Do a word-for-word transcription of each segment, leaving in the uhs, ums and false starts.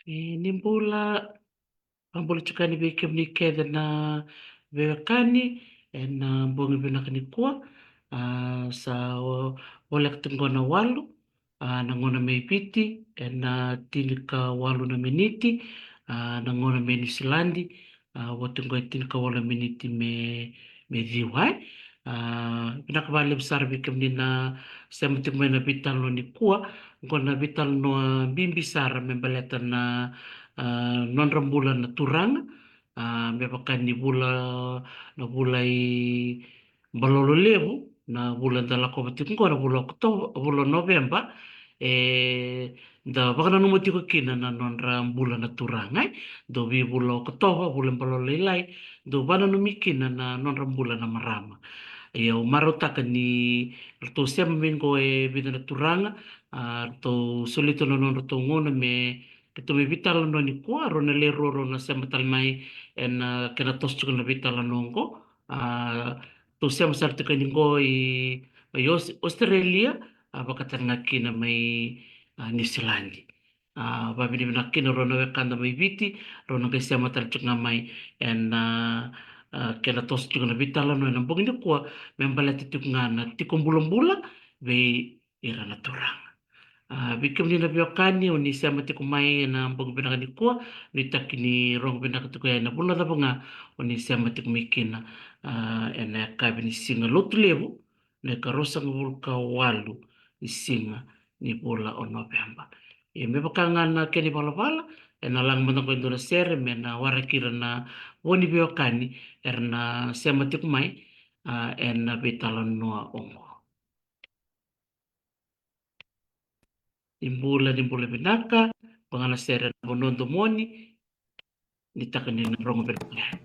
E, ni bula, a bula tiko yani vei kemuni kece na veiwekani ena bogi vinaka nikua. A, sa o-, voleka tiko qo na walu, a, na gauna mai Viti, ena tinikawalu na miniti, a, na gauna mai Niusiladi, a, oti qo e tinikawalu na miniti me, me ciwa, e. A, vinaka vakalevu sara vei kemuni na sema tiko mai na veitalanoa nikua. Qo na veitalanoa bibi sara me baleta na, a, nodra bula na turaga. A, me vaka ni vula, na vula i balolo levu, na vula da lakova tiko qo, na vula Okotova, vula Noveba, e, da vakananuma tiko kina na nodra bula na turaga, e. Dau vei vula Okotova, vula balolo lailai, dau vakananumi kina na nodra bula na marama. Ia, au marautaka ni ratou sema mai qo e vica na turaga, a, ratou soli tu na nodratou gauna me ratou mai veitalanoa nikua, rau na lewe rua rau na sema tale mai ena, a, kena toso tiko na veitalanoa qo. A, ratou sema sara tiko yani qo i, mai Aus-, Australia, a, vaka tale ga kina mai, a, Niusiladi. A, vakavinavinaka kina rau na wekada mai Viti, rau na qai sema tale tiko ga mai ena, a, kena toso tiko na veitalanoa ena bogi nikua, me baleta tiko ga na tiko bulabula vei ira na turaga. A, vei kemuni na veiwekani o ni sema tiko mai ena bogi vinaka nikua, nuitaki ni rogo vinaka tiko yani na vula cava ga o ni sema tiko mai kina, a, ena yakavi ni siga Lotulevu, na ikaruasagavulu ka walu ni siga ni vula o Noveba. Ia, me vaka ga na kena ivalavala, ena laga mada qo e dua na sere me na waraki ira na vo ni veiwekani era na sema tiko mai, a, ena veitalanoa oqo. Ni bula, ni bula vinaka, vaka ga na sere na vanua domoni, nuitaka ni na rogo vinaka.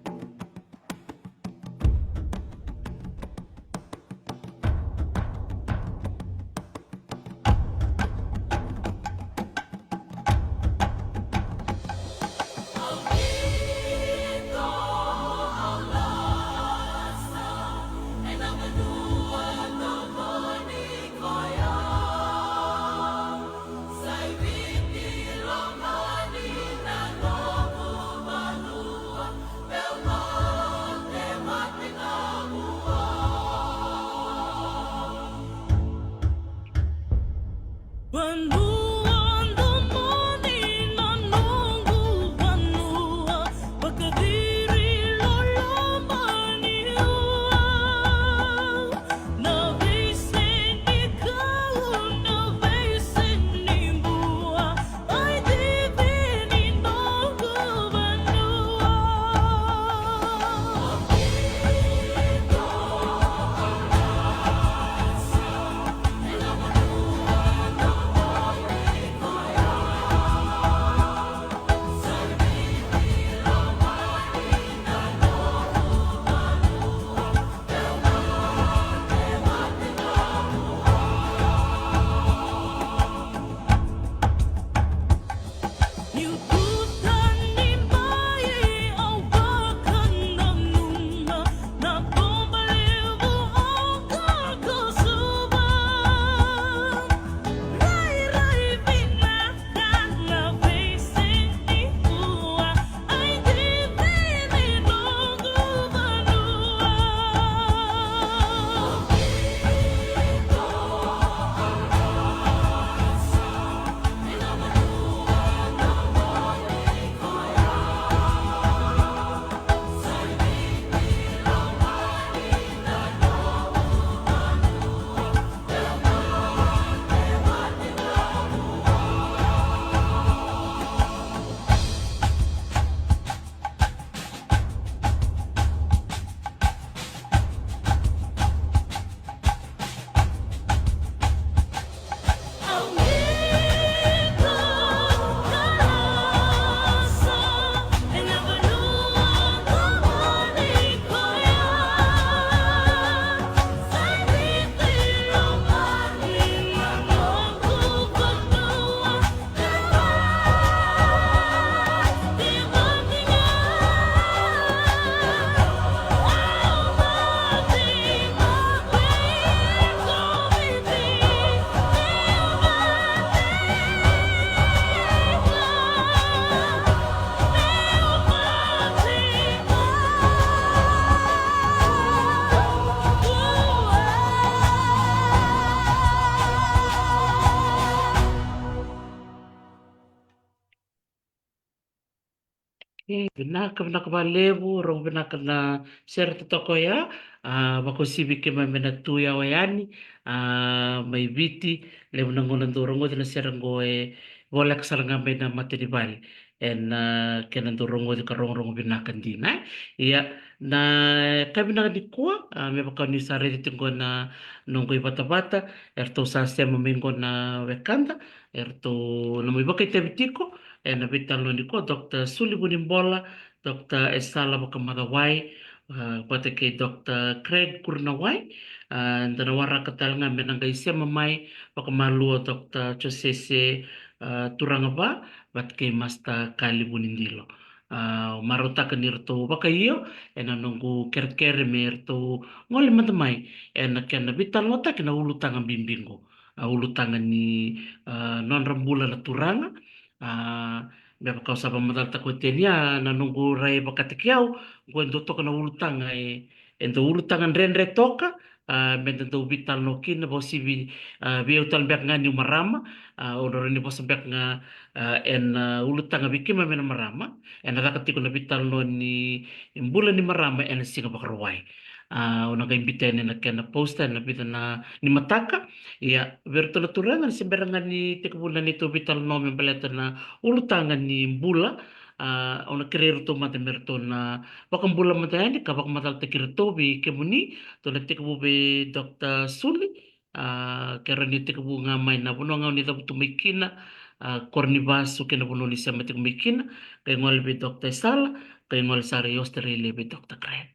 Vinaka, vinaka vakalevu, rogo vinaka na sere totoka oya. A, vakauasivi keimami na tu yawa yani, a, mai Viti, levu na gauna dau rogoci na sere qo e voleka sara ga mai na mata ni vale. Ena, a, kena dau rogoci ka rogorogo vinaka dina, e. Ia, na ka vinaka nikua, a, me vaka ni sa raici tiko qo na noqu ivatavata, eratou sa sema mai qo na wekada, eratou na mai vakaitavi tiko ena veitalanoa nikua, Doctor Suli Vunibola, Doctor Esala Vakamacawai, a, vata kei Doctor Craig Kurinawai. A, da na waraka tale ga me na qai sema mai vakamalua Doctor Josese, a, Turagava, vata kei Master Kali Vunidilo. A, marautaka ni ratou vakaio ena noqu kerekere me ratou gole mada mai ena kena veitalanoataki na ulutaga bibi qo. A, ulutaga ni, a, nodra bula na turaga. A, me vaka au sa vakamacalataka oti yani, a, na noqu rai vakataki au, qo e dua toka na ulutaga e, e dau ulutaga dredre toka, a, me da dau veitalanoa kina, vakauasivi, a, vei au tale beka ga niu marama, a, au na rawa ni vosa beka ga, a, ena, a, ulutaga vei keimami na marama, ena caka tiko na veitalanoa ni bula ni marama ena Siga Vakarauwai. A, au na qai biuta yani na kena poster ena vica na, ni mataka. Ia, vei iratou na turaga, ni se bera ga ni tekivu na neitou veitalanoa me baleta na ulutaga ni bula, a, au na kerei iratou mada me ratou na vakabula mada yani ka vakamacalataki iratou vei kemuni. Tou na tekivu vei Doctor Suli, a, kerea ni tekivu ga mai na vanua ga o ni cavutu mai kina, a, koro ni vasu kei na vanua o ni sema tiko mai kina, qai gole vei Doctor Esala, qai gole sara i Australia vei Doctor Craig.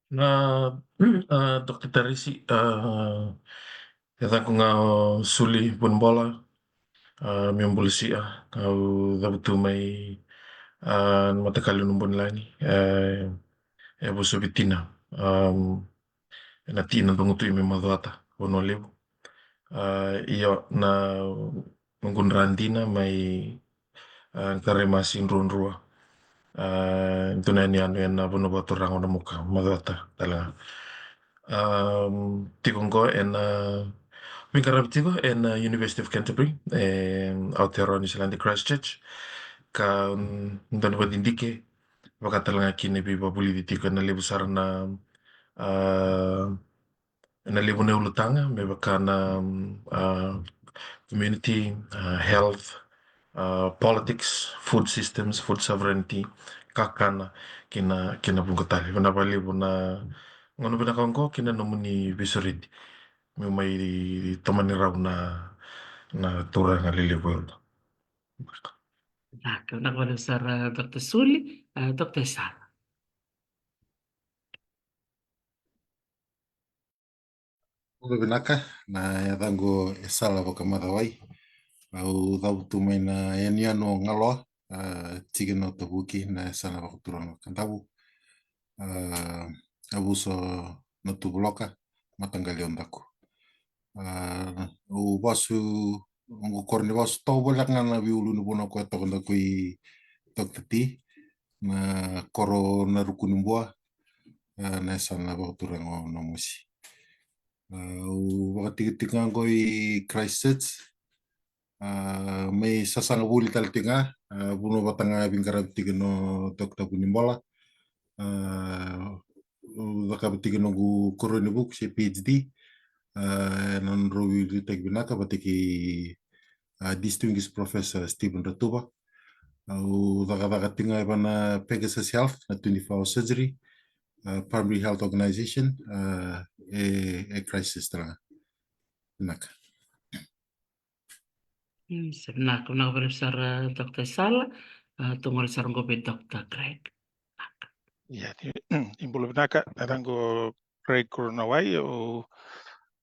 Na, a, Doctor Tarisi, a, e yacaqu ga o Suli Vunibola, a, meu bula Si'a, au cavutu mai, a, na mataqali Nubunilagi, e, e vusu Vitina, a, ena tina Dogotui mai Macuata, Vanua Levu. A, io, na noqu dra dina mai, a, Qaremasi, Druadrua. A, dua na yanuyanu ena vanua vakaturaga o Namuka, Macuata tale ga. A, tiko qo ena, veiqaravi tiko ena University of Canterbury, e, Aotearoa Niu Siladi, Christchurch. Ka, mm, dua na vakadidike, vaka tale ga kina e veivakavulici tiko ena levu sara na, a, ena levu na ulutaga, me vaka na, mm, a, community, a, health, a, politics, food systems, food sovereignty, kakana, kei na, kei na vuqa tale. Vinaka vakalevu na gauna vinaka oqo kei na nomuni veisureti. Meu mai tomani rau na, na turaga lelevu e rua. Vinaka, vinaka vakalevu sara, a, Doctor Suli, a, Doctor Esala. Bula vinaka, na yacaqu o Esala Vakamacawai. Au cavutu mai na yanuyanu o Galoa, a, tikina o Tavuki, na yasana vakaturaga o Kadavu. A, yavusa o Natuvuloka, mataqali o Daku. A, au vasu, noqu koro ni vasu toka voleka ga na veiulunivanua ko e toka, Daku, i Doctor T, na koro Narukunibua, a, na yasana vakaturaga o Namosi. A, au vakatikotiko ga qo i Christchurch, a, mai sasaga vuli tale tiko ga, a, vanua vata ga veiqaravi tiko o Doctor Vunibola. A, au cakava tiko noqu koro ni vuku se PhD, a, ena nodrau veiliutaki vinaka vata kei, a, Distinguished Professor Stephen Ratuva. Au cakacaka tiko ga vei na Pegasus Health, na twenty-four hour surgery, a, Primary Health Organization, a, e, e Christchurch tale ga. Vinaka. Mm, se vinaka, vinaka vakalevu sara, a, Doctor Esala, a, tou gole sara qo vei Doctor Craig. Vinaka. Ia, ni, ni bula vinaka, na yacaqu o Craig Kurinawai, au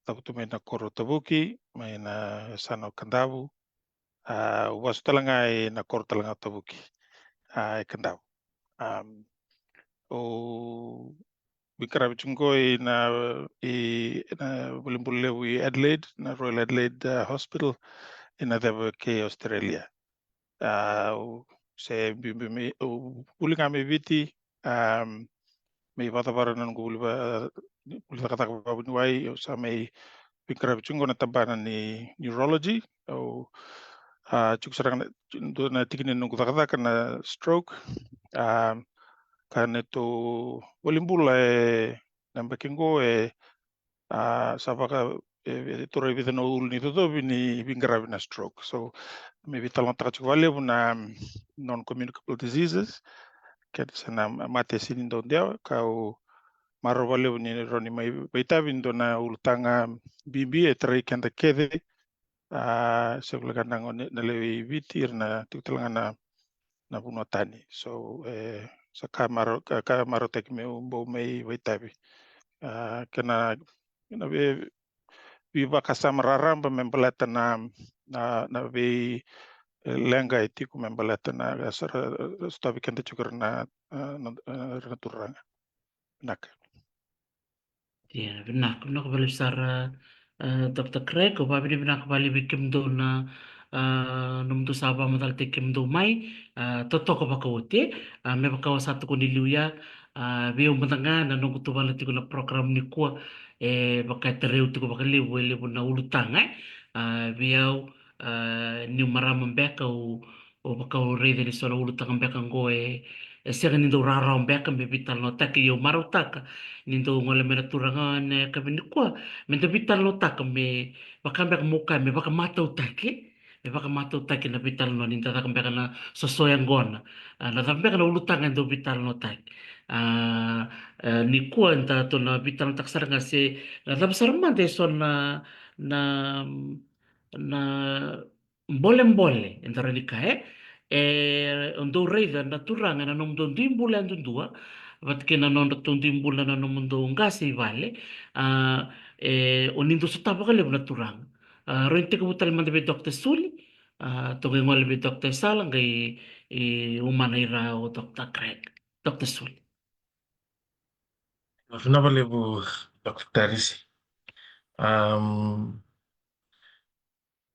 cavutu mai na koro Tavuki, mai na yasana o Kadavu. A, au vasu tale ga ina koro tale ga o Tavuki, a, e Kadavu. Am, au veiqaravi tiko qo ina, ina valibula levu i Adelaide, na Royal Adelaide, a, Hospital, ina ceva kei Australia. A, au se biubiu mai, au vuli ga mai Viti, am, mai vakacavara na noqu vuli va-, vuli cakacaka vavuniwai, au sa mai veiqaravi tiko qo na tabana ni neurology. Au A, tiko sara ga na, dua na tikina ni noqu cakacaka na stroke. A, ka na neitou valenibula e na yabaki qo e, a, sa vaka e, e turai vica na ulu ni cocovi ni veiqaravi na stroke. So me veitalanoataka tiko vakalevu na non-communicable diseases, keda se na mate e sega ni dau dewa, kau marau vakalevu ni rawa ni mai vakaitavi e dua na ulutaga bibi e tarai keda kece, a, se voleka na gone, na lewe i Viti, ira na tiko tale ga na, na vanua tani. So e, sa ka marau, ka, ka marautaki meu bau mai vakaitavi. A, kena, kena vei, veivakasama raraba me baleta na, na, na vei, e, leqa e tiko me baleta na, e, sa ra, ra sotavi keda tiko ira na, e, na, e, ira na turaga. Vinaka. Ia, vinaka, vinaka vakalevu sara, e, Doctor Craig, au vakavinavinaka vakalevu vei kemudou na, e, nomudou sa vakamacalataki kemudou mai, e, totoka vakaoti, e, me vaka au sa tukuna e liu ya, e, vei au mada ga na noqu tuvana tiko na program nikua, e, vaka e tarai au tiko vakalevu, e levu na ulutaga, e, e, vei au, e, niu marama beka au, au vaka au raica ni so na ulutaga beka qo e, e sega ni dau rawarawa beka me veitalanoataki, ia au marautaka ni dau gole mai na turaga ena yakavi nikua me da veitalanoataka, me vaka beka meu kaya me vakamatautaki, me vakamatautaki na veitalanoa ni da caka beka na soso yaqona. A, na cava beka na ulutaga e dau veitalanoataki. A, e, nikua edatou na veitalanoataka sara ga se na cava sara mada e so na, na, na bolebole, eda rawa ni kaya, e, e dou raica na turaga ena nomudou dui bula yadudua vata kei na nodratou dui bula na nomudou qase i vale. A, e, o ni dou sotava vakalevu na turaga. A, rawa ni tekivu tale mada vei Doctor Suli, a, tou qai gole vei Doctor Esala, qai, e, umana i ra o Doctor Craig. Doctor Suli. Vinaka vakalevu, Doctor Tarisi. Am,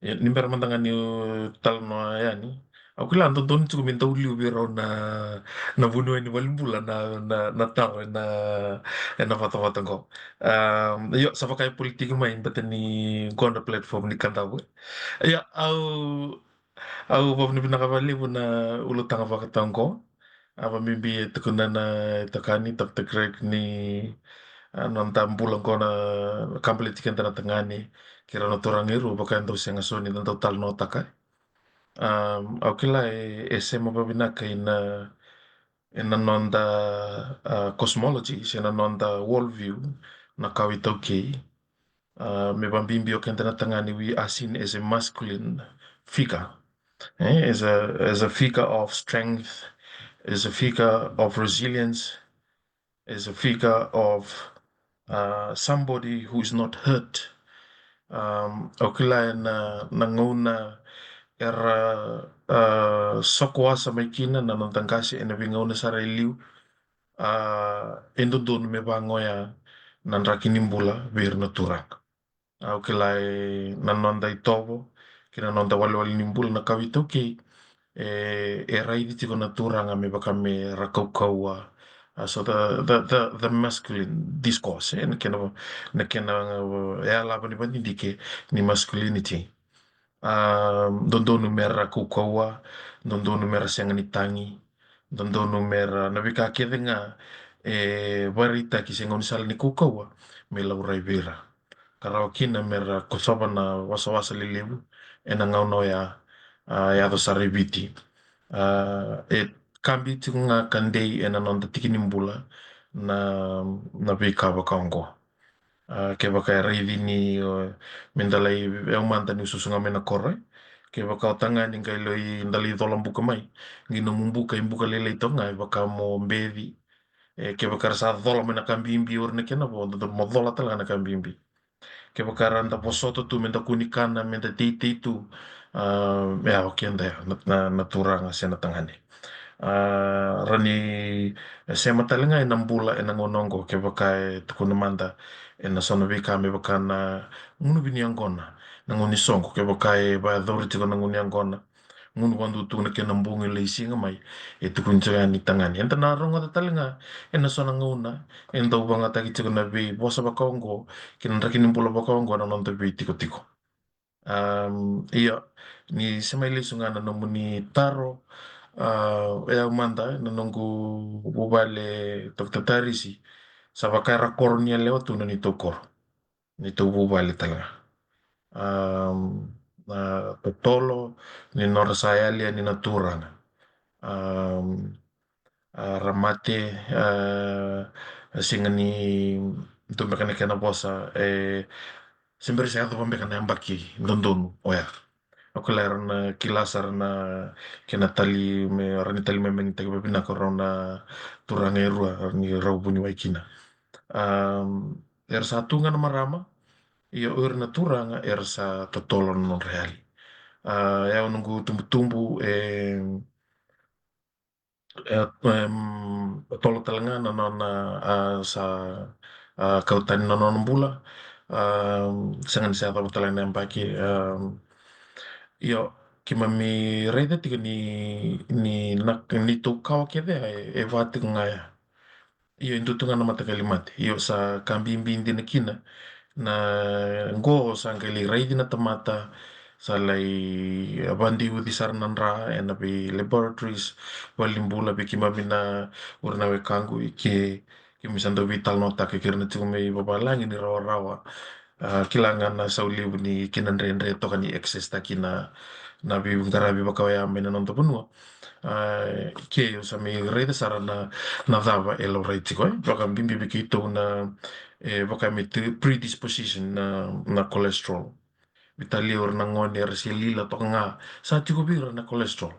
e, ni bera mada ga niu talanoa yani, au kila dodonu tiko me dau liu vei rau na, na vuniwai ni valenibula na, na, na taro ena, ena vatavata qo. Am, io, sa vaka e politiki mai, baleta ni qo na platform ni Kadavu. Ia, au, au vakavinavinaka vakalevu na ulutaga vakatau qo. A, vakabibi e tukuna na itokani, Doctor Craig, ni, a, noda bula qo na ka baleti keda na tagane kei rau na turaga e rua, vaka e dau sega soti ni da dau talanoataka. Am, au kila e, e sema vakavinaka ina, ina noda, a, cosmology, se na noda worldview, na kawa iTaukei. A, me vakabibi o keda na tagane, we are seen as a masculine figure, eh, as a, as a figure of strength, as a figure of resilience, as a figure of, uh, somebody who is not hurt. Um, au kila ena, na gauna era, uh, soko wasa mai kina na noda qase ena veigauna sara e liu, a, e dodonu me vakaoya na draki ni bula vei ira na turaga. Au kila e na noda itovo kei na noda walewale ni bula na kawa iTaukei, e, e raici tiko na turaga me vaka me ra kaukauwa. A, so the, the, the, the masculine discourse, e, na kena, na kena, e, yalava ni vadidike ni masculinity. A, dodonu me ra kaukauwa, dodonu me ra sega ni tagi, dodonu me ra, na veika kece ga e vakaraitaki se gaunisala ni kaukauwa, me laurai vei ira. Ka rawa kina me ra kosova na wasawasa lelevu ena gauna oya, a, yaco sara i Viti. A, e ka bibi tiko ga ka dei ena noda tiki ni bula na, na veika vaka oqo. A, kevaka e raici ni, o, me da lai, e, au mada niu susu ga mai na koro, e. Kevaka o tagane qai lai, da lai cola buka mai, qai nomu buka, i buka lailai toka ga, e vaka mo beci. E, kevaka ra sa cola mai na ka bibi, o ira na kena vo, da, da mo cola tale ga na ka bibi. Kevaka ra da vosota tu, me da kua ni kana, me da teitei tu, a, e, o keda ya, na, na, na turaga se na tagane. A, rawa ni sema tale ga ena bula ena gauna oqo, kevaka e tukuna mada ena so na veika me vaka na gunuvi ni yaqona, na gunu ni soqo, kevaka e vakayacori tiko na gunu ni yaqona, gunu vakadua tu na kena bogi lai siga mai, e tukuni tiko yani tagane. Eda na rogoca tale ga ena so na gauna e dau vakayagataki tiko na veivosa vaka oqo kei na draki ni bula vaka oqo ena noda veitikotiko. Am, io, ni se mai lesu ga na nomuni taro, a, e au mada, na noqu vuvale Doctor Tarisi, sa vaka era koro ni yalewa tu na neitou koro, neitou vuvale tale ga. Am, na totolo ni nodra sa yali yani na turaga. Am, a, ra mate, a, a sega ni dua beka na kena vosa, e, se bera sa yacova beka na yabaki dodonu oya. O kila era na kila sara na kena tali me, ra ni tali me menitaki vavinaka rau na turaga e rua, ra ni rau vuniwai kina. Am, era sa tu ga na marama, ia o ira na turaga era sa totolo na nodra yali. A, e au noqu tubutubu, e, e, em, totolo tale ga na nona, a, sa, a, kau tani na nona bula, a, sega ni sa yacova tale ga na yabaki, a, io, keimami raica tiko ni, ni na, neitou kawa kece e, e va tiko ga ya. Io, e dua tu ga na mataqali mate. Io, sa ka bibi dina kina. Na qo sa qai lai raici na tamata, sa lai, a, vakadei uci sara na dra ena vei laboratories, valenibula, vei keimami na ura na wekaqu i ke, keimami sa dau veitalanoataka kei ira na tiko mai vavalagi ni rawarawa. A, kila ga na sau levu ni kena dredre toka ni access taki na, na veiqaravi vaka oya mai na noda vanua. A, ke au sa mai raica sara na, na cava e laurai tiko, e. Vakabibi vei keitou na, e, vaka me te-, predisposition na, na cholesterol. Veitalia o ira na gone era se lila toka ga, sa tiko vei ira na cholesterol.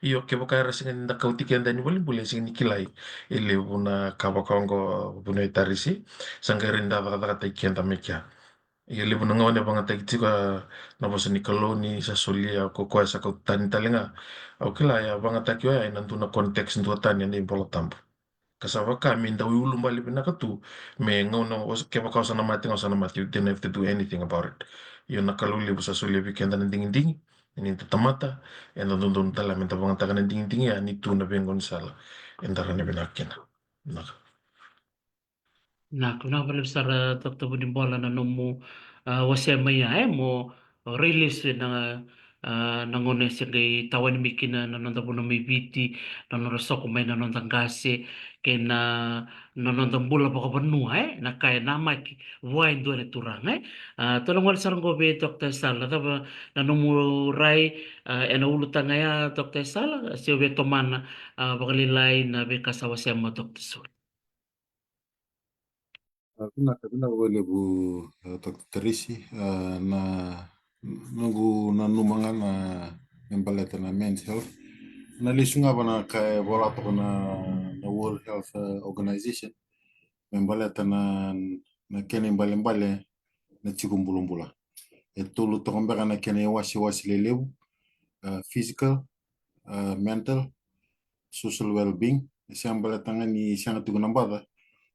Io, kevaka era sega ni da kauti keda ni valenibula, e sega ni kilai. E levu na ka vaka oqo, vuniwai Tarisi, sa qai rawa ni da cakacakataki keda mai kea. Ia levu na gauna e vagataki tiko, a, na vosa ni Kalou ni sa solia ko koya sa kau tani tale ga. Au kila e a vagataki oya ena dua na context duatani ena iVola Tabu. Ka sa vaka me dau iulubale vinaka tu, me gauna o sa, kevaka o sa na mate ga o sa na mate, you didn't have to do anything about it. Io, na Kalou levu sa solia vei keda na digidigi, ni da tamata, eda dodonu tale me da vagataka na digidigi ya ni tu na veigaunisala eda rawa ni vinaka kina. Vinaka. Vinaka, vinaka vakalevu sara, Doctor Vunibola, na nomu, a, wasea mai ya, e, mo rai lesu ena, a, na gauna e se qai tawani mai kina na noda vanua mai Viti, na nodra soko mai na noda qase, kei na, na noda bula vakavanua, e, na ka e namaki vua e dua na turaga, e. A, tou na gole sara qo vei Doctor Esala, cava na nomu rai, a, ena ulutaga ya, Doctor Esala, se o via tomana, a, vakalailai na veika sa wasea mai o Doctor Suli. A, vinaka, vinaka vakalevu, a, Doctor Tarisi. A, na, noqu nanuma ga na me baleta na men's health. Na lesu ga va na ka e vola toka na, na World Health, a, Organization. Me baleta na, na kena ibalebale na tiko bulabula. E tolu toka beka na kena iwasewase lelevu, a, physical, a, mental, social well-being. E sega baleta ga ni sega tiko na baca,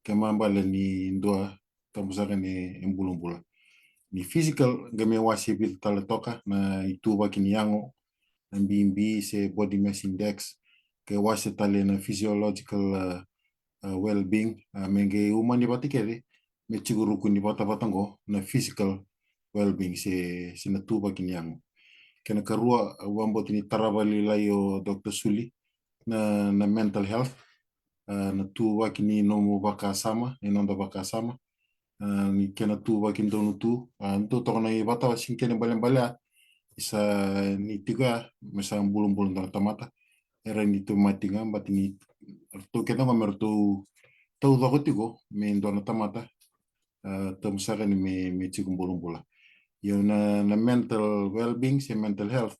ke ma bale ni dua tabu saka ni e bulabula. Ni physical, qai me wase vica tale toka, na ituvaki ni yago, na B M I se body mass index, ke wase tale na physiological, a, a, well-being, a, me qai umani vata kece, me tiko ruku ni vatavata qo, na physical well-being se, se na tuvaki ni yago. Kena karua, au vakabauta ni tarava lailai o Doctor Suli, na, na mental health, a, na tuvaki ni nomu vakasama, ni noda vakasama, a, ni kena tuvaki donu tu, a, dou toka na ivata, sega ni kena ibalebale, a, isa ni tiko ya, me sa bulabula dua na tamata, era ni tauvimate ga, baleta ni ratou kece ga me ratou taucoko tiko me dua na tamata, a, tabu saka ni me, me tiko bulabula. Io na, na mental well-being se mental health,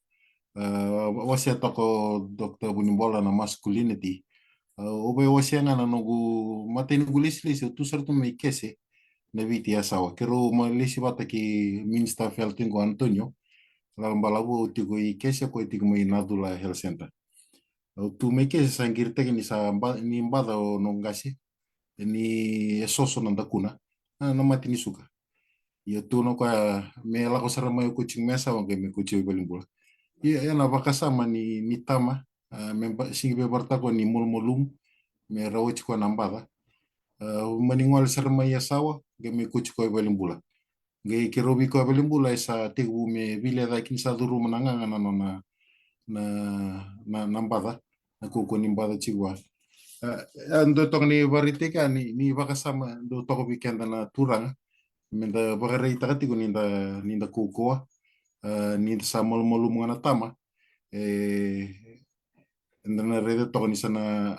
a, wa-, wasea toka o Doctor Vunibola na masculinity. A, au via wasea ga na noqu, matai noqu lesilesi, au tu sara tu mai Kese, na Viti, Yasawa. Keirau mai lesi vata kei Minister of Health qo, Antonio Lalabalavu, au tiko i Kese, koya tiko mai Nacula Health Centre. Au tu mai Kese, sa qiritaki ni sa ba-, ni baca o noqu qase, ni e soso na dakuna, a, na mate ni suka. Ia tukuna o koya me lako sara mai o koya tiko mai Yasawa qai me koya tiko i valenibula. Ia, ia na vakasama ni, ni tama, a, me ba-, sega ni veivarataka ni malumalumu, me rawati koya na baca. A, mani gole sara mai Yasawa qai me koya tiko i valenibula. Qai keirau veikoya valenibula e sa tekivu me veilecayaki ni sa curuma na gaga na nona na, na, na baca, na kaukauwa ni baca tiko vua. A, a dau toka ni vakaraitaki ni, ni vakasama dau toka vei keda na turaga me da vakaraitaka tiko ni da, ni da kaukauwa, a, ni da sa malumalumu ga na tama. E, eda na raica toka ni sa na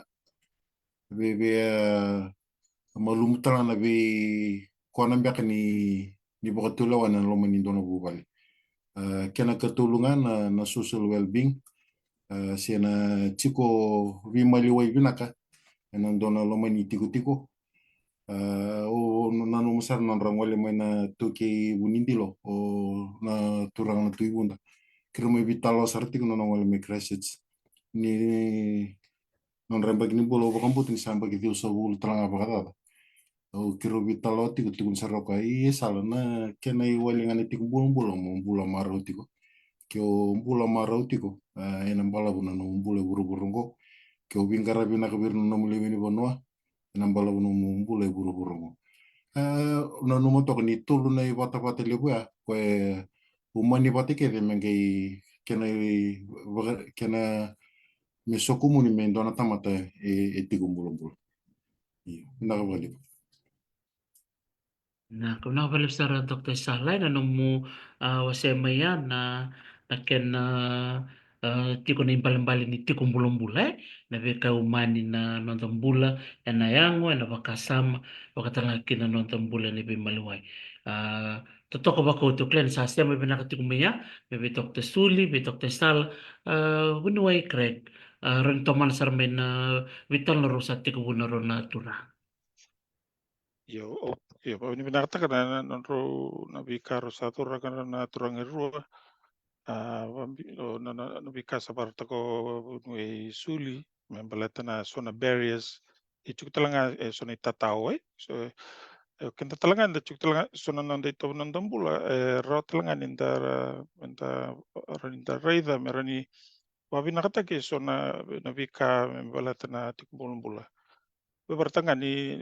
vei, vei, a, malumu tale ga na veikona beka ni, ni vakatulewa ena loma ni dua na vuvale. A, kena katolu ga na, na social well-being, a, se na tiko veimaliwai vinaka ena dua na loma ni tikotiko. A, o, o nanuma sara na nodra gole mai na taukei Vunidilo, o na turaga na Tui Vuda. Keirau mai veitalanoa sara tiko na nona gole mai Christchurch. Ni nodra yabaki ni bula, au vakabauta ni sa yabaki ciwasagavulu tale ga vakacaca. Au keirau veitalanoa tiko, tukuna sara o koya, "Ia Sala, na kena iwali ga na tiko bulabula mo bula marau tiko. Ke o bula marau tiko, a, ena balavu na nomu bula e vuravura oqo. Ke o veiqaravi vinaka vei ira na nomu lewe ni vanua, ena balavu na nomu bula e vuravura oqo." A, nanuma toka ni tolu na ivatavata levu ya, koya e umani vata kece me qai kena i-, vaka-, kena me sokumuni me dua na tamata e, e tiko bulabula. Io, vinaka vakalevu. Na, vinaka vakalevu sara, Doctor Sala, ena nomu, a, wasea mai ya na, na kena, a, tiko na ibalebale ni tiko bulabula, e? Na veika e umani na noda bula, ena yago, ena vakasama, vakatale ga kina na noda bula ena veimaliwai. A, totoka vakaoti, au kila ni sa sema vinaka tiko mai ya, me vei Doctor Suli, vei Doctor Sala, a, vuniwai Craig, a, rawa ni tomana sara mai na veitalanoa rau sa tekivu na rau na turaga. Io, o, io, au ni vinakataka na, na, na rau, na veika rau sa turaga na, na turaga e rua, a, vabi-, o, na, na, na veika sa vakaraitaka o vuniwai Suli, me baleta na so na barriers, e tiko tale ga e so na itatao, e. So, e, keda tale ga eda tiko tale ga so na noda itovo na noda bula, e rawa tale ga ni da ra-, da ra-, ni da raica, me rawa ni vavinakataki e so na, na veika me baleta na tiko bulabula. Vakaraitaka ga ni,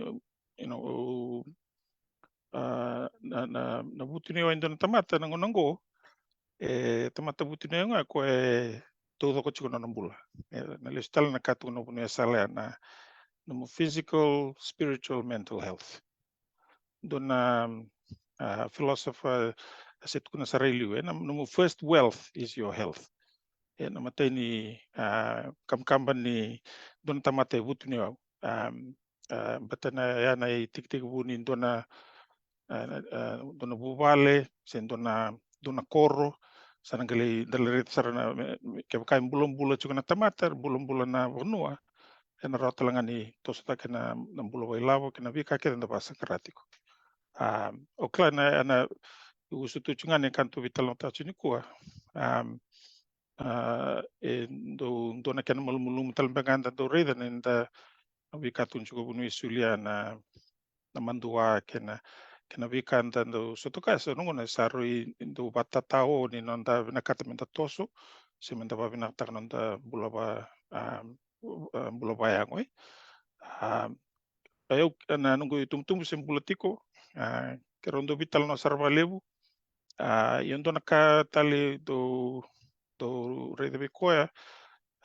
you know, a, na, na, na vutuniyau e dua na tamata na gauna oqo, e tamata vutuniyau ga koya e taucoko tiko na nona bula. E, na lesu tale na ka tukuna o vuniwai Sala ya na, na nomu physical, spiritual, mental health. Dua na, a, philosopher, a, se tukuna sara i liu, e, na, na nomu first wealth is your health. E, na imatai ni, a, kabakaba ni dua na tamata e vutuniyau. A, a, baleta na, ya na itekitekivu ni dua na, a, na, a, dua na vuvale, se dua na, dua na koro, sa na qai lai, da lai raica sara na, me, me, kevaka e bulabula tiko na tamata, bulabula na vanua, ena rawa tale ga ni tosotaki na, na bula vakailavo kei na veika kece eda vakasaqara tiko. A, au kila na, na, au sutu tiko ga ni ka tou veitalanoataka tiko nikua. A, a, e dau, dua na kena malumalumu tale beka ga da dau raica ni da, na veika tukuna tiko o vuniwai Suli ya na, na madua kei na, kei na veika da dau sotava, sa na gauna sa rui dau vakatatao ni noda vinakata me da toso, se me da vavinakataka noda bula va, a, a, bula vayago, e. A, a, au, na noqu itubutubu se bula tiko, a, keirau dau veitalanoa sara vakalevu. A, ia dua na ka tale dau, dau raica vei koya,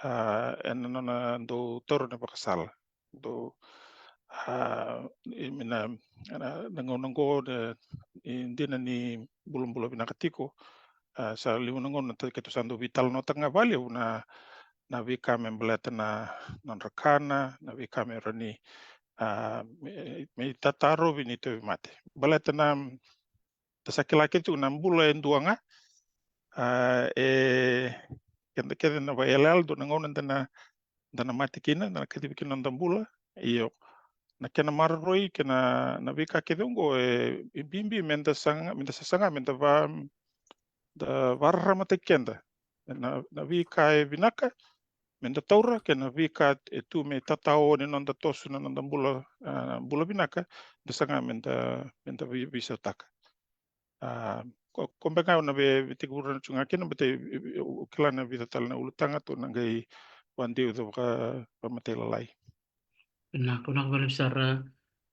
a, ena nona dau taura na ivakasala. Dau, a, i, na, na, na gauna oqo, na, i dina ni bulabula vinaka tiko, a, sa levu na gauna ta-, keitou sa dau veitalanoataka ga vakalevu na, na veika me baleta na, na nodra kana, na veika me rawa ni, a, me, me tatarovi ni tauvimate. Baleta na, da sa kila kece tiko na bula e dua ga, a, e, keda kece na vakaiyalayala, dua na gauna da na, da na mate kina, da na kacivi kina noda bula. Io, na kena maroroi kei na, na veika kece oqo, e, e bibi me da saga, me da sasaga, me da va, da vakararamataki keda. Na, na veika e vinaka me da taura, kei na veika e tu me tatao ni noda toso na noda bula, a, bula vinaka, da saga me da, me da vei-, veisautaka. A, ko, ko beka ga na vei, veitekivutaki tiko ga kina, baleta, e, e, au kila na vica tale na ulutaga tou na qai vakadeuca vaka, vakamatailalai. Vinaka, vinaka vakalevu sara,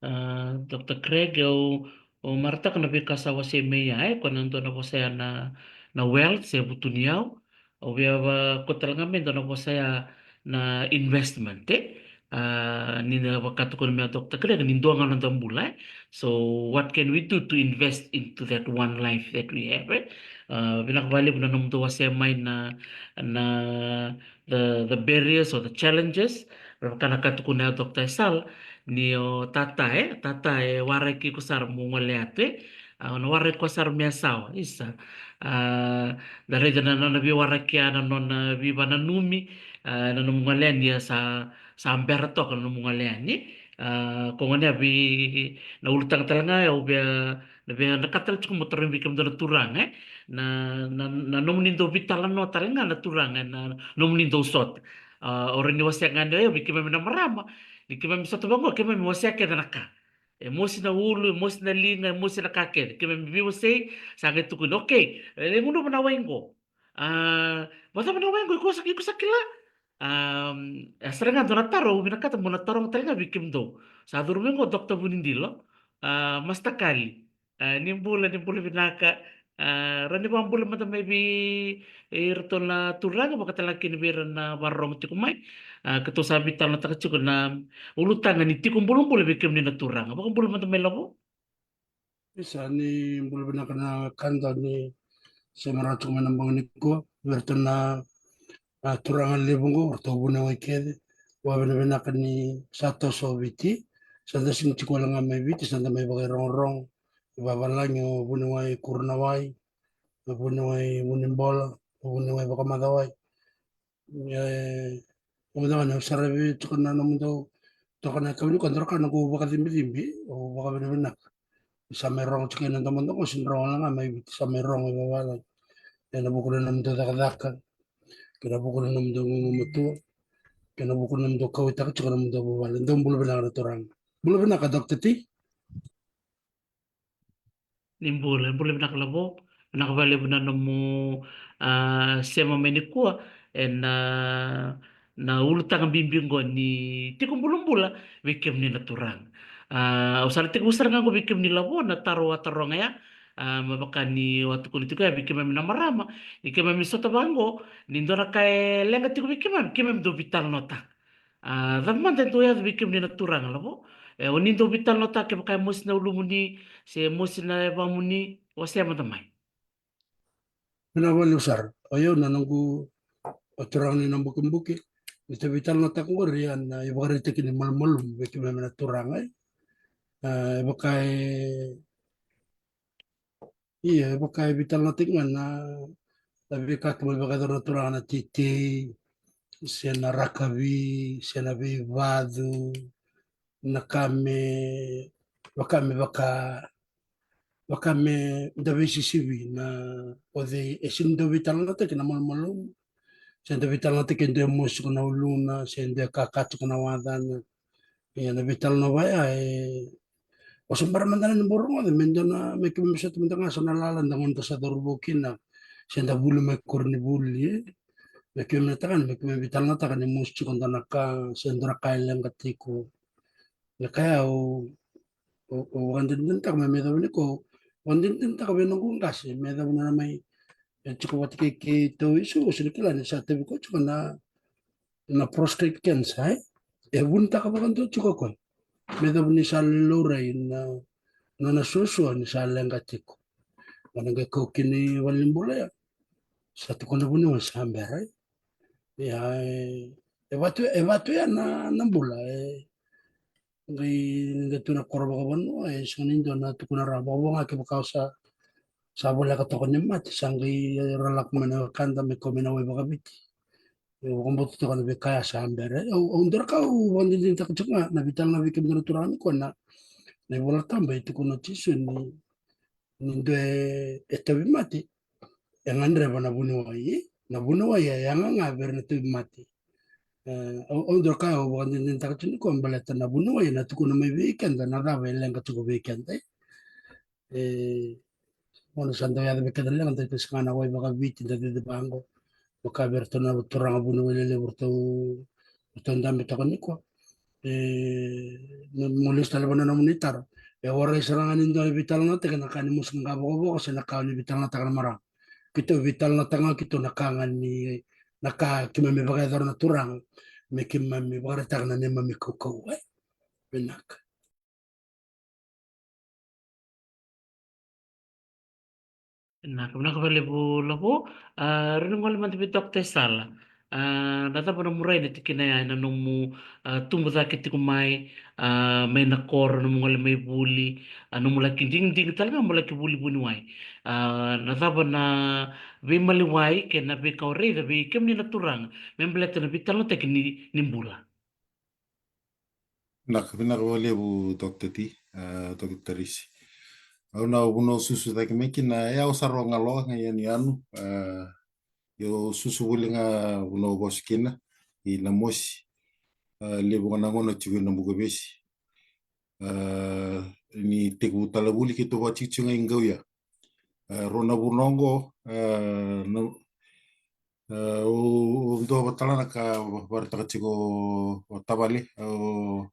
a, Doctor Craig, au O marataka na veika sa wasea mai ya, e, ko na dua na vosa ya na, na wealth se vutuniyau. O via va ko tale ga mai dua na vosa ya na investment, e. A, ni na vaka tukuna mai o Doctor Craig, ni dua ga na noda bula, e. So what can we do to invest into that one life that we have, e? A, vinaka vakalevu na nomudou wasea mai na, na the, the barriers or the challenges. Vaka na ka tukuna ya o Doctor Esal, ni o tata, e, tata e waraki iko sara mo gole atu, e. A, o na waraki koya sara me yasawa, isa. A, da raica na nona veiwaraki ya, na nona veivananumi, a, na nomu gole yani ya sa, sa bera toka na nomu gole yani. A, ko gone ya vei, na ulutaga tale ga ya, au via, na via, na ka tale tiko mo tarogi vei kemudou na turaga, e. Na, na, na nomuni dau veitalanoa tale ga na turaga, e, na nomuni dau sota. A, o rawa ni wasea ga ni o ya vei keimami na marama, ni keimami sota vaqo, keimami wasea kece na ka. E mosi na ulu, e mosi na liga, e mosi na ka kece. Keimami veiwasei, sa qai tukuni, okay, e, e gunuva na wai qo. A, vakacava na wai qo, iko sa, iko sa kila? A, e sara ga dua na taro, au vinakata mo na taroga tale ga vei kemudou. Sa curu mai qo Doctor Vunidilo, a, Master Kali. A, ni bula, ni bula vinaka. A, rawa ni vakabula mada mai vei, e, iratou na turaga, vaka tale ga kina vei ira na vakarorogo tiko mai. A, keitou sa veitalanoataka tiko na ulutaga ni tiko bulabula vei kemuni na turaga. Vakabula mada mai Lavo. Isa, ni bula vinaka na wekada ni sema rawa tiko mai na bogi nikua. Vei iratou na, a, turaga levu qo, ratou vuniwai kece. Vakavinavinaka ni sa toso o Viti. Sa da sega ni tiko wale ga mai Viti, sa da mai vakairogorogo i vavalagi, o vuniwai Kurunawai, o vuniwai Vunibola, o vuniwai Vakamacawai. E, au mada ga ni au saravi tiko na nomudou toka na yakavi nikua, dua na ka noqu vakacibicibi, au vakavinavinaka. Sa mai rogo tiko ena domodomo, sega ni rogo wale ga mai Viti, sa mai rogo i vavalagi. Ena vuku ni nomudou cakacaka, kei na vuku ni nomudou gugumatua, kei na vuku ni nomudou kauwaitaka tiko na nomudou vuvale. Dou bula vinaka na turaga. Bula vinaka, Doctor T. Ni bula, bula vinaka Lavo. Vinaka vakalevu na nomu, a, sema mai nikua ena, na ulutaga bibi qo ni tiko bulabula vei kemuni na turaga. A, au sa na tekivu sara ga qo vei kemuni Lavo na taro au a taroga ya. A, me vaka ni au a tukuna tiko ya vei keimami na marama, ni keimami sota vaqo, ni dua na ka e leqa tiko vei keimami, keimami dau veitalanoataka. A, cava mada e dau yaco vei kemuni na turaga Lavo? E, o ni dau veitalanoataka kevaka e mosi na ulumuni se mosi na yavamuni, wasea mada mai. Vinaka vakalevu sara. O yau na noqu, o turaga ni Nabukebuke, ni ta veitalanoataka qori ya na ivakaraitaki ni malumalumu vei keimami na turaga, e. A, e vaka e Ia, e vaka e veitalanoataki ga na, na veika keimami vakayacora na turaga, na teitei, se na rakavi, se na veivacu, na ka me, vaka me vaka, vaka me da veisisivi na o cei e sega ni dau veitalanoataki na malumalumu, se da veitalanoataki e dua e mosi tiko na uluna, se dua e kaka tiko na wacana. Ia na veitalanoa vaya e, o sa bara mada na ni bau rogoca me dua na, me keimami sota mada ga so na lala da gona da sa cauravou kina, se da vuli mai koronivuli, e. Me keimami na tagane, me keimami veitalanoataka ni mosi tiko dua na ka, se dua na ka e leqa tiko. Na ka ya au, au, au vakadinadinataka me, me yacova ni ko, vakadinadinataka vei noqu qase me yacova na mai, e tiko vata kei keitou i Suva, au sega ni kila ni sa tevi koya tiko na, na prostate cancer, e. E vunitaka vakadua tiko o koya me yacova ni sa laurai na, nona suasua ni sa leqa tiko. Ena qai kau kina i valenibula ya, sa tukuna vuniwai sa bera, e. Ia, e, e vatu, e vatu ya na, na bula, e. Qai ni da tu na koro vakavanua, e sega ni dua na tukuna rawa, vakavo ga kevaka o sa, sa voleka toka ni mate, sa qai ra lako mai na wekada me kau mai na wai vakaviti. E vakabauta toka na veika ya sa bera. Au, au dua na ka au vakadinadinataka tiko ga na veitalanoa vei kemudou na turaga nikua, na iVola Tabu e tukuna o Jisu ni, ni dua e, e tauvimate e gadreva na vuniwai, na vuniwai e yaga ga vei ira na tauvimate. E, au, au dua na ka au vakadinadinataka tiko nikua baleta na vuniwai ena tukuna mai vei keda na cava e leqa tiko vei keda, e. E, gauna sa dau yaco vei keda na leqa, da tiko saka ga na wai vakaviti, da cici vaqo. Vaka vei iratou na turaga vuniwai lelevu ratou, ratou dabe toka nikua. E, mo, mo lesu tale vua na nomuni taro. E warai sara ga ni dua na veitalanoataki na ka ni mosi ga vakavaka se na ka ni veitalanoataka na marama. Keitou veitalanoataka ga keitou na ka ga ni, na ka keimami vakayacora na Turaga me keimami vakaraitaka na neimami kaukauwa. Vinaka. Vinaka, vinaka vakalevu Lavo. A, rau na gole mada vei Doctor Esala. A, na cava na murai na tikina ya ena nomu, a, tubu cake tiko mai, a, mai na koro, nomu gole mai vuli, a, nomu laki digidigi tale ga mo laki vuli vuniwai. A, na cava na veimaliwai kei na veika o raica vei kemuni na turaga me baleta na veitalanoataki ni, ni bula? Vinaka, vinaka vakalevu Doctor T, a, Doctor Tarisi. Au na vunau susu cake mai kina, e au sara o Galoa ga i yanuyanu, a, au susu voli ga vunau vasu kina i Namosi. A, levu ga na gauna tiko i Nabukavesi. A, ni tekivu tale voli keitou vakatikotiko ga i Qauia. A, rua na vunau oqo, a, na, a, au, au dua vata tale na ka vakaraitaka tiko o tavale, o,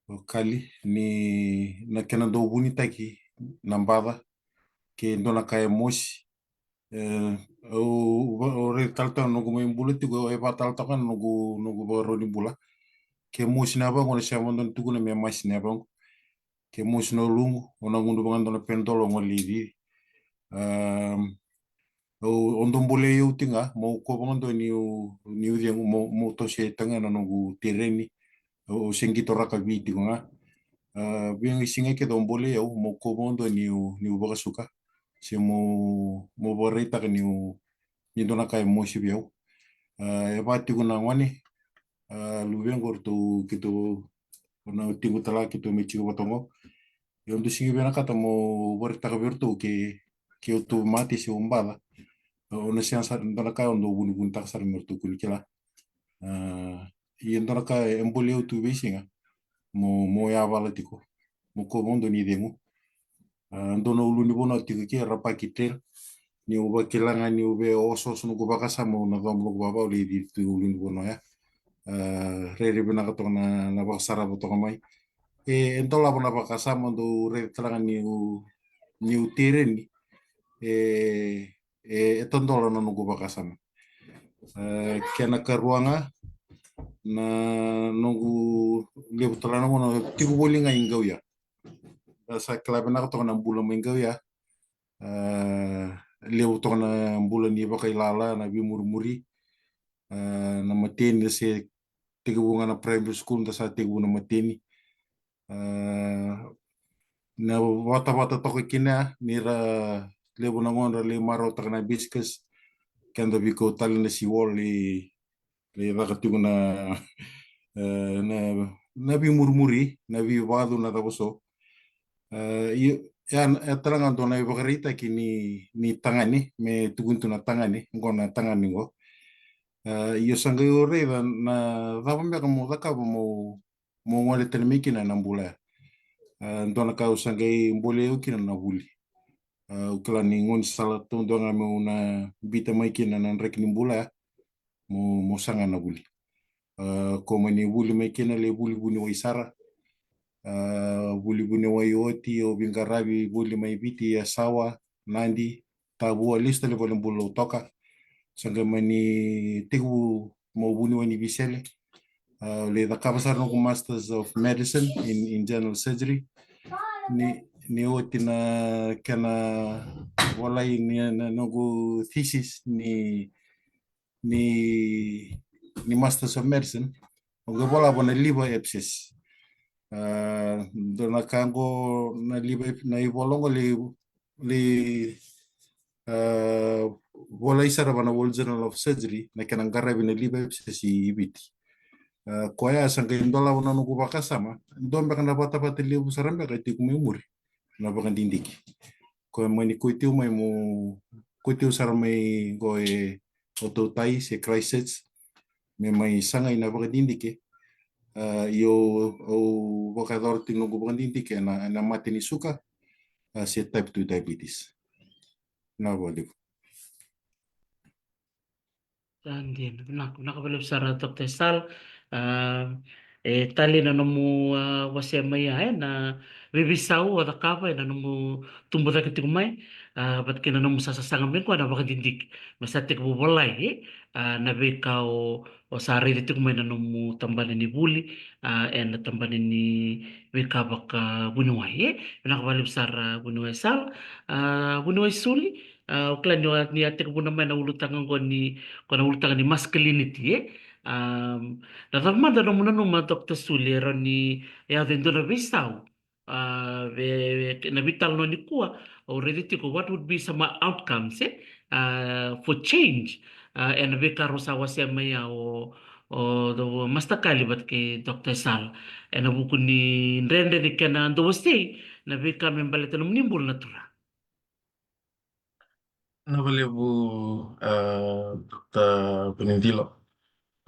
o Kali, ni na kena dau vunitaki na baca, ke dua na ka e mosi. E, au, au raica tale toka na noqu mai bula tiko, e vaka tale toka na noqu, noqu vakarau ni bula. Ke mosi na yavaqu, na sega vakadua ni tukuna me masi na yavaqu. Ke mosi na uluqu, au na gunuva ga dua na Panadol, au gole i cici. Am, au, au dau bolei au tiko ga, meu kua vakadua niu, niu cegu, meu, meu tosoya tale ga na noqu tereni. Au, au se qito rakavi tiko ga. A, vei siga kece au bolei au, meu kua vakadua niu, niu vakasuka. Se meu, meu vakaraitaka niu, ni dua na ka e mosi vei au. A, e va tiko na gone, a, luvequ, o ratou, keitou, au na tiko tale ga, keitou mai tiko vata oqo. Au dau sega ni vinakata meu vakaraitaka vei ratou ke, ke au tauvimate se au baca. Au na sega sara, dua na ka au dau vunivunitaka sara me ratou kua ni kila. A, ia dua na ka e bolei au tu vei siga, meu, meu yavala tiko, meu kua vakadua ni cegu. A, dua na ulunivanua tiko ke Rapaki Trail. Niu vakila ga niu via osooso noqu vakasama, au na coba noqu vava, au lai cici tu i ulunivanua ya. A, rairai vinaka toka na, na vakasarava toka mai. E, e dolava na vakasama, dau raica tale ga niu, niu tereni. E, e, e tadola na noqu vakasama. E, kena karua ga, na noqu levu tale na gauna tiko voli ga i Qauia. Da sa kila vinaka toka na bula mai Qauia. E, levu toka na bula ni vakailala, na veimurimuri. E, na mateni, da se tekivu ga na primary school, da sa tekivu na mateni. E, na vatavata toka kina, ni ra levu na gauna ra lai marautaka na biscuits, keda veikau tale na siwal, lai, lai caka tiko na, e, na, na veimurimuri, na veivacu, na cava so. E, io, ya, ya tale ga dua na ivakaraitaki ni, ni tagane, me tukuni tu na tagane, qo na tagane qo. E, io, sa qai au raica na cava beka meu cakava meu, meu gole tale mai kina na bula ya. E, dua na ka au sa qai bolei au kina na vuli. E, au kila ni gaunisala taudua ga meu na biuta mai kina na draki ni bula ya, meu, meu saga na vuli. E, kua mani vuli mai kina, lai vuli vuniwai sara. E, vuli vuniwai oti, au veiqaravi vuli mai Viti, Yasawa, Nadi, Tavua, lesu tale i valenibula Lautoka. Sa qai mani tekivu meu vuniwai ni veisele. A, au lai cakava sara noqu Masters of Medicine in, in General Surgery. Ni, ni oti na kena volai ni, na noqu thesis ni, ni, ni Masters of Medicine. Au qai volava na liver abscess. A, dua na ka qo na liver ab-, na ivola qo lai, lai, a, volai sara vua na World Journal of Surgery, na kena qaravi na liver abscess i, i Viti. A, koya sa qai dolava na noqu vakasama, dua beka na vatavata levu sara beka e tiko mai muri, na vakadidike. Koya mani kauti au mai meu, kauti au sara mai qo e Otautai se Christchurch, me mai sagai na vakadidike. A, io, au vakayacora tiko noqu vakadidike ena, ena mate ni suka, a, se type two diabetes. Na vakalevu. Sa dina, vinaka, vinaka vakalevu sara Doctor Esala. A, E talei na nomu, a, wasea mai ya, e, na veiveisau o cakava ena nomu tubu cake tiko mai, a, vata kei na nomu sasaga mai qo na vakadidike. Me sa tekivu volai, e, a, na veika o, o sa raica tiko mai na nomu tabana ni vuli, a, ena tabana ni veika vakavuniwai, e. Vinaka vakalevu sara vuniwai Sala, a, vuniwai Suli, a, o kila ni a, ni a tekivuna mai na ulutaga qo ni, ko na ulutaga ni masculinity, e. A, na cava mada nomu nanuma, Doctor Suli, e rawa ni yaco e dua na veisau, a, ve, ve, na veitalanoa nikua, au raica tiko, what would be some outcomes, e? A, for change, a, ena veika rau sa wasea mai ya o, o, o Master Kali vata kei Doctor Sala. Ena vuku ni dredre ni kena dau wasei na veika me baleta nomuni bula na turaga. Na valevu, a, Doctor Vunidilo.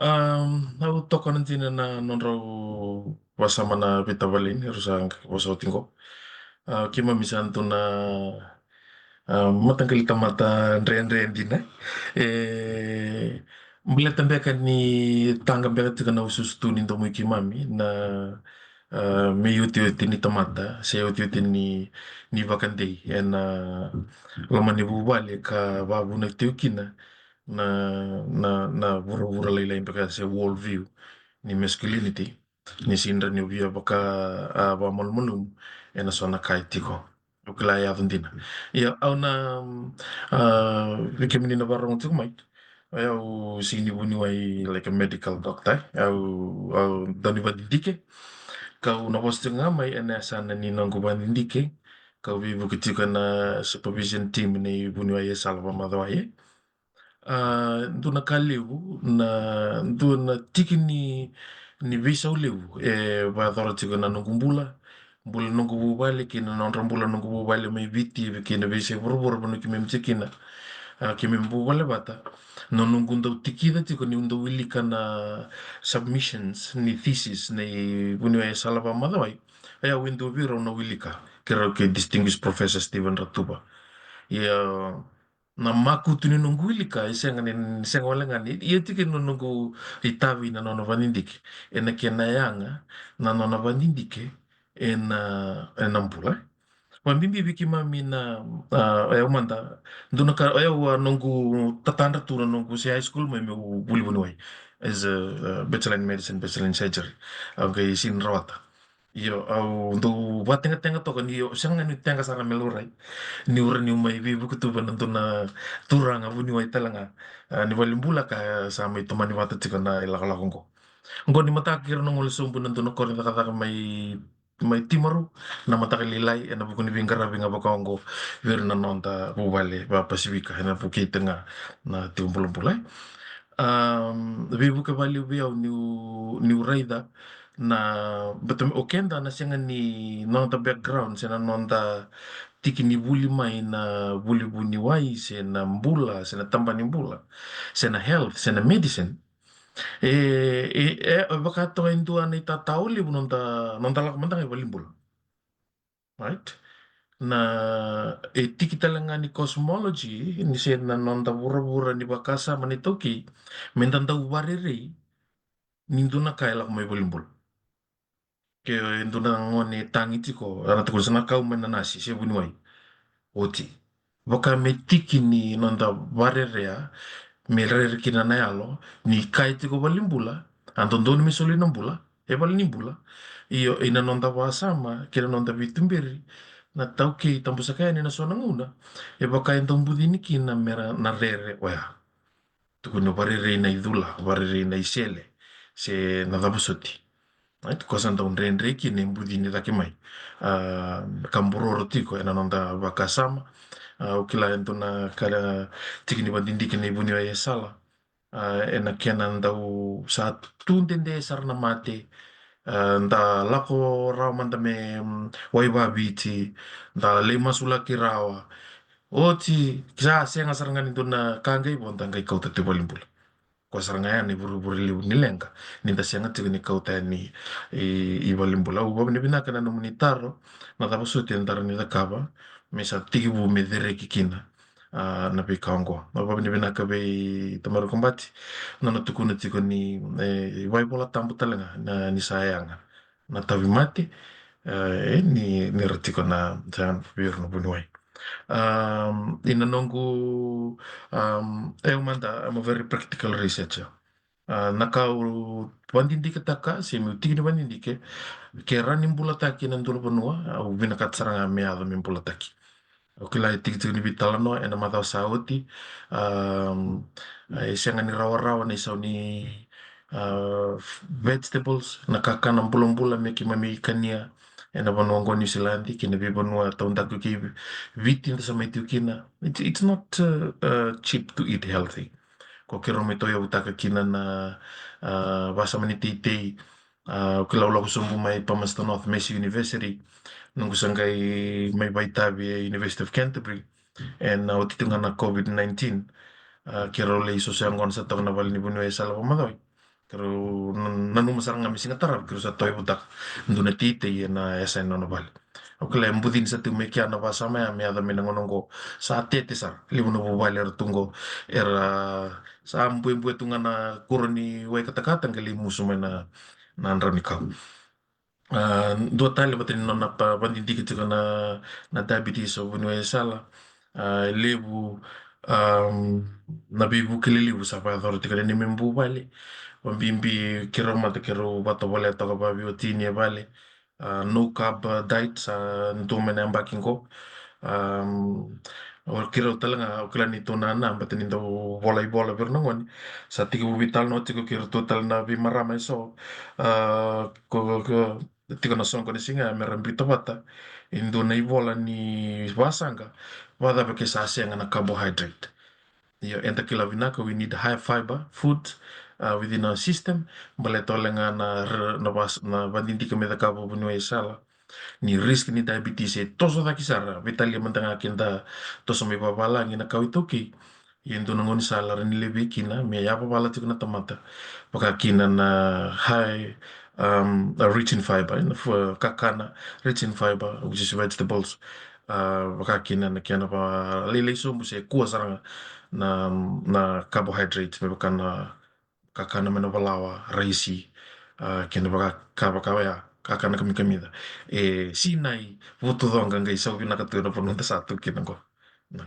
Am, au tokona dina na nodrau wasama na veitavaleni, rau sa vosa oti qo. A, keimami sa dua na, a, mataqali tamata dredre dina. E, baleta beka ni taqa beka tiko na usuusu tu ni domo i keimami, na, a, me iotioti ni tamata, se iotioti ni, ni vakadei, ena loma ni vuvale ka vavuna tiko kina na, na, na vuravura lailai beka se world view ni masculinity, ni sidra ni via vaka, a, vakamalumalumu ena so na ka e tiko. Au kila e yaco dina. Ia, au na, a, vei kemuni na vakarorogo tiko mai, o yau sega ni vuniwai like a medical doctor, au, au dau ni vadidike. Kau na vosa tiko ga mai ena yasana ni noqu vadidike, kau veivuke tiko ena supervision team nei vuniwai e Sala Vakamacawai. A, dua na ka levu, na dua na tiki ni, ni veisau levu e vakayacora tiko na noqu bula, bula noqu vuvale kei na nodra bula noqu vuvale mai Viti, kei na veiyasai vuravura vanua keimami tiko kina. A, keimami vuvale vata. Na noqu dau tikica tiko niu dau wilika na submissions ni thesis nei vuniwai e Sala Vakamacawai. Ia, au e dua vei rau na wilika, keirau kei Distinguished Professor Steven Ratuva. Ia, na makutu ni noqu wilika e sega ni, sega wale ga ni, ia tiko na noqu itavi na nona vadidike. Ena kena yaga na nona vadidike ena, ena bula. Vabibi vei keimami na, a, o yau mada, dua na ka, o yau a noqu tatadra tu na noqu se high school mai meu vuli vuniwai. As a, a, bachelor in medicine, bachelor in surgery. Au qai sega ni rawata. Io, au dau vategatega toka ni, io, sega ga ni tega sara me laurai. Niu rawa niu mai veivuke tu vei na dua na turaga vuniwai tale ga, a, ni valenibula ka sa mai tomani vata tiko na ilakolako qo. Qo ni mataka keirau na gole sobu na dua na koro ni cakacaka mai, mai Timaru, na mataka lailai, ena vuku ni veiqaravi ga vaka oqo vei ira na noda vuvale va Pasifika, ena vukei tiko ga na tiko bulabula. Am, veivuke valevu vei au niu, niu raica na, baleta o keda na sega ni noda background, se na noda tiki ni vuli mai na vuli vuniwai, se na bula, se na tabana ni bula, se na health, se na medicine. E, e, e, e vaka toka e dua na itatao levu noda, noda lako mada ga i valenibula. Right? Na, e tiki tale ga ni cosmology, ni se na noda vuravura ni vakasama ni taukei, meda dau varerei ni dua na ka e lako mai valenibula. Ke e dua na gone e tagi tiko, a na tukuna sa na kau mai na nasi, se vuniwai. Oti. Vaka me tiki ni noda varerea, me rere kina na yalo, ni kaya tiko valenibula, a dodonu me soli na bula, e valenibula. Io, ena noda vakasama, kei na noda veituberi, na taukei tabusaka yani ena so na gauna, e vaka e dau bucini kina me ra na rere oya. Tukuni o varerei na icula, varerei na isele, se na cava soti. Right? Ko sa dau dredre kina e bucini cake mai. A, ka buroro tiko ena noda vakasama. A, au kila e dua na ka tiki ni vadidike nei vuniwai e Sala. A, ena kena dau sa tu dede sara na mate. A, da lako rawa mada me, mm, wai vaviti, da lai masulaki rawa. Oti, sa sega sara ga ni dua na ka qai vo, da qai kauta tu i valenibula. Ko sara ga yani vurevure levu ni leqa, ni da sega tiko ni kauta yani i, i valenibula. Au vakavinavinaka na nomuni taro, na cava soti eda rawa ni cakava me sa tekivu me cereki kina a, na veika oqo. Na vakavinavinaka vei Tamara Kubati, na nona tukuna tiko ni, e, vaivola tabu tale ga na, ni sa yaga na tauvimate, e, ni, ni ra tiko na, sa yaga vei ira na vuniwai. Um, ina noqu, um, e, au mada, I'm a very practical researcher. A, na ka au vadidiketaka, se meu tiki ni vadidike, ke ra ni bulataki na dua na vanua, au vinakata sara ga me yaco me bulataki. Au kila e tikitiki ni veitalanoa ena macawa sa oti, um, e sega ni rawarawa na isau ni, uh, vegetables, na kakana bulabula me keimami kania ena vanua oqo Niusiladi, kei na veivanua taudaku kei Viti da sa mai tu kina. It's, it's not, uh, uh, cheap to eat healthy. Ko keirau mai tauyavutaka kina na, a, vasama ni teitei. A, au kila au lako sobu mai Palmerston North Massey University, noqu sa qai mai vaitavi e University of Canterbury, ena oti tu ga na COVID nineteen. A, keirau lai soso yaqona sa toka na vale ni vuniwai e Sala Vakamacawa. Keirau nan-, nanuma sara ga me siga tarava keirau sa tauyavutaka dua na teitei ena yasa ena nona vale. Au kila e bucini sa tiko mai kea na vasama ya me yaco mai na gauna oqo. Sa tete sara, levu na vuvale era tu oqo, era sa buebue tu ga na kuro ni wai katakata qai lai musu mai na, na drau ni kau. A, dua tale vata ni nona pa vadidike tiko na, na diabetes o vuniwai e Sala. A, levu, um, na veivuke lelevu sa vakayacora tiko na neimami vuvale. Vabibi keirau mada keirau vatovolea toka vaveiwatini e vale. A, no carb, a, diet sa dua mai na yabaki qo. Um, o keirau tale ga, au kila ni tou na, na, baleta ni dau vola ivola vei ira na gone. Sa tekivu veitalanoa tiko kei iratou tale na veimarama eso. A, ko, ko, tiko na soqo ni siga me ra biuta vata e dua na ivola ni vasaqa, vakacava ke sa sega na carbohydrate. Io, eda kila vinaka, we need high fiber food, uh, within our system. Baleta wale ga na, na vas-, na vadidike me cakava o vuniwai e Sala ni risk ni diabetes e toso cake sara, veitalia mada ga ke da toso mai vavalagi na kawa iTaukei. Ia e dua na gaunisala ra ni levei kina me yavavala tiko na tamata, vaka kina na high, um, uh, rich in fiber, na fu-, kakana rich in fiber, which is vegetables, uh, vaka kina na kena vakalailai sobu se kua sara ga na, na carbohydrates, me vaka na kakana mai na valawa, raisi, uh, kei na vaka, ka vaka oya, kakana kamikamica. E sinai vutucoqa qai sau vinaka tu ena vanua da sa tu kina qo. Na.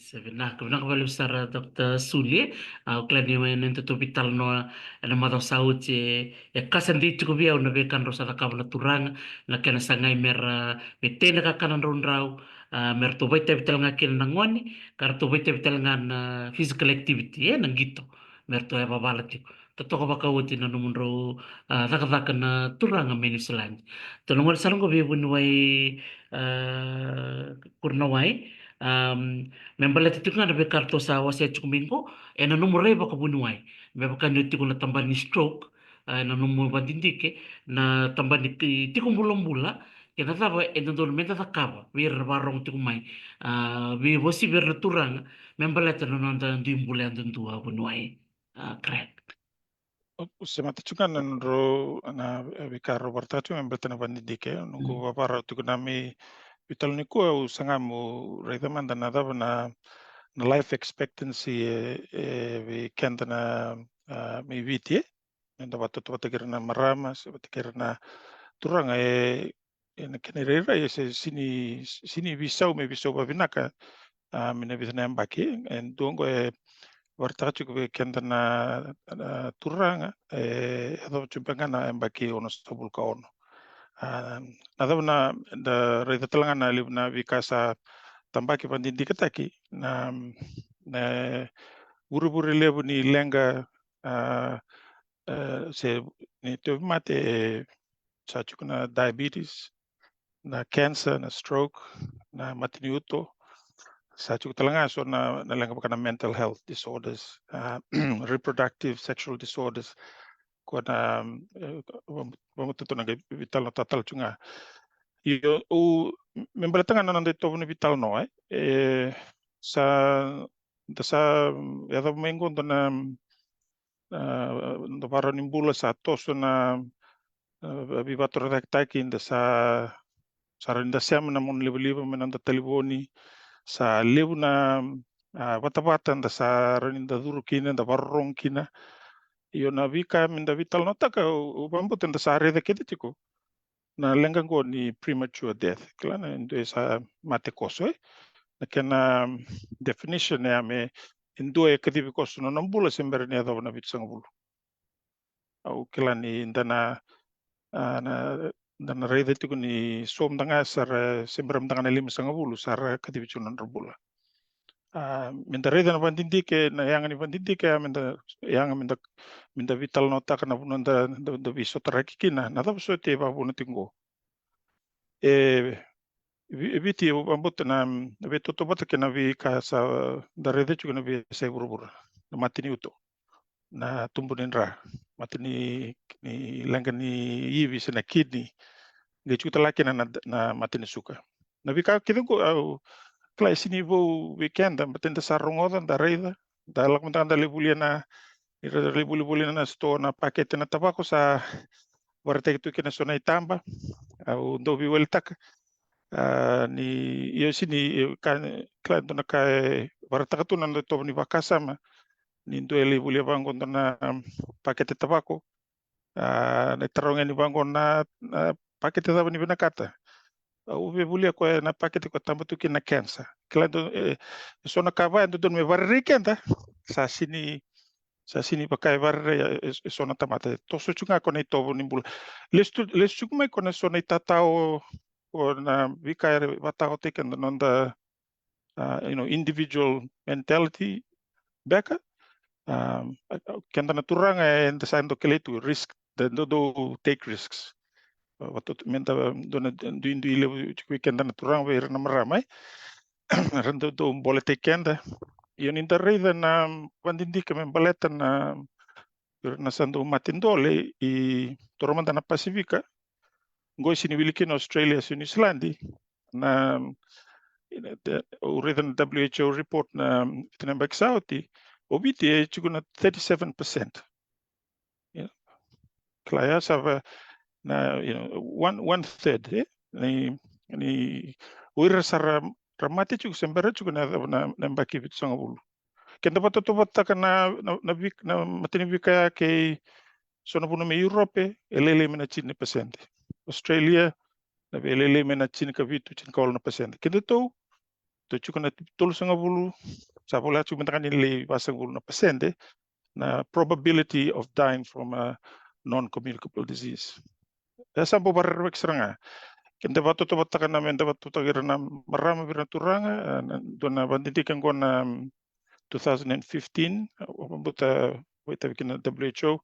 Sa vinaka, vinaka vakalevu sara, Doctor Suli. A, au kila ni mai na nodatou veitalanoa ena macawa sa oti, e, e ka sa dei tiko vei au na veika drau sa cakava na turaga, na kena sagai me ra, me tei na kakana draudrau, a, me ratou vakaitavi tale ga kina na gone, ka ratou vakaitavi tale ga na physical activity, e, na qito, me ratou yavavala tiko. Totoka vakaoti na nomudrau, a, cakacaka na turaga mai Niusiladi. Tou na gole sara qo vei vuniwai, a, Kurinawai, am, me baleta tiko ga na veika ratou sa wasea tiko mai qo, ena nomu rai vakavuniwai. Me vaka ni o tiko na tabana ni stroke, a, ena nomu vadidike, na tabana ni ki-, tiko bulabula, kei na cava e dodonu meda cakava vei ira na vakarorogo tiko mai, a, vei, uasivi ira na turaga, me baleta na noda dui bula yadudua, vuniwai, a, Craig. O, o semata tiko ga na nodrau, na veika rau vakaraitaka tiko me baleta na vadidike. Noqu, mm, vavarau tiko na mai veitalanoa nikua, au saga meu raica mada na cava na, na life expectancy e, e vei keda na, a, mai Viti, e. Eda vakatautauvatataki ira na marama, se vata kei ira na turaga, e, ena kena irairai, e se sini, sini veisau, me veisau vavinaka, a, mai na vica na yabaki. E dua oqo e vakaraitaka tiko vei keda na, na turaga, e, e yacova tiko beka ga na yabaki onosagavulu ka ono. A, na cava na, da raica tale ga na levu na veika sa tabaki vakadidiketaki, na, na vurevure levu ni leqa, a, e, se ni tauvimate, e, sa tiko na diabetes, na cancer, na stroke, na mate ni uto, sa tiko tale ga so na, na leqa vaka na mental health disorders, a, reproductive sexual disorders, ko na, e, vaka, vaka tu na qai veitalanoa tale tiko ga. Io, au, me baleta ga na noda itovo ni veitalanoa, e, e, sa, da sa, e, yacova mai qo dua na, a, noda vakarau ni bula sa toso na, a, veivakatorocaketaki, da sa, sa rawa ni da sema na monalivaliva mai na noda talevoni, sa levu na, a, vatavata da sa rawa ni da curu kina, da vakarorogo kina. Io, na veika me da veitalanoataka, au, au vakabauta da sa raica kece tiko na leqa qo ni premature death. Kila, na dua e sa mate koso, e? Na kena definition ya me dua e kacivi koso na nona bula se bera ni yacova na vitusagavulu. Au kila ni da na, a, na, da na raica tiko ni so mada ga sa ra, se bera mada ga na limasagavulu sa ra kacivi tiko na nodra bula. A, me da raica na vakadidike, na yaga ni vakadidike, a, me da, yaga me da, me da veitalanoataka na vanua da, da, da veisotaraki kina, na cava soti e vakavuna tiko qo. E, Vi-, Viti, au vakabauta na, na veitotovata kei na veika sa da raica tiko na veiyasai vuravura, na mate ni uto, na tubu ni dra, mate ni, ni leqa ni ivi se na kidney, qai tiko tale ga kina na, na mate ni suka. Na veika kece qo, au kila e sega ni vou vei keda, baleta da sa rogoca, da raica, da lako mada ga da lai volia na, ni ra lai volivolia na sitoa na pakete na tavako, sa vakaraitaki tu kina so na itaba. Au dau veiwalitaka, a, ni, io, sega ni, e, ka, kila, dua na ka e vakaraitaka tu na noda itovo ni vakasama, ni dua e lai volia vaqo dua na, um, pakete tavako, a, na taroga yani vaqo na, na pakete cava ni vinakata. Au via volia koya na pakete koya taba tu kina na cancer. Kila, dua, e, e so na ka va e dodonu me varerei keda, sa sega ni, sa sega ni vaka e varerei e, e, e so na tamata. E toso tiko ga koya na itovo ni bula. Lesu tu, lesu tiko mai koya na so na itatao, o na veika e vakataotaki keda na noda, a, you know, individual mentality beka. Um, a, a, keda na turaga, e, eda sa dau kilai tu risk, da dau, dau take risks. A, vakatau me da dua na duidui levu tiko vei keda na turaga vei ira na marama, e. Ra dau, dau boletaki keda. Io, ni da raica na vakadidike me baleta na, ira na sa dau mate dole i taura mada na Pasifika, qo e sega ni wili kina Australia se New Zealand. Na, ina, te, au raica na W H O report na vitu na yabaki sa oti, o Viti e tiko na thirty-seven percent. Ia, kila, ya sa va na, you know, one, one third, e? Ni, ni o ira sa ra, ra mate tiko se bera tiko na, na, na yabaki vitusagavulu. Keda vakatautauvatataka na, na, na vik-, na mate ni veika ya kei so na vanua mai Europe, e lailai mai na tini na pasede. Australia, na veilailai mai na tinikavitu, tinikawalu na pasede. Kedatou, tou tiko na tolusagavulu, sa voleka tiko mada ga ni lai vasagavulu na pasede na probability of dying from a non-communicable disease. E sa bau vakarerevaki sara ga. Keda vakatautauvatataka na, me da vakatautauvatataka ira na marama vei ira na turaga, e, na, dua na vakadidike qo na, mm, two thousand and fifteen, e, au vakabauta vakaitavi kina na W H O,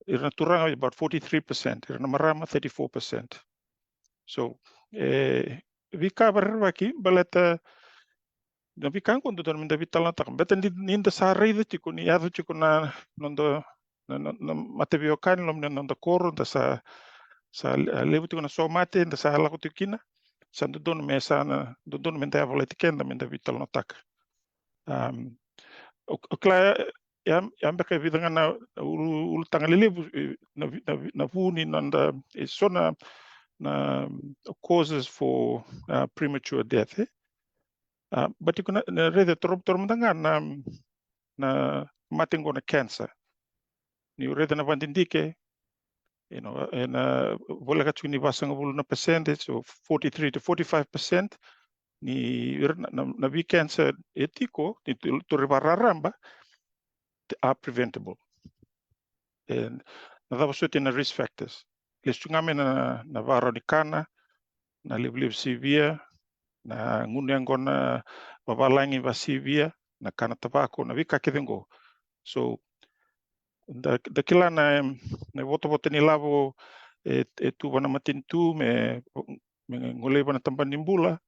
ira na turaga about forty-three percent, ira na marama thirty-four percent. So, e, veika vakarerevaki, baleta na veika qo dodonu me da veitalanoataka. Baleta ni, ni da sa raica tiko, ni yaco tiko na noda, na, na, na mataveiwekani loma ni noda koro, da sa, sa le-, levu tiko na somate da sa lako tiko kina, sa dodonu me sa na, dodonu me da yavalati keda me da veitalanoataka. Um, o, o kila, ya, ya beka e vica ga na ulu-, ulutaga lelevu, e, na vi-, na vi-, na vu ni noda, e, so na, na causes for, uh, premature death, e? Uh, but iko na, na raica toro, toro mada ga na, na mate qo na cancer. Ni raica na vakadidike, you know, e na voleka tiko ni vasagavulu na pasede, so forty-three to forty-five percent ni ira na, na, na vei cancer e tiko, ni tu-, turi vakararaba, are preventable. E, na cava soti na risk factors? Lesu ga mai na, na vakarau ni kana, na levulevu sivia, na gunu yaqona vavalagi vasivia, na kana tavako, na veika kece qo. So, da, da kila na, na ivotavota ni lavo e, e tu vua na matanitu me, me golei vua na tabana ni bula.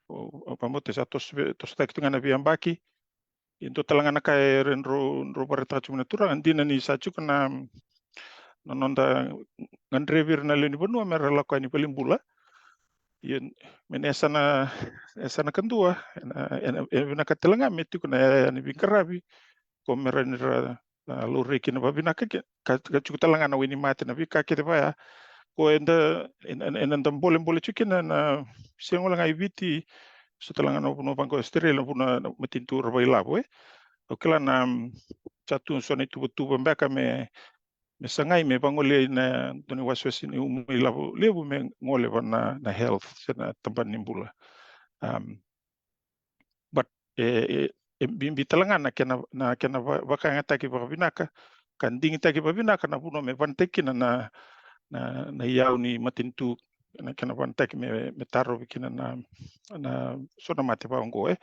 O, o vakabauta sa toso ve-, tosotaki tu ga na veiyabaki. E dua tale ga na ka e drau, drau vakaraitaka tiko mai na turaga, dina ni sa tiko na, na noda gadrevi ira na lewe ni vanua me ra lako yani valenibula. Ia, me na yasana, yasana kadua, e na, e na, e vinaka tale ga me tiko na yaya ni veiqaravi, ko me ra ni ra, a, laurai kina vavinaka ke, ka, ka tiko tale ga na wainimate, na veika kece vaya. Ko eda, e na, e na, e na da bolebole tiko kina na, sega wale ga i Viti, so tale ga na vanua vaqo Australia, na vanua na matanitu ra vakailavo, e. Au kila na, mm, sa tu so na ituvatuva beka me, me sagai me vagolei na dua na iwasewase ni umu ilavo levu me gole va na, na health se na tabana ni bula. Um, but e, e, e bibi tale ga na kena, na kena va-, vakayagataki vakavinaka, ka digitaki vakavinaka na vanua me vanataki kina na, na, na iyau ni matanitu, na kena vanataki me, me tarovi kina na, na so na mate vaqo, e.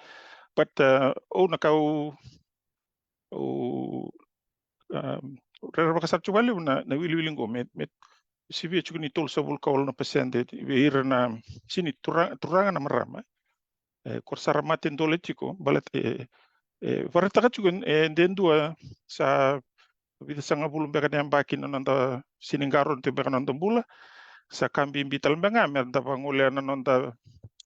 But, uh, au na ka au, au, um, rerevaka sara tu vakalevu na, na wiliwili qo me, me sivia tiko ni tolusagavulu ka walu na pasede vei ira na, sega ni tura-, turaga na marama. E, ko ra sa ra mate dole tiko, baleta, e, e, vakaraitaka tiko, e, de dua sa vica sagavulu beka na yabaki na noda sega ni qarauna tiko beka na noda bula. Sa ka bibi tale beka ga me da vagolea na noda,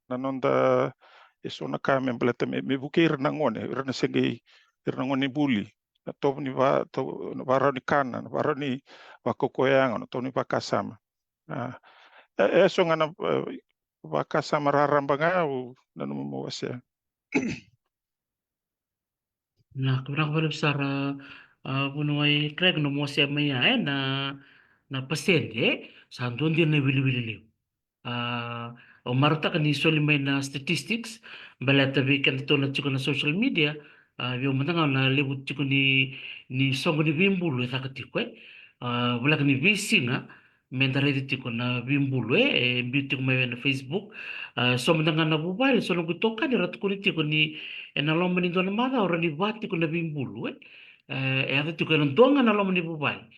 na noda, e, so na ka me baleta me, me vukei ira na gone, ira na se qai, ira na gone buli, na tovo ni va-, tovo, na varau ni kana, na varau ni vakaukauwa yago, na tovo ni vakasama. A, e, e so ga na, e, vakasama raraba ga au nanuma mo wasea. Na, vinaka vakalevu sara, a, vuniwai Craig na mo wasea mai ya, e, na, na pasede, e, sa dua dina na wiliwili levu. A, au marautaka ni soli mai na statistics, baleta vei kedatou na tiko na social media, a, vei au mada ga na levu tiko ni, ni soqo ni veibulu e caka tiko, e. A, voleka ni veisiga, me da raica tiko na veibulu, e, e biu tiko mai ena Facebook. A, so mada ga na vuvale, so noqu itokani ra tukuni tiko ni ena loma ni dua na macawa rawa ni va tiko na veibulu, e. E, e yaco tiko ena dua ga na loma ni vuvale.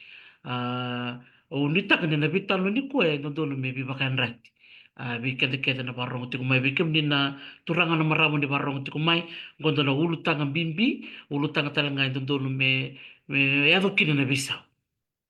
A, au nuitaka ni na veitalanoa nikua e dodonu me veivakayadrati. A, vei keda kece na vakarorogo tiko mai, vei kemuni na turaga na marama ni vakarorogo tiko mai, qo dua na ulutaga bibi, ulutaga tale ga e dodonu me, me yaco kina na veisau.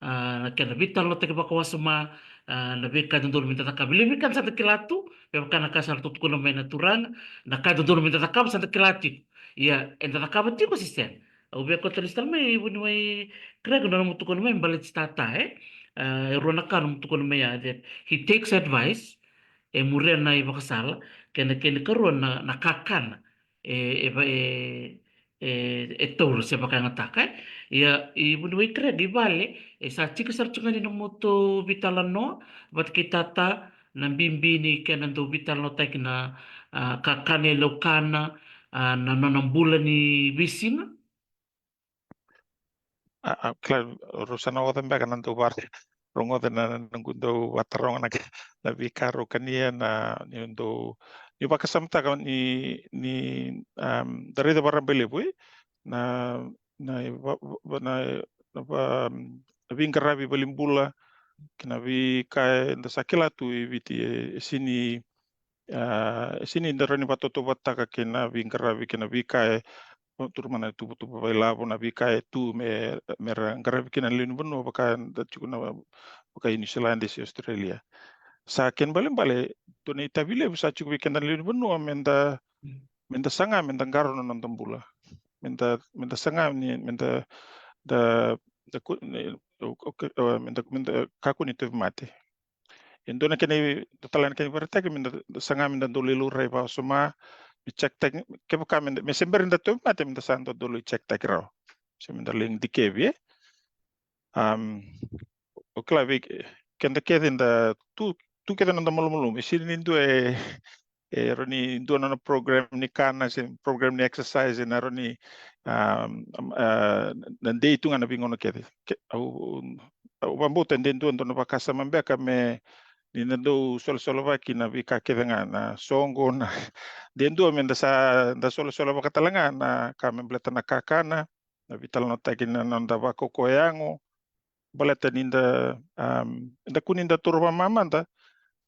A, na kena veitalanoataki vakawasoma, a, na veika e dodonu me da cakava. Levu vei keda sa da kila tu, me vaka na ka sa ratou tukuna mai na turaga, na ka e dodonu me da cakava sa da kila tiko. Ia, eda cakava tiko se sega. Au via kauta lesu tale mai vuniwai Craig na nomu tukuna mai baleti tata, e. A, e rua na ka nomu tukuna mai ya, that he takes advice, e muria na ivakasala, kei na kena ikarua na, na kakana, e, e va-, e, e, e taura se vakayagataka, e. Ia, i vuniwai Craig i vale, e sa tiko sara tu ga ni nomutou veitalanoa vata kei tata, na bibi ni kena dau veitalanoataki na, a, kakana e laukana, a, na nona bula ni veisiga. A, a, kila, rau sa na oca beka na dau vare, rogoca na, na noqu dau vataroga na, na veika rau kania, na, ni dau, ni vakasamataka ni, ni, um, da raica vakarabailevu, e, na, na, va-, va-, na, na va-, na veiqaravi valenibula, kei na veika eda sa kila tu e Viti, e, e sega ni, a, e sega ni da rawa ni vakatautauvatataka kei na veiqaravi, kei na veika e, o, turu mai na tuvatuva vakailavo, na veika e tu me, me ra qaravi kina na lewe ni vanua vaka da tiko na, vaka i Niusiladi se Australia. Sa kena ibalebale, dua na itavi levu sa tiko vei keda na lewe ni vanua me da, me da saga, me da qarauna na noda bula. Me da, me da saga ni, me da, da, da ku-, ni, o, o, o, me da, me da kakua ni tauvimate. E dua na kena i-, dua tale na kena ivakaraitaki, me da, da saga me da dau lai laurai vakawasoma, me check taki, kevaka me da, me se bera ni da tauvimate, me da sa dau, dau lai check taki rawa. Se me da lai dikevi, e. Um, o kila vei ke-, keda kece da tu, tu kece na noda malumalumu, e sega ni dua e, e rawa ni dua na nona program ni kana se program ni exercise, e na rawa ni, um, um, a, na dei tu ga na veigauna kece. Ke-, au, au vakabauta de dua, dua na vakasama beka me ni na dau solasolawaki na veika kece ga na soqo na de dua me da sa, da solasolawaka tale ga na ka me baleta na kakana, na veitalanoataki na noda vakaukauwa yago, baleta ni da, um, da kua ni da taura vakamamada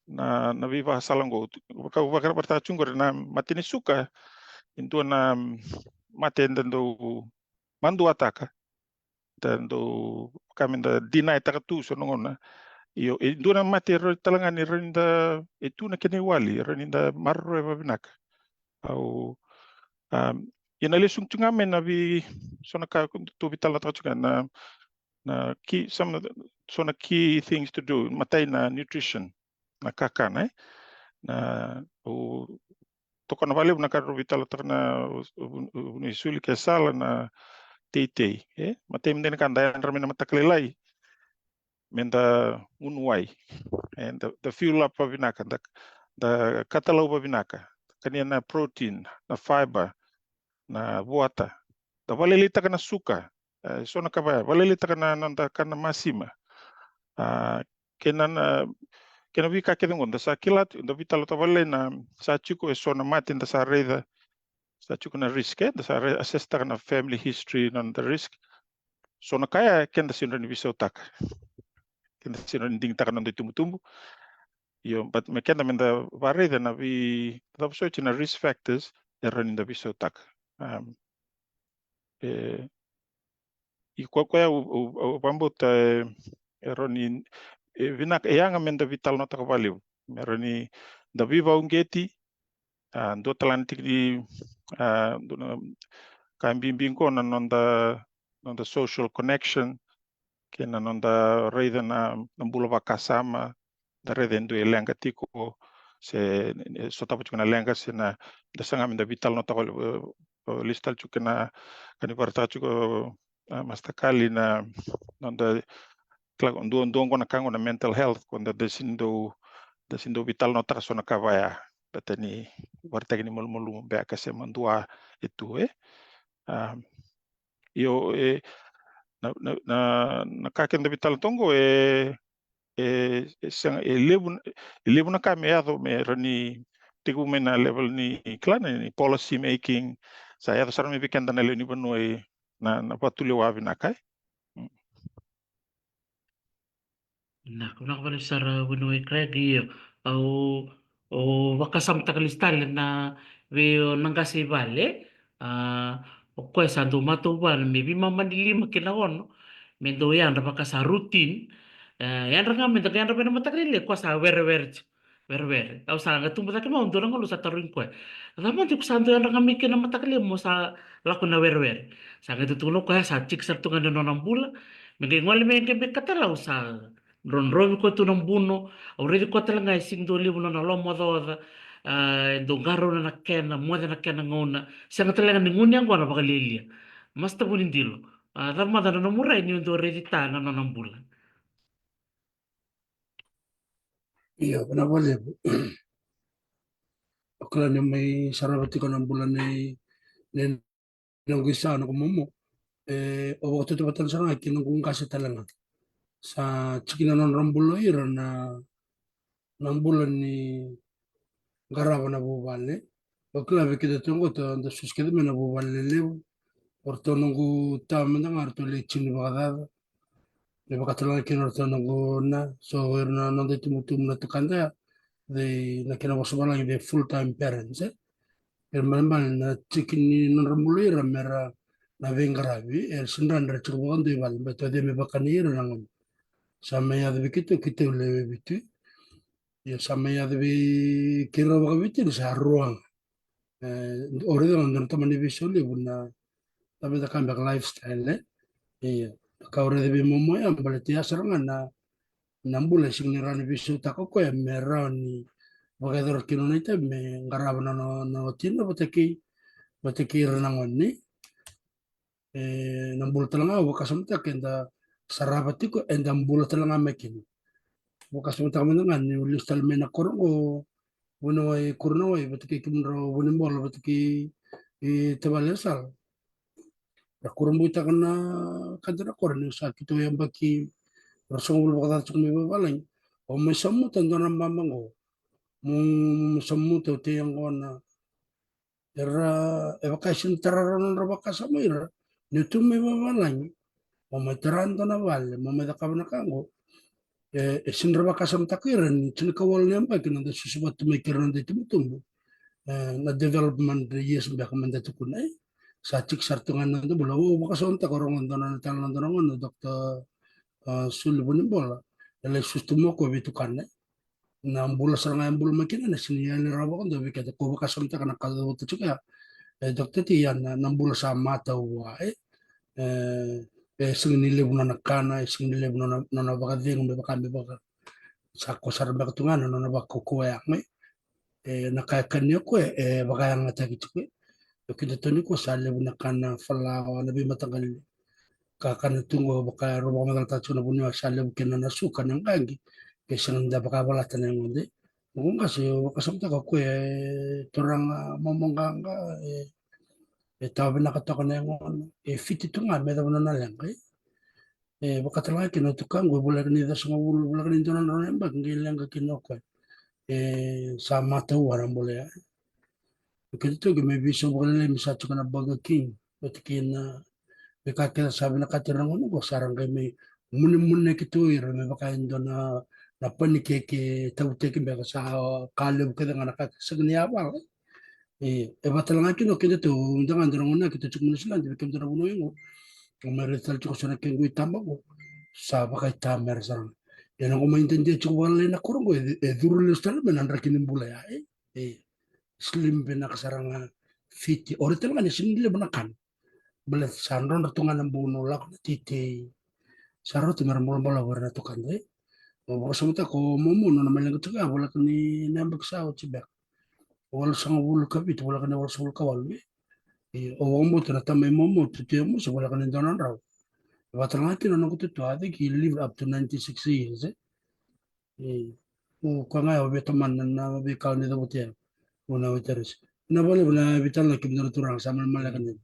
na, na veivakasala oqo. Vaka, vaka, vakaraitaka tu qori na mate ni suka, e dua na, um, mate eda dau maduataka, da dau, ka me da deny taka tu so na gauna. Io, e dua na mate e rawa tale ga ni rawa ni da, e tu na kena iwali, e rawa ni da maroroya vakavinaka. Au, um, ia na lesu tu ga mai na vei, so na ka tou veitalanoataka tu ga na, na key, some of the, so na key things to do, matai na nutrition, na kakana, e? Na, o, tokona vakalevu na ka rau veitalanoataka na vu-, vu-, vu-, vuniwai suli ke sala na teitei, e? Matai me da na ka da yadra mai na mataka lailai, me da gunu wai, e, da, da fuel up vavinaka, da, da katalau vavinaka, kania na protein, na fiber, na vuata, da vakalailaitaka na suka, e, so na ka vaya, vakalailaitaka na, na noda kana masima. A, kei na, na, kei na veika kece qo, da sa kila tu, da veitalanoataka vakalailai na, sa tiko e so na mate da sa raica, sa tiko na risk, e, da sa re-, assess taka na family history, na noda risk. So na ka ya, keda sega ni veisautaka. Keda sega ni digitaka na noda itubutubu. Io, but me keda me da vakaraica na vei, cava soti na risk factors, e rawa ni da veisautaka. Um, e, i koya, koya au, au, au vakabauta, e, e rawa ni, e vinaka, e yaga me da veitalanoataka vakalevu. Me rawa ni da veivakauqeti, a, dua tale na tiki ni, a, dua na ka bibi qo na noda, noda social connection, kei na noda raica na, na bula vakasama, da raica e dua e leqa tiko, se, e, sotava tiko na leqa, se na, da saga me da veitalanoataka, e, e, lesu tale tiko kei na, ka ni vakaraitaka tiko, a, Master Kali, na noda, kila, dua, dua qo na ka qo na mental health, ko da, da sega ni dau, da sega ni dau veitalanoataka so na ka vaya, baleta ni vakaraitaki ni malumalumu beka se madua e tu, e. A, io, e, na, na, na, na ka keda veitalanoataka qo, e, e, e sega, e levu, e levu na ka me yaco me rawa ni tekivu mai na level ni, kila, ni policy making, sa yaco sara mai vei keda na lewe ni vanua, e, na, na vakatulewa vinaka, e. Mm. Na, vinaka vakalevu sara vuniwai Craig, io. Au, au vakasamataka lesu tale na vei o na qase i vale, a, o koya sa dau matau vua me veimama ni lima ki na ono, me dau yadra vaka sa routine, e, yadra ga me da qai yadra mai na mataka lailai, koya sa werewere tiko. Werewere. Au sa qai tubu cake mai, au dua na gauna au sa tarogi koya, a cava mada iko sa dau yadra ga mai kina mataka lailai mo sa lako na werewere? Sa qai dau tukuna o koya sa tiki sara tu ga na nona bula, me qai gole mai qai mai katalau sa drodrovi koya tu na buno, au raici koya tale ga e sega ni dau levu na nona lomaocaoca, a, e dau qarauna na kena, moce na kena gauna, sega tale ga ni gunu yaqona vakalialia. Master Vunidilo, a cava mada na nomu rai ni o dau raici ta na nona bula? Io, vinaka vakalevu. O kila ni mai sarava tiko na bula nei, nei noqu isa, noqu momo. E, au vakatautauvata sara ga kei noqu qase tale ga. Sa tiki na nodra bula o ira na, na bula ni qarava na vuvale. O kila vei keda tu qo, da susu kece mai na vuvale lelevu. O ratou noqu ta mada ga, o ratou lai tini vakacaca. Me vaka tale ga kina o ratou noqu na, so o ira na noda itubutubu na tukada ya, they, na kena vosa valagi, they full time parents, e. Era balebale na tiki ni nodra bula o ira mera na veiqaravi, era sega ni rawa ni ra tiko vakadua i vale, baleta o cei me vakani ira na gauna. Sa mai yaco vei keitou, keitou lewe vitu. Ia sa mai yaco vei keirau vakaviti ni sa rua ga. E, o raica ga dua na tamani veisau levu na, na vei caka beka lifestyle, e. Ia, ka o raica vei momo ya, baleta ya sara ga na, na bula e sega ni rawa ni veisautaka o koya me rawa ni vakayacora kina na itavi me qarava na, na, na watina vata kei, vata kei ira na gone. E, na bula tale ga au vakasamataka eda sarava tiko, eda bula tale ga mai kina. Vakasamataka mada ga niu lesu tale mai na koro qo, vuniwai Kurunawai vata kei kemudrau Vunibola vata kei, e, tavale Sala. Ra kurabuitaka na keda na koro niu sa keitou yabaki ruasagavulu vakacaca tiko mai vavalagi. Au mai samuta dua na baba qo. Mo, mo samuta, au tei yaqona. Era, e vaka e sega ni tara rawa na nodra vakasama o ira niu tu mai vavalagi. Mo mai tara dua na vale, mo mai cakava na ka qo. E, e sega ni ra vakasamataka o ira ni tinikawalu na yabaki na noda susu vata mai kei ira na noda itubutubu. E, na development years beka me da tukuna, e. Sa tiki sara tu ga na noda bula. Au vakasamataka, au rogoca dua na tale na dua na gone, Doctor, a, Suli Vunibola. E lai susu tu mai o koya vei tukana, e. Na bula sara ga e bula mai kina na sega ni yali rawa vakadua vei keda, ko vakasamataka na ka au cavuta tiko ya. E, Doctor T, ya na, na bula sa matau vua, e. E, e sega ni levu nona kana, e sega ni levu nona, nona vakacegu me vaka, me vaka. Sa koya sara beka tu ga na nona vakaukauwa ya, mai. E, na ka e kania o koya e vakayagataki tiko. E, o keda toni ko sa levu na kana falawa na veimataqali. Ka kana tu qo vaka e rau vakamacalataka tiko na vuniwai sa levu kina na suka na qaqi. Ke sega ni da vakavalata na yagoda. Qo ga se vakasamataka o koya e turaga momo qaqa, e, e tawa vinaka toka na yagona. E fiti tu ga me yacova na nona leqa, e. E, vakatalega kina o tukaqu, e voleka ni ciwasagavulu, voleka ni dua na drau na yabaki qai leqa kina o koya. E, sa matau a na bula ya. O keda tu qai mai veisau vakalailai me sa tiko na Burger King. Oti kina, me ka kece sa vinakati ira na gone qo sa ra qai mai munemunetaki tu ira me vaka e dua na, na panikeke tauteki beka sa ka levu kece ga na ka sega ni yavala. E, e vatalega kina o keda tu, da ga dua na gauna keitou tiko mai Niusiladi, vei kemudou na vanua qo. Au mai raica tale tiko so na kequ itaba qo. Sa vakaitamera sara ga. E na qo mai dede tiko vakalailai na koro qo, e, e curu lesu tale mai na draki ni bula ya, e. E, slim vinaka sara ga, fiti. O ira tale ga ni sega ni levu na kana. Baleta sa drodro tu ga na bau na lako na teitei. Sa rauta mera bolabola vei ira na tukada, e. Au vakasamataka o momo nona mai leqa tiko ya, voleka ni na yabaki sa oti beka. Walusagavulu ka vitu, voleka ni walusagavulu ka walu, e. E, au vakabauta na tama i momo, tutu i momo, se voleka ni dua na drau. Vatalega kina na noqu tutu, I think he lived up to ninety-six years, e. E, o koya ga e via tomana na veika ni cavuta ya. O na veitarosi. Na vale, na veitalanoa kemudou na turaga, sa malemaleka ni.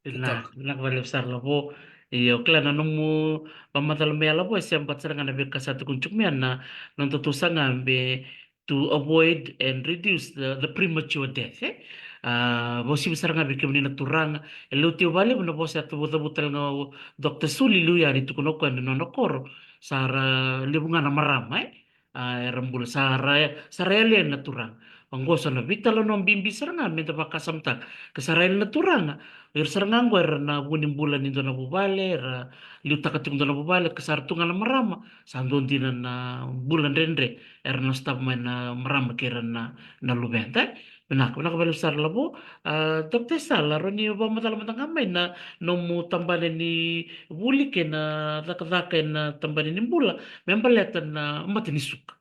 Ina, na vale sara Lavo. Io, kila na nomu vakamacala mai ya Lavo, e sema vata sara ga na veika sa tukuni tiko mai ya na, na noda tou saga me to avoid and reduce the, the premature death, e? A, vakauasivi sara ga vei kemuni na turaga. E levu tiko vakalevu na vosa e cavucavuta tale ga o Doctor Suli Liuyani, tukuna o koya na nona koro. Sa ra levu ga na marama, e? A, era bula sa ra, sa ra yali yani na turaga. Oqo so na veitalanoa bibi sara ga me da vakasamataka. Ke sa ra yali na turaga, o ira sara ga oqo era na vu ni bula ni dua na vuvale, era liutaka tiko dua na vuvale, ke sa ra tu ga na marama, sa dua dina na bula dredre era na sotava mai na marama kei ira na, na luveda, e. Vinaka, vinaka vakalevu sara Lavo. A, Doctor Isala, rawa ni vakamacala mada ga mai na nomu tabana ni vuli kei na cakacaka ena tabana ni bula me baleta na mate ni suka.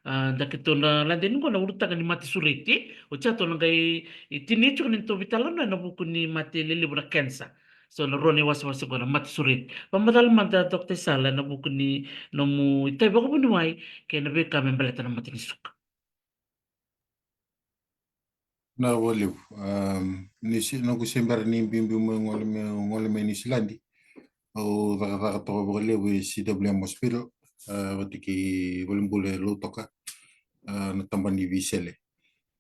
A, da keitou na lade ni qo na ulutaga ni mate sureti, e. Oti ya tou na qai tini tiko ni tou veitalanoa ena vuku ni mate lelevu na cancer. So na rua na iwasewase qo na mate sureti. Vakamacala mada Doctor Isala ena vuku ni nomu itavi vakavuniwai kei na veika me baleta na mate ni suka. Na vakalevu. Am, ni se, noqu se bera ni biubiu mai gole mai, gole mai Niusiladi. Au cakacaka toka vakalevu e C W M Hospital, a, vata kei valenibula e Lautoka, a, na tabana ni veisele.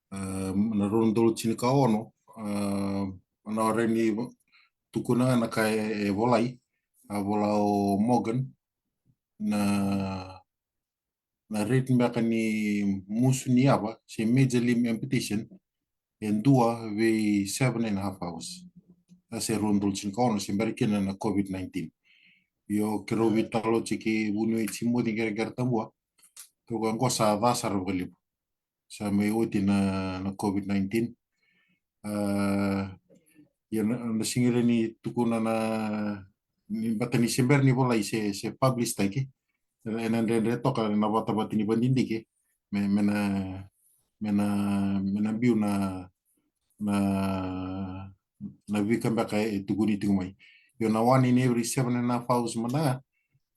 A, na rua na udolu tinikaono, a, na ora ni va-, tukuna ga na ka e, e volai, a vola o Morgan, na na rate beka ni musu ni yava, se major limb amputation, e dua vei seven and a half hours. A se rua na udolu tinikaono, se bera kina na COVID nineteen. Io, keirau veitalanoa tiko kei vuniwai Timoci Qereqeretabua. Toka qo sa ca sara vakalevu. Sa mai oti na, na COVID nineteen. A, ia na, na sega ni tukuna na, ni bata ni se bera ni volai se, se publish taki. Ena, ena dredre toka na vatavata ni vadidike. Me, me na, me na, me na biu na, na, na veika beka e tukuni tiko mai. Io na one in every seven and a half hours mada ga,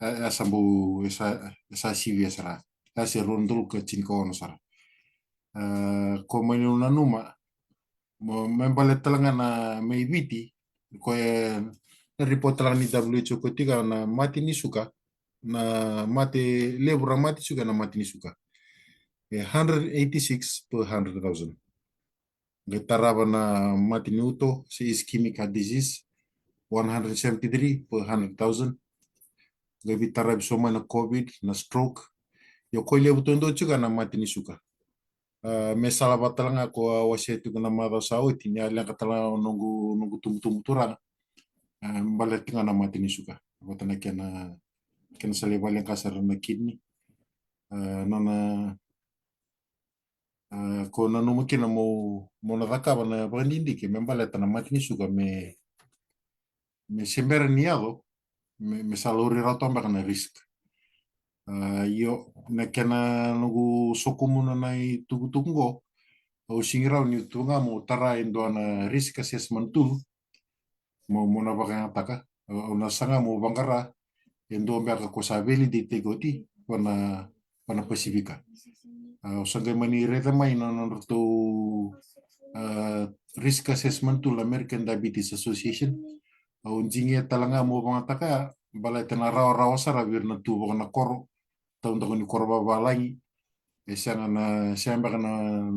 e, e sa bau, e sa, e sa sivia sara. E sa rua na udolu ka tinikaono sara. A, ko mai niu nanuma, mo, me baleta tale ga na mai Viti, ko e na report tale ga ni W H O ko tika na mate ni suka, na mate levu ra mate suka na mate ni suka. E hundred eighty-six per hundred thousand. Qai tarava na mate ni uto, se ischemic heart disease, one hundred seventy-three per hundred thousand. Qai veitaravi so mai na COVID, na stroke. Io ko levu todo tiko na mate ni suka. A, me sala vata tale ga ko a wasea tiko na macawa sa oti, ni a leqa tale ga o noqu, noqu tubutubu turaga. A, baleta tiko ga na mate ni suka. Vata na kena, kena sa lai valeqa sara na kidney. A, nona, a, ko nanuma kina mo, mo na cakava na vakadidike, me baleta na mate ni suka, me, me se bera ni yaco, me, me sa laurai rawa toka beka na risk. A, io, na kena noqu sokumuna na itukutuku qo, Au sega ni rawa niu tu ga mo tara e dua na risk assessment tool mo, mo na vakayagataka. Au na saga mo vaqara e dua beka ko sa validate-taki oti vana, vana Pasifika. Au sa qai mani raica mai na nodratou risk assessment tool American Diabetes Association. Au digia tale ga mo vagataka baleta na rawarawa sara vei ira na tu vaka na koro, taudaku ni koro vavalagi. E sega na, sega beka na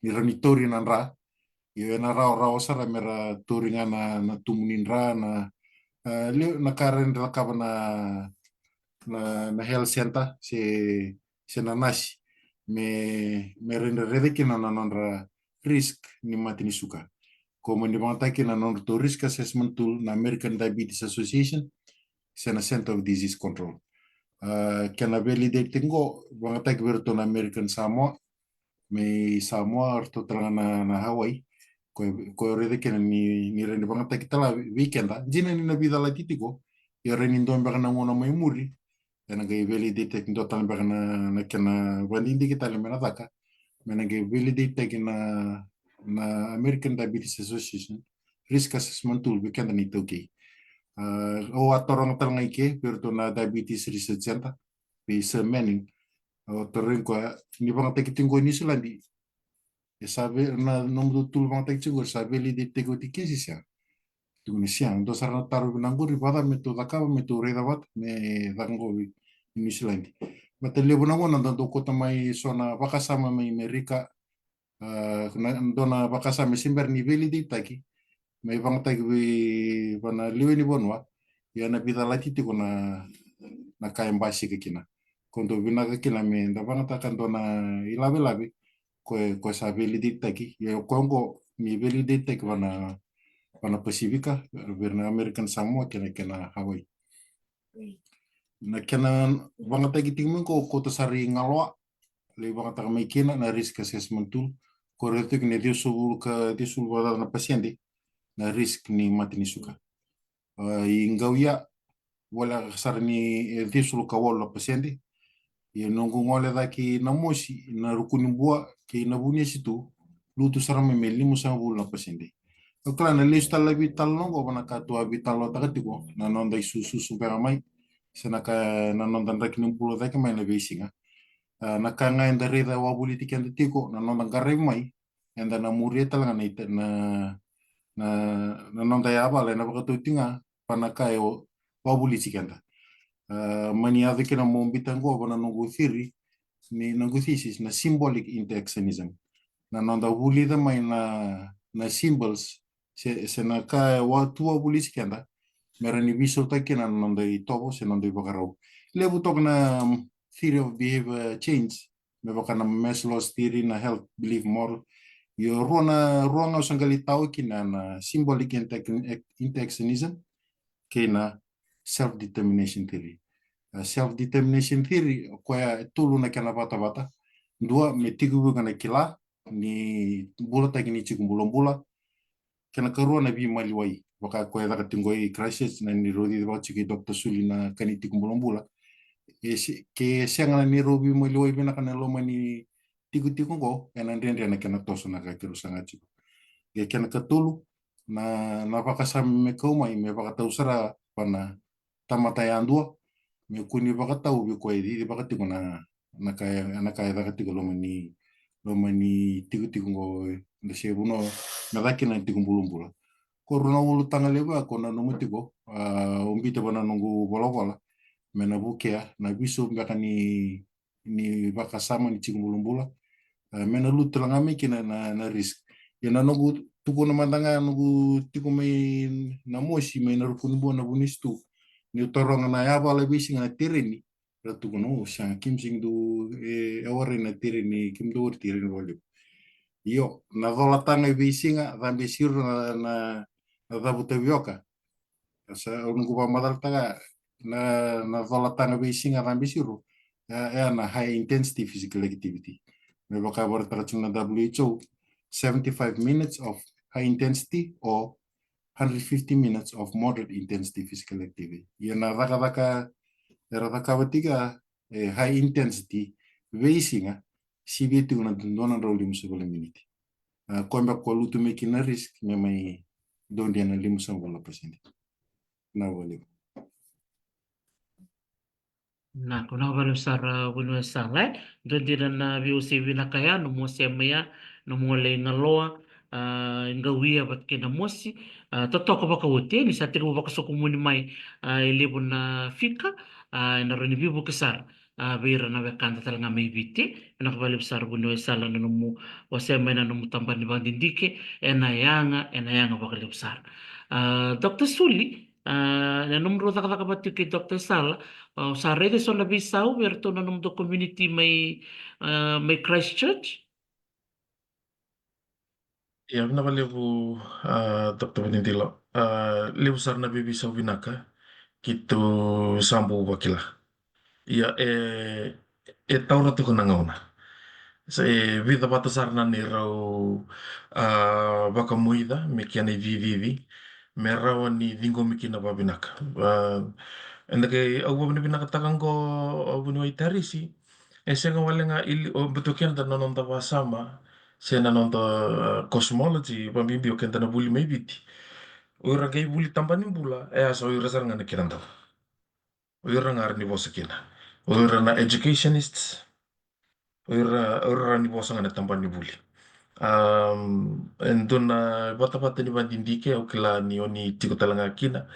ni rawa ni tauri na dra. Io, ena rawarawa sara mera tauri ga na, na tumu ni dra, na, na ka rawa ni cakava na, na, na health center se, se na nasi me, me rawa ni raica kina na nodra risk ni mate ni suka. Ko mani vagataki na nodratou risk assessment tool na American Diabetes Association se na Center of Disease Control. Kena validate-taki qo vagataki vei iratou na American Samoa, mai Samoa, ratou tale ga na, na Hawaii. Ko, ko raica kina ni, ni rawa ni vagataki tale vei keda. Dina ni na veicalati tiko, ia rawa ni dua beka na gauna mai muri ena qai validate-taki dua tale beka na, na kena vadidike tale me na caka, me na qai validate-taki na, na American Diabetes Association risk assessment tool vei keda ni taukei. Au a taroga tale ga i ke vei iratou na Diabetes Research Center vei Sir Manning. Au tarogi koya ni vagataki tiko qo i Niusiladi, e sa vei na nomutou tool vagataki tiko qo, e sa validate-taki oti ke se sega? Tukuni sega. Dua sara na taro vinaka qori, vacava me tou cakava, me tou raica vata me caka qo i Niusiladi. Baleta levu na gauna da dau kauta mai so na vakasama mai Merika, na dua na vakasama e se bera ni validate-taki, mai vagataki vei vana lewe ni vanua, ia na veicalati tiko na, na ka e basika kina. Ko dau vinaka kina me da vagataka dua na ilavelave ko e, ko e sa validate-taki, ia ko qo ni validate-taki vana, vana Pasifika, vei ira na American Samoa kei na, kei na Hawaii. Na kena vagataki tiko mai qo, ko ta sara i Galoa, lai vagataka mai kina na risk assessment tool, ko raica tiko na ciwasagavulu ka, ciwasagavulu vakacaca na pasede na risk ni mate ni suka. I Qauia, voleka sara ni e ciwasagavulu ka walu na pasede. Ia noqu gole cake i Namosi, Narukuni Bua kei Navuniyasitu, lutu sara mai me limasagavulu na pasede. Au kila na lesu tale na veitalanoa qo vana ka tou a veitalanoataka tiko, na noda isususu beka mai se na ka, na noda draki ni bula cake mai na veisiga. Na ka ga eda raica e wavoliti keda tiko, na noda qaravi mai, eda na muria tale ga na, na, na noda yavala ena vakatauti ga vana ka e wavoliti keda. Mani yaco kina mo bita qo vana noqu theory, ni noqu thesis, na symbolic interactionism. Na noda vulica mai na, na symbols se, se na ka e wa, tu wavoliti keda, me rawa ni veisautaki kina na noda itovo se noda ivakarau. Levu toka na theory of behavior change, me vaka na Maslow's theory, na health belief model. Io, rua na, rua ga au sa qai lai tawa kina, na symbolic interactionism kei na self-determination theory. Self-determination theory, o koya e tolu na kena vatavata. Dua, me tiko vei iko na kila ni bulataki ni tiko bulabula. Kena karua na veimaliwai, vaka ko e caka tiko i Christchurch, na ni rau cici vaka tiko i Doctor Suli na ka ni tiko bulabula. E se, ke sega na ni rau veimaliwai vinaka na loma ni tikotiko qo, ena dredre na kena toso na ka keirau saga tiko. Ke kena katolu, na, na vakasama me kau mai, me vakatau sara vana tamata yadua, me kua ni vakatau vei koya e cici vaka tiko na, na ka, na ka e caka tiko loma ni, loma ni tikotiko qo, da se vanua me caka kina na tiko bulabula. Ko rua na ulutaga levu ya ko nanuma tiko, au bita vana noqu volavola, me na vukea na veisau beka ni ni vakasama ni tiko bulabula. Me na lutu tale ga mai kina na, na risk. Ia na noqu tukuna mada ga, noqu tiko mai Namosi, mai Narukuni Bua, Navuniyasitu, niu taroga na yavala veisiga na tereni, ra tukuna, o, sega, keimami sega ni dau, e, e warai na tereni, keimami dau warai tereni vakalevu. Io, na colataga veisiga, cabe siro na, na, na cavu tavioka. Sa, au noqu vakamacalataka na, na colataga veisiga cabe siro, e, e na high intensity physical activity. Me vaka vakaraitaka tiko na W H O, seventy-five minutes of high intensity or hundred fifty minutes of moderate intensity physical activity. Ia na cakacaka era cakava tiko e high intensity veisiga, sivia tiko na dua na drau limasagavulu na miniti. A, koya beka ko lutu mai kina na risk me mai dodonu na limasagavulu na pasede. Na vale. Na, ko na vale sara vuniwai sala, e. Dua dina na veiwasei vinaka ya, nomu wasea mai ya, nomu gole i Galoa, a, i Qauia vata kei Namosi, a, totoka vakaoti, ni sa tekivu vakasokumuni mai, a, e levu na fika, a, ena rawa ni veivuke sara, a, vei ira na wekada tale ga mai Viti. Vinaka vakalevu sara vuniwai sala na nomu wasea mai na nomu tabana ni vakadidike, ena yaga, ena yaga vakalevu sara. A, Doctor Suli, a, na nomudrau cakacaka vata tiko kei Doctor Sala, a, o sa raica eso na veisau vei iratou na nomudrau community mai, a, mai Christchurch? Ia, vinaka vakalevu, a, Doctor Vanidilo. A, levu sara na veiveisau vinaka keitou sa bau vakila. Ia, e, e taura tiko na gauna. Sa, e vica vata sara na neirau, a, vakamoica me kena icicici, me rawa ni ciqomi kina vavinaka. A, eda qai, au vavinavinakataka qo, au vuniwai Tarisi, e sega wale ga ili, o, baleta o keda na noda vakasama, se na noda, a, cosmology, vabibi o keda na vuli mai Viti. O ira qai vuli tabana ni bula, e a sa o ira sara ga na kena dau. O ira ga era ni vosa kina. O ira na educationists. O ira, o ira ni vosa ga na tabana ni vuli. Am, e dua na vatavata ni vakadidike, au kila ni o ni tiko tale ga kina.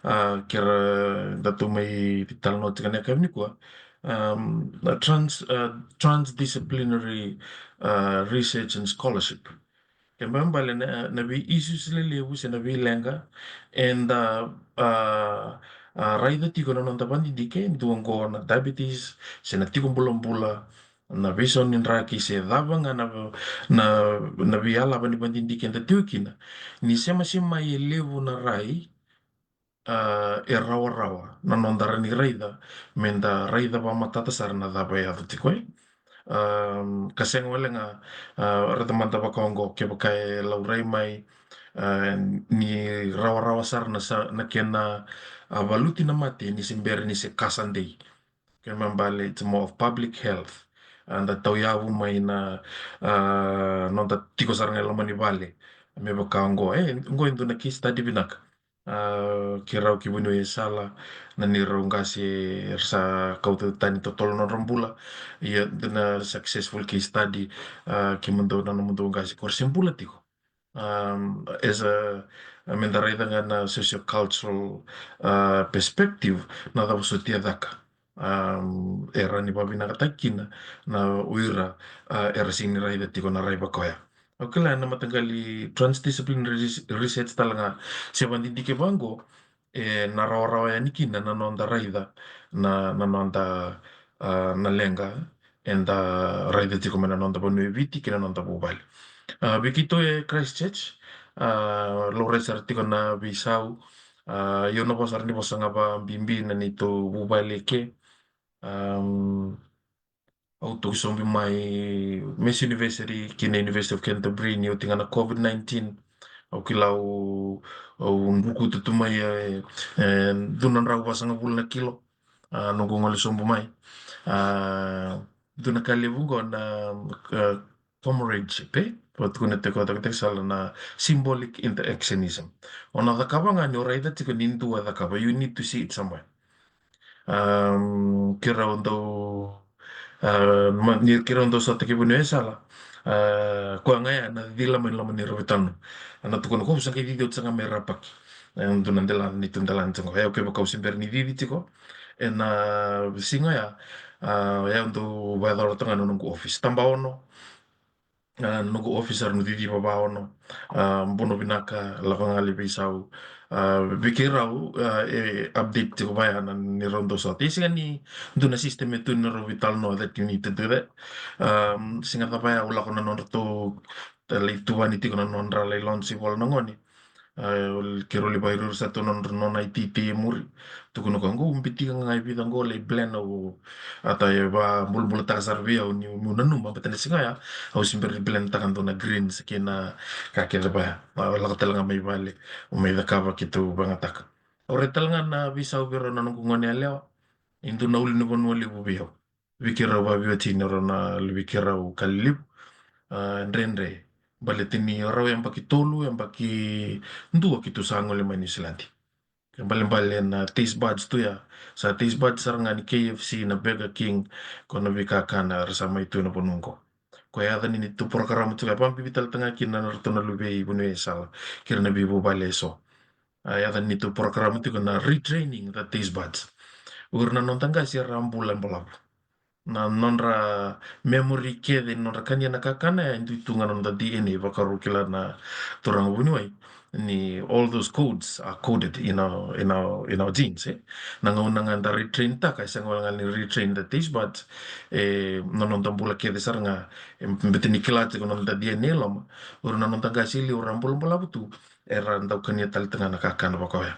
A, kera datou mai talanoa tiko na yakavi nikua. Am, na trans, a, transdisciplinary, a, research and scholarship. Kena ibalebale na, na vei issues lelevu se na veileqa, eda, a, a, raica tiko na noda vakadidike, dua qo na diabetes, se na tiko bulabula, na veisau ni draki, se cava ga na, na, na veiyalava ni vakadidike eda tiko kina. Ni sema sema e levu na rai, a, e rawarawa na noda rawa ni raica, meda raica vakamatata sara na cava e yaco tiko, e. Am, ka sega wale ga, a, raica mada vaka oqo, kevaka e laurai mai, a, ni rawarawa sara na sa, na kena, a, valuti na mate ni se bera ni se ka sa dei. Kena ibalebale, it's more of public health. A, da tauyavu mai na, a, noda tiko sara ga e loma ni vale. Me vaka oqo, e, oqo e dua na case study vinaka. A, keirau ki vuniwai e sala, na neirau qase era sa kauta tani totolo na nodra bula. Ia, dua na successful case study, a, kemudou na nomudou qase ko ra se bula tiko. Am, as a, a, meda raica ga na sociocultural, a, perspective, na cava soti e caka. Am, e rawa ni vavinakataki kina na o ira, a, era sega ni raica tiko na rai vaka oya. Au kila na mataqali transdisciplinary res-, research tale ga se vakadidike vaqo, e na rawarawa yani kina na noda raica na, na noda, a, na leqa eda raica tiko mai na noda vanua e Viti kei na noda vuvale. A, vei keitou e Christchurch, a, laurai sara tiko na veisau, a, ia au na vosa sara ni vosa ga vakabibi na neitou vuvale e ke. Am, au tuku sobu mai Massey University kei na University of Canterbury ni oti ga na COVID nineteen. Au kila au, au drukutu tu mai, e, e, dua na drau vasagavulu na kilo. A, noqu gole sobu mai. A, dua na ka levu qo na, a, comradeship, e? Vakatukuna tiko, vakatukuna tiko sala na symbolic interactionism. O na cakava ga ni o raica tiko ni dua e cakava, you need to see it somewhere. Am, keirau dau, a, ma, ni keirau dau sota ki vuniwai e sala. A, koya ga ya na cila mai loma ni rau veitalanoa. A na tukuna ko au sa qai cici oti sa ga mai Rapaki. E dua na delana, neitou delana tiko. E, okay, vaka au se bera ni cici tiko. E na siga ya, a, e au dau vakayaco ratou ga na noqu office. Tabaono, a, noqu office era na cici vavaono. A, bono vinaka, lako ga lai veisau. A, vei keirau, a, e update tiko vaya na ni rau dau sota. E sega ni dua na system e tu ni rau veitalanoa that you need to do that. A, siga cava ya au lako na nodratou, lai tuvani tiko na nodra lai launch ivola na gone. A, keirau lai vakairairai sa tu nodra nona iteitei e muri. Tukuna ko qo, bitika ga e vica qo lai blend au. A ta e vakabulabulataka sara vei au niu nanuma, baleta na siga ya au se bera ni blend taka dua na greens kei na ka kece vaya. A, lako tale ga mai vale, au mai cakava keitou vagataka. Au rai tale ga na veisau vei rau na noqu gone yalewa. E dua na ulunivanua levu vei au. Vei keirau vaveiwatini, rau na luve i keirau ka lelevu. A, dredre. Baleta ni rau yabaki tolu, yabaki dua keitou sa gole mai Niusiladi. Kena ibalebale na taste buds tu ya, sa taste buds sara ga ni K F C, na Burger King, ko na veikakana era sa mai tu ena vanua qo. Ko yaca ni neitou porokaramu tiko ya, vakabibi tale tale ga kina na ratou na luve i Vanua e Sala kei ira na veivuvale eso. A, yaca ni neitou porokaramu tiko na retraining the taste buds. O ira na noda qase era a bula e balavu. Na nodra memory kece, nodra kania na kakana ya, e dui tu ga na noda D N A, vakarau kila na turaga vuniwai ni all those codes are coded in our, in our, in our genes, eh? Na gauna ga da retrain taka, e sega wale ga ni retrain the taste buds, e, na noda bula kece sara ga, e, bete ni kila tiko na noda D N A e loma. O ira na noda qase e liu era a bulabulavu tu, era dau kania tale tale ga na kakana vaka oya.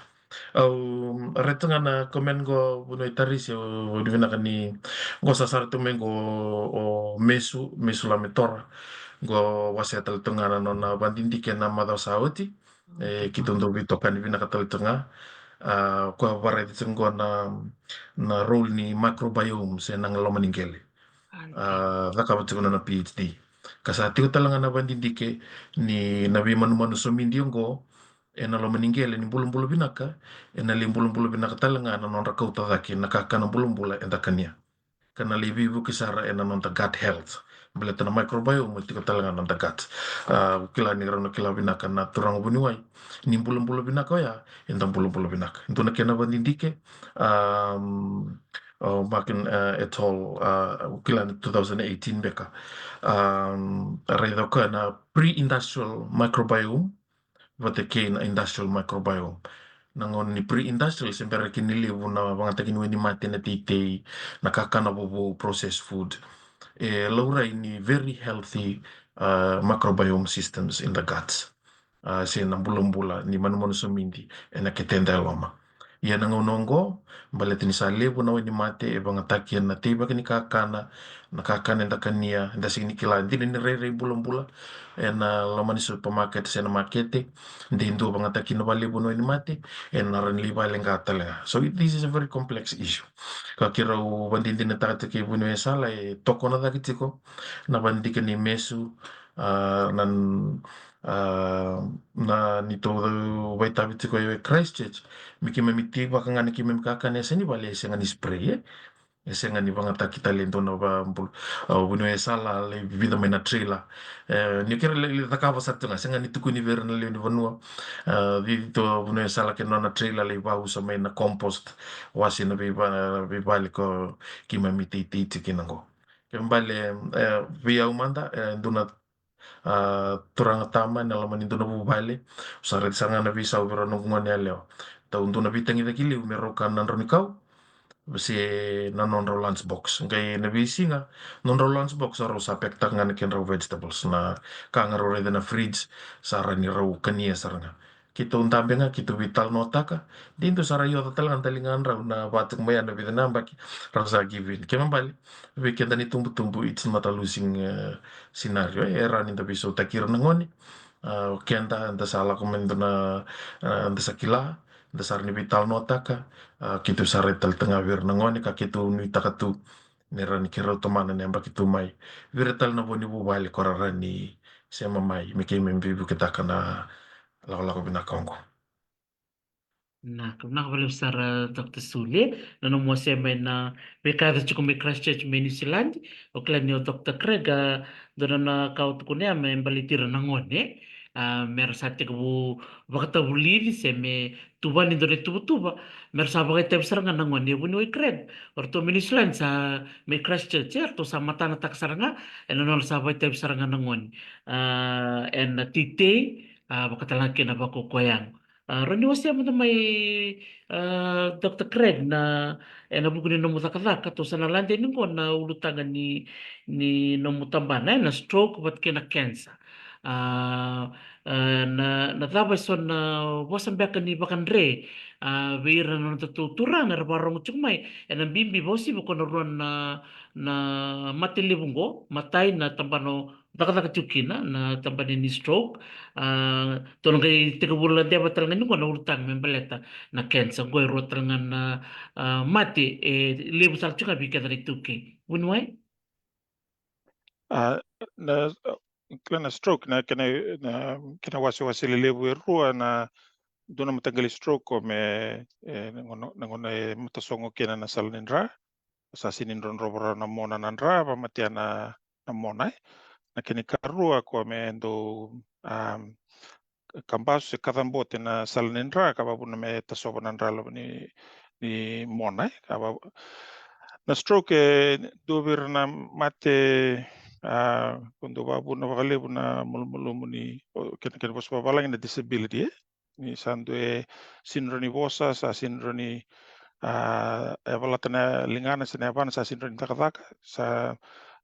Au raica ga na comment qo, vuniwai Tarisi, au vakavinavinaka ni qo sa sara tu mai qo o Mesu, Mesu Lametora. Qo wasea tale tu ga na nona vakadidike na macawa sa oti. E, keitou dau veitokani vinaka tale tu ga. A, koya vakaraica tiko qo na, na role ni microbiome se na loma ni qele. A, cakava tiko na nona P H D. Ka sa tiko tale ga na vakadidike ni na veimanumanu somidi oqo ena loma ni qele ni bulabula vinaka, ena lai bulabula vinaka tale ga na nodra kauta cake na kakana bulabula eda kania. Ka na lai veivuke sara ena noda gut health. Baleta na microbiome e tiko tale ga na noda gut. A, au kila ni rau na kila vinaka na turaga vuniwai ni bulabula vinaka oya, eda bulabula vinaka. Dua na kena vakadidike, um, o Markin, uh, et al, uh, au kila ni two thousand eighteen beka. Um, raica o koya na pre-industrial microbiome vata kei na industrial microbiome. Na gauna ni pre-industrial, se bera kina ni levu na vagataki ni wainimate, na teitei, na kakana vovou, processed food. E laurai ni very healthy, uh, microbiome systems in the guts. A, se na bulabula ni manumanu somidi ena keteda e loma. Ia na gauna oqo, baleta ni sa levu na wainimate e vagataki ena teivaki ni kakana, na kakana eda kania, eda sega ni kila, dina ni rairai bulabula ena loma ni supermarket se na makete, de dua vagataki na vakalevu na wainimate, ena rawa ni lai vakaleqa tale ga. So it, this is a very complex issue. Ka keirau vakadinadinataka tiko kei Vuniwai Sala, e tokona cake tiko na vakadidike ni Mesu, a, na, a, na neitou vakaitavi tiko e Christchurch, me keimami teivaka ga na keimami kakana e yasa ni vale, e sega ni spray, e? E sega ni vagataki tale e dua na vakabula. A, Vuniwai Sala lai vica mai na trailer. E, ni keirau lai, lai cakava sara tu ga, sega ni tukuni vei ira na lewe ni vanua. A, cici tu o Vuniwai Sala kei na nona trailer lai vakausa mai na compost, wase na veiva-, veivale ko keimami teitei tiko kina qo. Kena ibalebale, e, vei au mada, e, dua na, a, turaga tama ena loma ni dua na vuvale, au sa raica sara ga na veisau vei rau na noqu gone yalewa. Tau dua na veitagicaki levu me rau kana na drau ni kau se na nodrau lunch box. Qai na veisiga, nodrau lunch box, rau sa pack-taka ga na kedrau vegetables, na ka ga rau raica na fridge, sa rawa ni rau kania sara ga. Keitou dabe ga, keitou veitalanoataka, de dua sa ra ioca tale ga na daligadrau na vatuku mai ya na vica na yabaki, rau sa give in. Kena ibalebale, vei keda na itubutubu, it's not a losing, e, scenario, e, e rawa ni da veisautaki ira na gone. A, o keda, da sa lako mai dua na, a, da sa kila, da sa rawa ni veitalanoataka, a, keitou sa raica tale tu ga vei ira na gone, ka keitou nuitaka tu ni rawa ni keirau tomana na yabaki tu mai. Vei ira tale na vo ni vuvale ko ra rawa ni sema mai, me keimami veivuketaka na lakolako vinaka oqo. Vinaka, vinaka vakalevu sara, Doctor Sule, na nomu wasea mai na veika e yaco tiko mai Christchurch mai New Zealand. Au kila ni o Doctor Craig, a, dua na ka o tukuna ya me baleti ira na gone. A, me ra sa tekivu vakatavulici se me tuvani dua na ituvatuva, me ra sa vakaitavi sara ga na gone. E Vuniwai Craig, o ratou mai New Zealand sa mai Christchurch, e, ratou sa matanataka sara ga ena nodra sa vakaitavi sara ga na gone. A, ena teitei, a, vakatalega kei na vakakoya. A, rawa ni wasea mada mai, a, Doctor Craig, na, ena vuku ni nomu cakacaka, tou sa na lade yani qo na ulutaga ni, ni nomu tabana, e, na stroke vata kei na cancer. A, a, na, na cava eso na vosa beka ni vakadre, a, vei ira na nodatou turaga era vakarogo tiko mai, ena bibi vakauasivi ko na rua na, na mate levu qo, matai na tabana o cakacaka tiko kina, na tabana ni stroke. A, tou na qai tekivu ladeva tale ga yani qo na ulutaga me baleta na cancer, qo e rua tale ga na, a, mate e levu sara tiko ga vei keda na iTaukei. Vuniwai? A, na, kila na stroke, na kena, na kena wasewase lelevu e rua, na dua na mataqali stroke ko me, e, na gauna, na gauna e matasogo kina na sala ni dra, sa sini drodrova rawa na mona na dra, vamatea na, na mona, e. Na kena ikarua ko me dau, um, kabasu se kacabote na sala ni dra, ka vavuna me tasova na dra loma ni, ni mona, e. Ka va-, na stroke e dua vei ira na mate, a, ko dau vavuna vakalevu na malumalumu ni, o, kena, kena vosa vavalagi na disability, e. Ni sa dua e sini rawa ni vosa, sa sini rawa ni, a, e valata na ligana se na yavana, sa sini rawa ni cakacaka, sa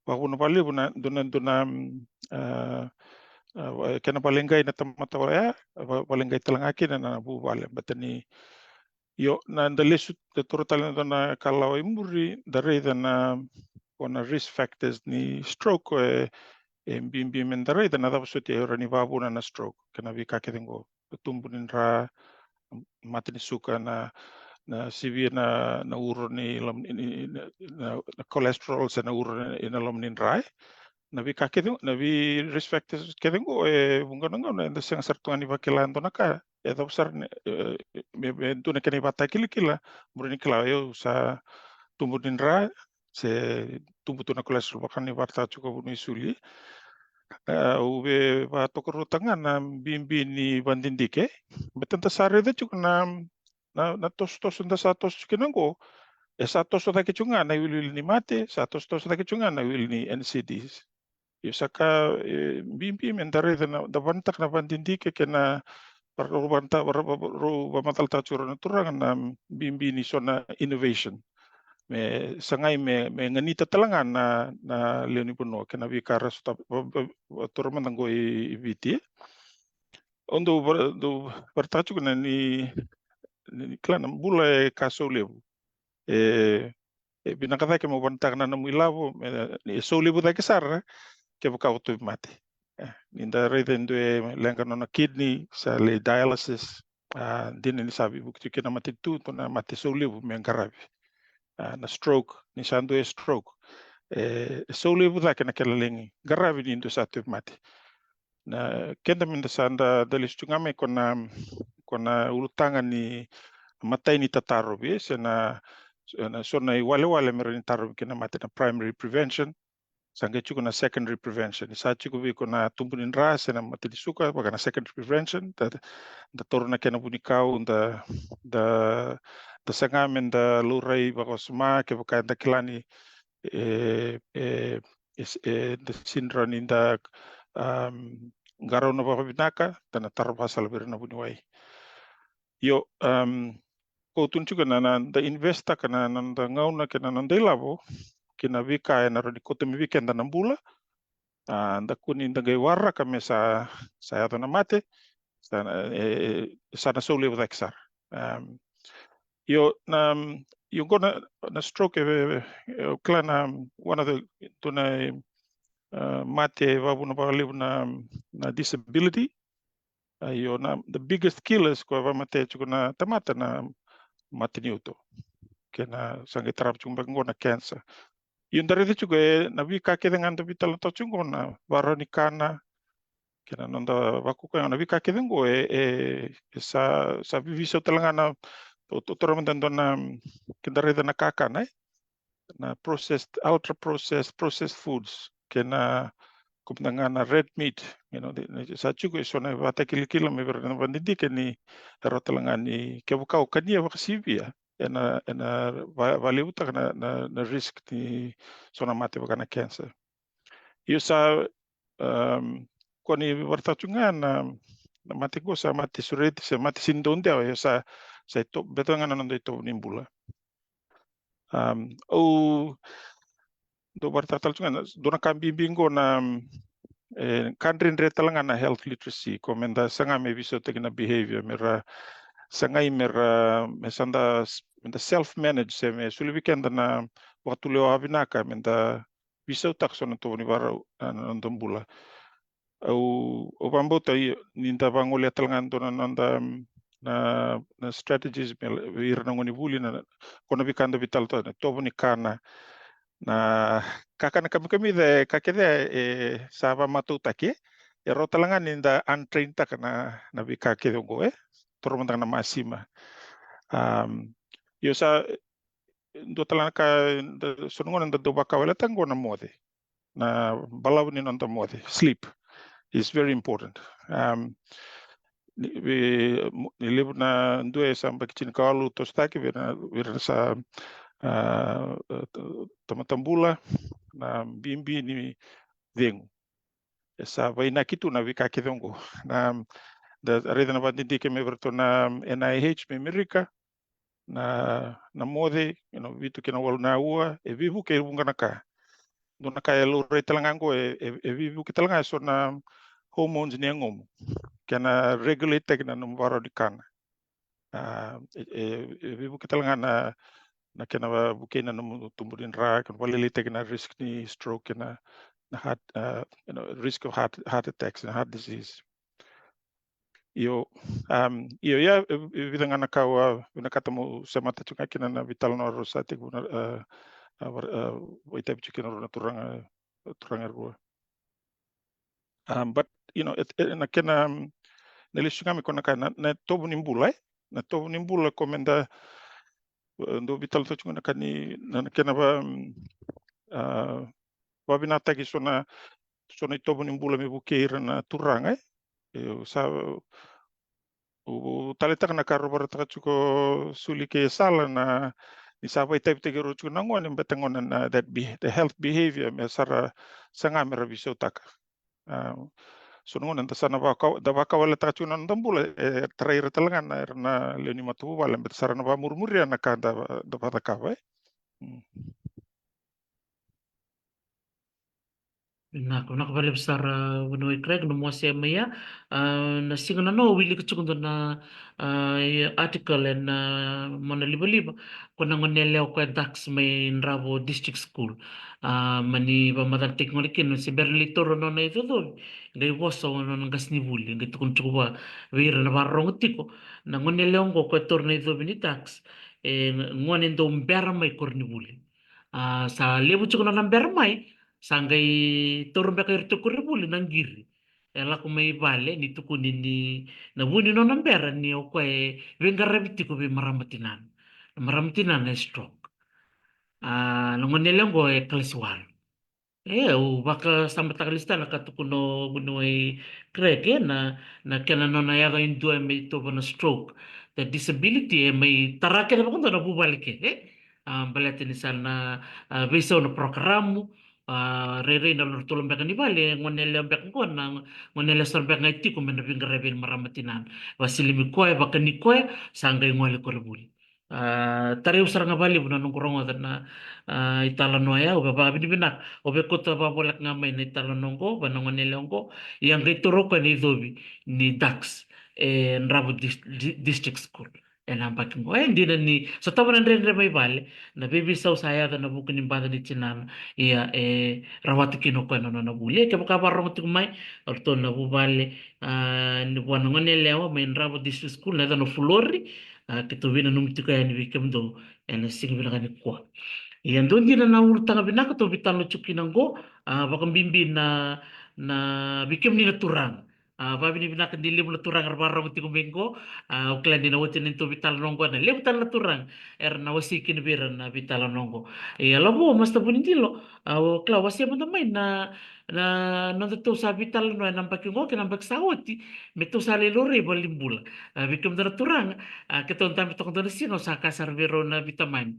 vavuna vakalevu na dua na, dua na, mm, a, a, va-, kena valeqai na tamata vaya, va-, valeqai tale ga kina na vuvale. Baleta ni, io, na da lesu, da toro tale na dua na kalawa i muri, da raica na, ko na risk factors ni stroke, e, e bibi me da raica na cava soti e rawa ni vavuna na stroke, kei na veika kece qo. Tubu ni dra, mate ni suka, na, na sivia na, na uro ni lom-, ni, ni, na, na, na cholesterol se na uro ni, na loma ni dra, e. Na veika kece, na vei risk factors kece qo, e vuqa na gauna eda sega sara tu ga ni vakila e dua na ka, e cava sara ni, e, me, me dua na kena ivakatakilakila, muri ni kila, io, sa tubu ni dra, se tubu tu na cholesterol, vaka ni vakaraitaka tiko o vuniwai Suli. E, au via vakatokaruataka ga na bibi ni vakadidike. Baleta da sa raica tiko na, na, na tosotoso da sa toso tiko kina qo, e sa toso cake tiko ga na iwiliwili ni mate, sa tosotoso cake tiko ga na iwiliwili ni N C Ds. Io, sa ka, e, bibi me da raica na, da vakayagataka na vakadidike kei na, rau vakayagataka, rau, rau vakamacalataka tiko o rau na turaga na bibi ni so na innovation. Me sagai me, me ganita tale ga na, na lewe ni vanua kei na veika ra sota, va, va, va, toro mada qo i, i Viti. Au dau va-, dau vakaraitaka tiko na ni, ni, ni kila na bula e ka saulevu. E, e vinaka cake mo vakayagataka na nomu ilavo, me, ni e saulevu cake sara kevaka o tauvimate. E, ni da raica e dua e leqa nona kidney, sa lai dialysis, a, dina ni sa veivuke tiko kina na matanitu, dua na mate saulevu me qaravi. A, na stroke, ni sa dua e stroke. E, e saulevu cake na kena laki qaravi ni dua sa tauvimate. Na keda me da sa da, da lesu tu ga mai ko na, ko na ulutaga ni matai ni tatarovi, e, se na, se na so na iwalewale me rawa ni tarovi kina na mate, na primary prevention. Sa qai tiko na secondary prevention. Sa tiko vei iko na tubu ni dra se na mate ni suka, vaka na secondary prevention. Da, da taura na kena vunikau, da, da, da saga me da laurai vakawasoma kevaka eda kila ni, e, e, e, e, da sini rawa ni da, um, qarauna vakavinaka, da na tara vakasala vei ira na vuniwai. Io, um, ko tukuna tiko na, na, da invest-taka na, na noda gauna kei na noda ilavo ki na veika ena rawa ni kauta mai vei keda na bula. A, da kua ni da qai waraka me sa, sa yaco na mate, sa na, e, e, sa na saulevu cake sara. Um, io, na, io qo na, na stroke, e, e, e, kila na, one of the, dua na, e, mate vavuna vakalevu na, na disability. A, io, na, the biggest killers ko e vamatea tiko na tamata na mate ni uto. Kei na sa qai tarava tiko beka qo na cancer. Io, da raica tiko e na veika kece ga da veitalanoataka tiko qo, na vakarau ni kana, kei na noda vakaukauwa, na veika kece qo e, e, e sa, sa veiveisau tale ga na, o, o, taura mada dua na, ke da raica na kakana, e, na processed, ultra processed, processed foods, kei na, ko mada ga na red meat, you know, de, de, sa tiko e so na ivakatakilakila mai vei ira na vakadidike ni rawa tale ga ni kevaka o kania vakasivia, ena, ena va, vakalevutaka na, na, na risk ni so na mate vaka na cancer. Io sa, um, ko ni vakaraitaka tu ga na, na mate qo sa mate sureti, sa mate sini dau dewa, io sa, sa ito, beta ga na noda itovo ni bula. Um, au dau vakaraitaka tale tu ga na, dua na ka bibi qo na, e, ka dredre tale ga na health literacy, ko me da saga me veisautaki na behavior, me ra sagai me ra, me sa da, me da self manage, se me soli vei keda na vakatulewa vinaka, me da veisautaka so na itovo ni vakarau, a, na noda bula. Au, au vakabauta, io, ni da vakagoleya tale ga dua na noda, na, na strategies me, vei ira na gonevuli, na, ko na veika da veitalanoataka, na itovo ni kana, Na kakana kamikamica e ka kece e sa vakamatautaki, e rawa tale ga ni da untrain taka na, na veika kece oqo, e toro mada ga na masima. Um, io sa dua tale na ka, da, so na gauna da dau vakawaleta qo na moce, na balavu ni noda moce, sleep is very important. Um, ni, ve, mo- ni levu na dua e sa baki tinikawalu tosotaki vei ira na, vei ira na sa, ah, tamata bula, na bibi ni cegu. E sa vainaki tu na veika kece oqo. Na, da raica na vakadidike mai vei iratou na N I H mai Amerika, na, na moce, you know, vitu kei na walu na aua, e veivuke e vuqa na ka. Dua na ka e laurai tale ga oqo, e, e, e veivuke tale ga e so na hormones ni yagomu, kena regulate taki na nomu vakarau ni kana. Ah, e, e, e veivuke tale ga na, na kena va- vukei na nomu tubu ni dra, kena vakalailaitaki na risk ni stroke, kena, na heart, ah, you know, risk of heart, heart attacks and heart disease. Io, um, io, ia, e, e vica ga na ka au vinakata meu semata tiko ga kina na veitalanoa rau sa tekivu na, uh, uh, var- uh, vakaitavi tiko kina rau na turaga, turaga rua. Um, but, you know, it, it, na kena, um, na lesu ga mai ko na ka, na, na tovo ni bula, e? Na tovo ni bula ko meda, uh, dau veitalanoa tiko na ka ni, na, na kena va, um, uh, vavinakataki so na, so na itovo ni bula me vukei ira na turaga, e? E, au sa, au taleitaka na ka rau vakaraitaka tiko Suli kei Sala na, ni sa vakaitavitaki rau tiko na gone, beta gone na that be, the health behavior me sa ra saga me ra veisautaka. Ah, so na gone da sa na vaka, da vakawaletaka tiko na noda bula, e tarai ira tale ga na, ira na lewe ni matavuvale, beta sa ra na vakamurimuria na ka da, da vakacakava, e? Mm. Vinaka, vinaka vakalevu sara vuniwai Craig, nomu wasea mai ya. Ah, na siga nanoa au wilika tiko dua na, ah, article ena, ah, monalivaliva, ko na gone yalewa ko e Dax mai Dravo District School. Ah, mani vakamacalataki gole kina se bera ni lai taura nona icocovi, qai vosa o nona qasenivuli, qai tukuna tiko vua vei ira na vakarorogo tiko, na gone yalewa oqo ko e taura na icovi ni Dax, e gone dau bera mai koronivuli. Ah, sa levu tiko nona bera mai, sa qai taura beka iratou koronivuli na qiri. E lako mai vale ni tukuni ni na vu ni nona bera ni o koya e veiqaravi tiko vei marama tinana. Na marama tinana e stroke. Ah, na gone yalewa oqo e kalasi walu. E, au vakasamataka lesu tale na ka tukuna o vuniwai Craig, e, na, na kena nona yaco e dua me itovo na stroke. The disability e mai tara kece vakadua na vuvale kece, e? Ah, baleta ni sa na, ah, veisau na porokaramu, ah, rairai na lotu tolo beka ni vale, gone yalewa beka qo na, gone yalewa sara beka ga e tiko me na veiqaravi ni marama tinana. Vasilimi koya, vakani koya, sa qai gole koronivuli. Ah, tarai au sara ga vakalevu na noqu rogoca na, ah, italanoa ya, au via vakavinavinaka. Au via kauta vakavoleka ga mai na italanoa oqo vua na gone yalewa oqo. Ia qai taura o koya na icovi ni Dax e Dravo Dis- Di- District School ena yabaki oqo. E dina ni sotava na dredre mai vale, na veiveisau sa yaco ena vuku ni baca ni tinana. Ia e rawata kina o koya na nona vuli. Ia kevaka vakarorogo tiko mai o ratou na vuvale, ah, ni vua na gone yalewa mai Dravo District School, na yacana o Fulori, ah, keitou veinanumi tiko yani vei kemudou ena siga vinaka nikua. Ia dua dina na ulutaga vinaka tou veitalanoa tiko kina oqo, ah, vakabibi na, na vei kemuni na turaga. Ah, vakavinavinaka ni levu na turaga era vakarorogo tiko mai oqo. Ah, au kila ni na oti na neitou veitalanoa oqo na levu tale na turaga era na wasei kina vei ira na veitalanoa oqo. Ia Lavo, Master Vunidilo, ah, au kila wasea mada mai na, na nodatou sa veitalanoa ena yabaki oqo kei na yabaki sa oti, me tou sa lai laurai valenibula. Ah, vei kemudou na turaga, ah, keitou dabe toka dua na siga, au sa kaya sara vei rau na veitamani,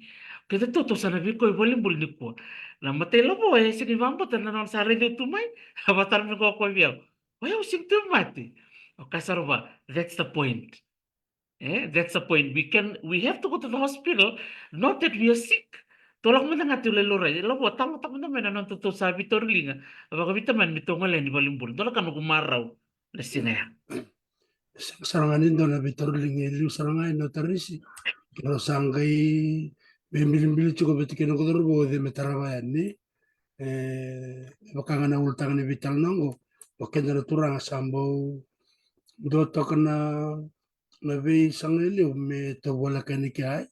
keitou, tou sa na veikau i valenibula nikua. Na matai Lavo e sega ni vakabauta na nona sa raici au tu mai. A vakatara mai qo o koya vei au, o yau sega ni tu mate. Au kaya sara vua, that's the point. E, that's the point. We can, we have to go to the hospital, not that we are sick. Tou lako mada ga tou lai laurai. Lavo, talanoataka mada mai na nodatou sa veitauriliga vakaveitamani me tou gole yani valenibula. Dua na ka noqu marau na siga ya. Sega sara ga ni dua na veitauriliga e liu sara ga e notarisi. Keirau sa qai veibilibili tiko vata kei na noqu cauravou o Cei me tarava yani. E, e vaka ga na ulutaga ni veitalanoa oqo, o keda na turaga sa bau dua toka na, na veisaga e liu me tou voleka yani kea.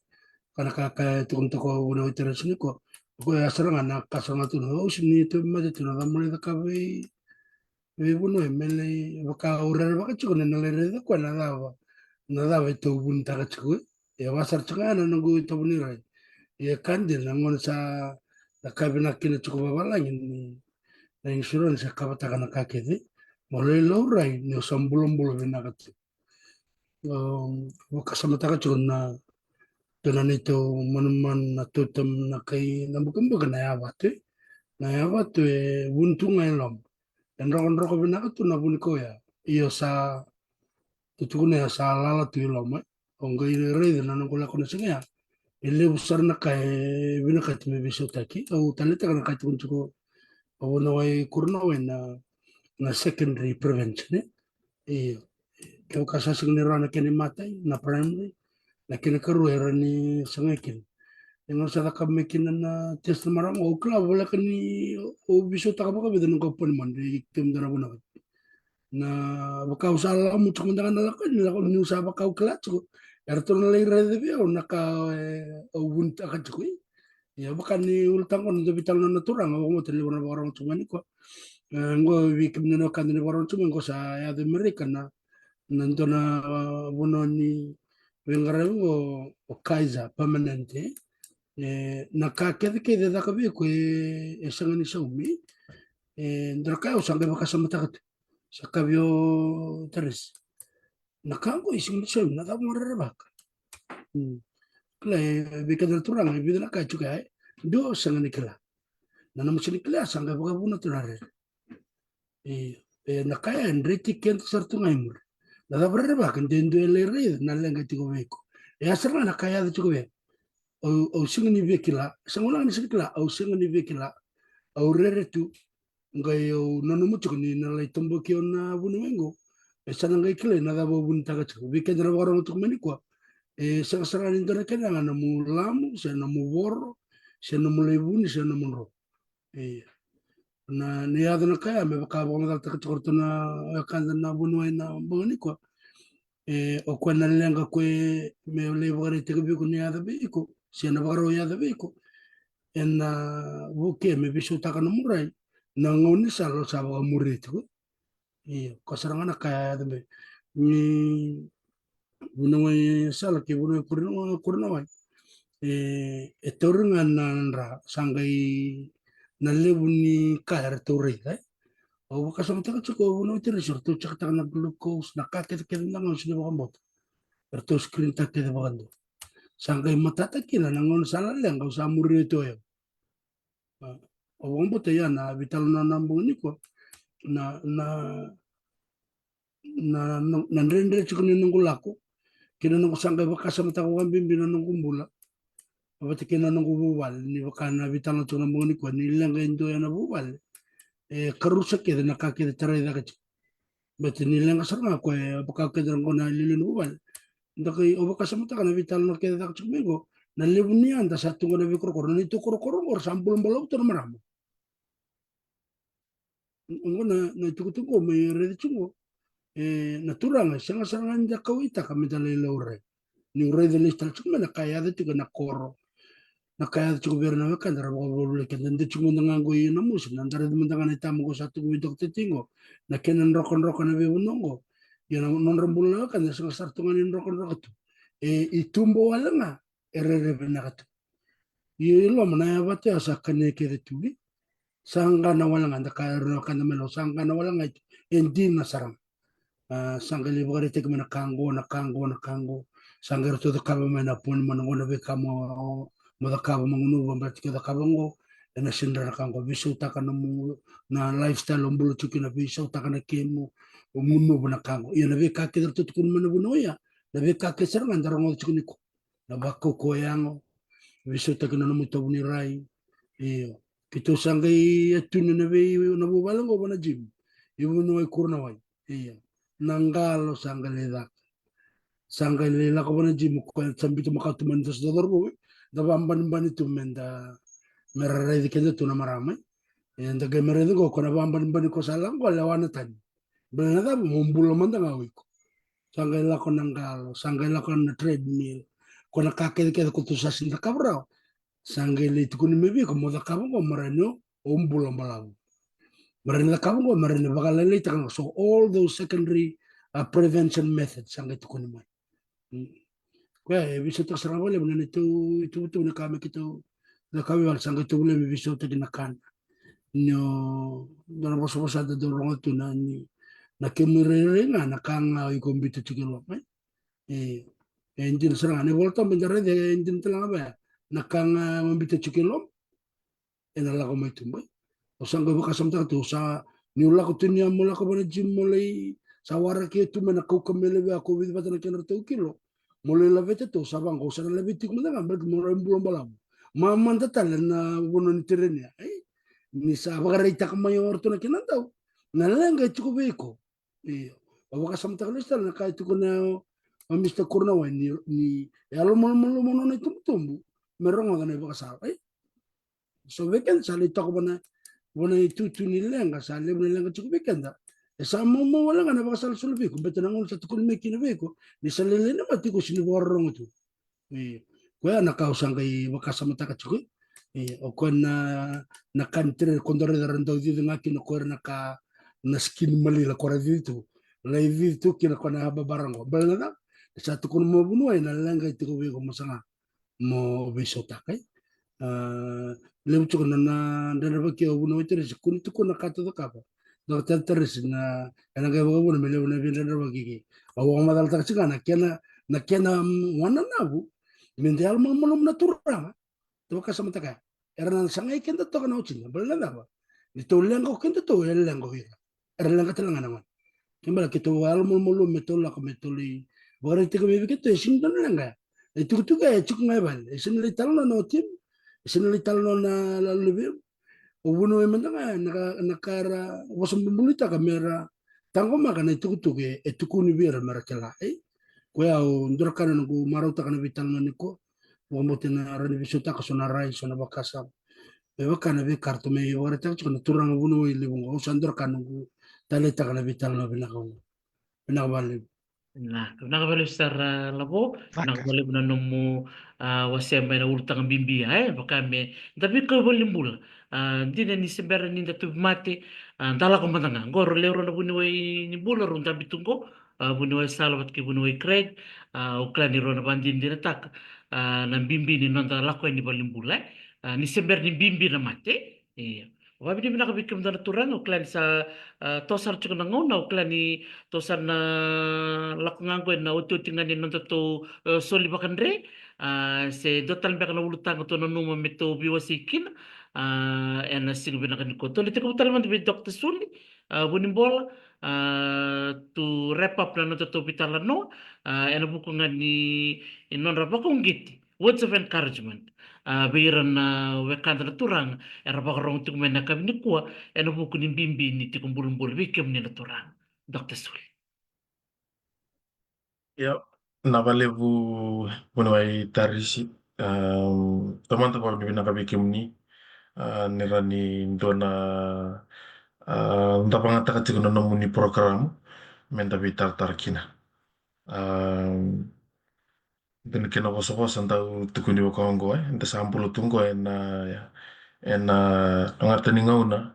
Ka na ka e tukuna toka o vuniwai Teresi nikua, Koya sara ga na ka sara ga tu na, au sega ni tauvimate tu na cava mo lai cakava i veivanua, me lai vaka au rerevaka tiko ni na lai raica koya na cava, na cava e tauvunitaka tiko. E vaka sara tiko ga na noqu itavi ni rai. Ia ka dina na gauna sa na ka vinaka kina tiko vavalagi ni na insurance e kavataka na ka kece. Mo lai laurai ni o sa bulabula vinaka tu. Au vakasamataka tiko na dua na neitou manumanu na tautam na kai na bukabuka na yavatu. Na yavatu e vuni tu ga i loma. E drokadroka vinaka tu na vuni koya. Io sa tutukuna ya sa lala tu i loma. Au qai raica na noqu lako na siga ya. E levu sara na ka e vinakati me veisautaki. Au taleitaka na ka e tukuni tiko o Vunawai Kurinawai na, na secondary prevention, e? Io. Kevaka sa sega ni rawa na kena imatai, na primary, na kena ikarua e rawa ni sagai kina. E gauna sa cakava mai kina na test na marama, au kila voleka ni au veisautaka vakavica na qau poni mani, e kemudou na vunawai. Na vaka au sa lako mutuka mada ga na lako ni lako niu sa vaka au kila tiko. Eratou na lai raica vei au na ka e, au vunitaka tiko i. Ia vaka ni ulutaga qo na dau veitalanoa na turaga, au vakabauta ni levu na vakarorogo tiko mai nikua. E, qo vei kemuni na wekada ni vakarorogo tiko mai qo sa yaco i Merika na, na dua na, a, vanua ni veiqaravi qo o Kaiser Permanente. E, na ka kecekece e caka vei iko e, e sega ni saumi. E, dua na ka au sa qai vakasamataka tu. Sa kaya vei au o Teresi. Na ka qo e sega ni saumi, na cava mo rerevaka? Hmm. Kila e, vei keda na turaga, e vica na ka e tiko ya, e. Dua o sega ni kila. Na nomu sega ni kila, sa qai vakavuna tu na rere. E, e, na ka ya, e dreti keda sara tu ga i muri. Na cava rerevaka, de dua e lai raica, na leqa e tiko vei iko. E a sara ga na ka e yaco tiko vei au. Au, au sega ni via kila, sega wale ga ni sega ni kila, au sega ni via kila. Au rere tu, qai au nanuma tiko ni na lai toboki au na vuniwai qo. E sa na qai kilai na cava au vunitaka tiko. Vei keda na vakarorogo tiko mai nikua. E sega sara ga ni dua na kena ga nomu lamu, se nomu voro, se nomu lai vuni, se nomu dro. Ia. Na, ni yaco na ka ya, me vaka vakamacalataka tiko ratou na wekada na vuniwai na bogi nikua. E, o koya na leqa koya me lai vakaraitaki vei iko ni yaco vei iko, se na vakarau yaco vei iko. Ena vukea me veisautaka nomu rai, na gaunisala o sa vakamuria tiko. Io, ko sara ga na ka ya yaco mai. Ni Vunawai Sala kei Vunawai Kurinawai, Kurinawai. E, e tauri ga na dra, sa qai na levu ni ka eratou raica, e. Au vakasamataka tiko o Vunawai Teresi, eratou check-taka na glucose, na ka kecekece na gauna sega ni vakabauta. Eratou screen-taka kece vakadua. Sa qai matata kina na gauna sa na leqa, au sa muria tu o yau. A, au vakabauta ya na veitalanoa na bogi nikua. Na, na, na, na, na dredre tiko ni noqu lako. Kei na noqu sa qai vakasamataka vakabibi na noqu bula. Vata kei na noqu vuvale, ni vaka na veitalanoa tiko na bogi nikua, ni leqa e dua ya na vuvale. E karusa kece na ka kece tarai cake tiko. Baleta ni leqa sara ga koya, e vaka kece na qo na iliuliu ni vuvale. Da qai, au vakasamataka na veitalanoa kece caka tiko mai qo. Na levu ni yada sa tu qo na veikorokoro, na neitou korokoro qo ra sa bulabula tu na marama. Qo na, na itukutuku qo mai raica tiko qo. E, na turaga, sega sara ga ni da kauwaitaka me da lai laurai. Niu raica lesu tale tiko mai na ka e yaco tiko ena koro. Na ka e yaco tiko vei ira na wekada ra vakavolivoliti keda, da tiko mada ga qo i Namusi, na da raica mada ga na itaba qo sa tuku vei Dokta Tiko. Na kena drokadroka na veivanua qo. Ia na nodra bula na wekada, sega sara tu ga ni drokadroka tu. E, i tuba wale ga, e rere vinaka tu. Ia i loma na yavata ya sa kania kece tu, e. Sa qana wale ga, da kaya ira na wekada mai Lau, sa qana wale ga tu. E dina sara ga. A, sa qai lai vakaraitaki mai na ka qo, na ka qo, na ka qo. Sa qai ratou cakava mai na poni, mai na qo na veika mo, mo cakava mo gunuva, baleta ke o cakava qo, ena sega ni dra na ka qo. Veisautaka na nomu, na lifestyle o bula tiko kina, veisautaka na kemu, o gunuva na ka qo. Ia na veika kece ratou tukuna mai na vanua ya, na veika kece sara ga da rogoca tiko nikua. Na vakaukauwa yago, veisautaki na nomu itavi ni rai. Io. Keitou sa qai atuni na vei, na vuvale qo vua na gym. I Vunawai Kurinawai. Io. Na qalo sa qai lai caka. Sa qai lai lako vua na gym, koya sa biuta makawa tu mai na dosa, da cauravou, e. Da vabanibani tu me da, me ra raici keda tu na marama, e. E, da qai mai raica qo, ko na vabanibani ko sa lako qo, lewa na tani. Baleta na cava, mo bula mada ga o iko. Sa qai lako na qalo, sa qai lako na treadmill. Ko na ka kecekece ko tou sa sega ni cakava rawa. Sa qai lai tukuni mai vei iko mo cakava qo, mo rawa ni o bula balavu. Mo rawa ni cakava qo, mo rawa ni vakalailaitaka na, so all those secondary, uh, prevention methods sa qai tukuni mai. Mm. Koya e veisautaka sara vakalevu na neitou ituvatuva ni ka me keitou cakava i vale, sa qai tovolea me veisautaki na kana. Ni o dua na vosavosa da dau rogoca tu na ni, na kemu irairai ga na ka ga o iko biuta tiko e loma, e. E, e dina sara ga na iVolatabu eda raica, e dina tale ga vaya na ka ga o biuta tiko e loma ena lako mai tuba. O sa qai vakasamataka tu, sa niu lako tu ni a mo lako vana gym mo lai, sa waraki e tu mai na kaukamea levu ya ko vici vata na kena ratou kilo. Mo lai laveta tu, sa vaqo, sa na laveti iko mada ga, baleta mo rai bula balavu. Mamada tale na vanua ni tereni ya, e? Ni sa vakaraitaka mai o ratou na kena dau. Na leqa e tiko vei iko. Io. Au vakasamataka lesu tale na ka e tukuna o Mister Kurunawai ni, ni yalomalumalumu nona itubutubu me rogoca na ivakasala, e? So vei keda sa lai toka vana, vana itutu ni leqa, sa levu na leqa tiko vei keda. E sa maumau wale ga na ivakasala soli vei iko, baleta na gauna sa tukuni mai kina vei iko ni sa lailai na mate, iko sini vakarorogo tu. Io. Koya na ka au sa qai vakasamataka tiko. Io, o koya na, na ka ni tere ko dau raica ra dau cici ga kina o koya na ka, na skin malila ko ra cici tu. Lai cici tu kina ko na babara qo. Baleta na cava? Sa tukuna mai o vuniwai na leqa e tiko vei iko mo saga mo veisautaka, e? A, levu tiko na, na dredrevaki o vuniwai Teresi, kua ni tukuna na ka tou cakava. Dr Teresi, na, ena qai vakavuna me levu na veidredrevaki kei. Au vakamacalataka tiko ga na kena, na kena, mm, wananavu me da yalomalumalumu na Turaga. Tou vakasamataka ya. Era na sagai keda toka na otida. Baleta na cava? Ni tou leqa o kedatou, e leqa o ira. Era leqa tale ga na gone. Kena ibalebale keitou yalomalumalumu me tou lako me tou lai vakaraitaka mai vei keitou e sega ni dua na leqa ya. E tukutuku ya e tiko ga e vale. E sega ni lai talanoa na watimu. E sega ni lai talanoa na lalo ni veiyavu. O vuniwai mada ga na ka, na ka era vosa bubulutaka me ra taqomaka na itukutuku e, e tukuni vei ira me ra kila, e? Koya au dua na ka na noqu marautaka na veitalanoa nikua. Vakabauta na rawa ni veisautaka so na rai, so na vakasama. Me vaka na veika ratou mai vakaraitaka tiko na turaga vuniwai levu qo, au sa dua na ka noqu taleitaka na veitalanoa vinaka qo. Vinaka vakalevu. Na, vinaka vakalevu sara, a, Lavo. Vinaka vakalevu na nomu, a, wasea mai na ulutaga bibi ya, e, vaka me da veikau valenibula. A, dina ni se bera ni da tauvimate, a, da lako mada ga. Qo rau lewe rua na vuniwai ni bula rau dabe tu qo, a, vuniwai Sala vata kei vuniwai Craig, a, au kila ni rau na vakadinadinataka, a, na bibi ni noda lako yani valenibula, e. A, ni se bera ni bibi na mate, e. Io. Vakavinavinaka vei kemudou na turaga, au kila ni sa, a, toso sara tiko na gauna, au kila ni tou sa na lako ga qo ena otioti ga ni nodatou, e, soli vakadre, a, se dua tale beka na ulutaga tou nanuma me tou veiwasei kina, a, ena siga vinaka nikua. Tou na tekivu tale mada vei Dr Suli, a, Vunibola, a, to wrap up na nodatou veitalanoa, a, ena vuku ga ni nodra vakauqeti. Words of encouragement, a, vei ira na wekada na turaga era vakarogo tiko mai na yakavi nikua ena vuku ni bibi ni tiko bulubulu vei kemuni na turaga. Dr Suli. Io, vinaka vakalevu vuniwai Tarisi. Am, taumada vakavinavinaka vei kemuni, a, ni rawa ni dua na, a, da vakayagataka tiko na nomuni porokaramu me da veitaratara kina. Am, Dua na kena vosavosa dau tukuni vaka oqo, e, eda sa bula tu oqo ena, ena, a, yaga ni gauna,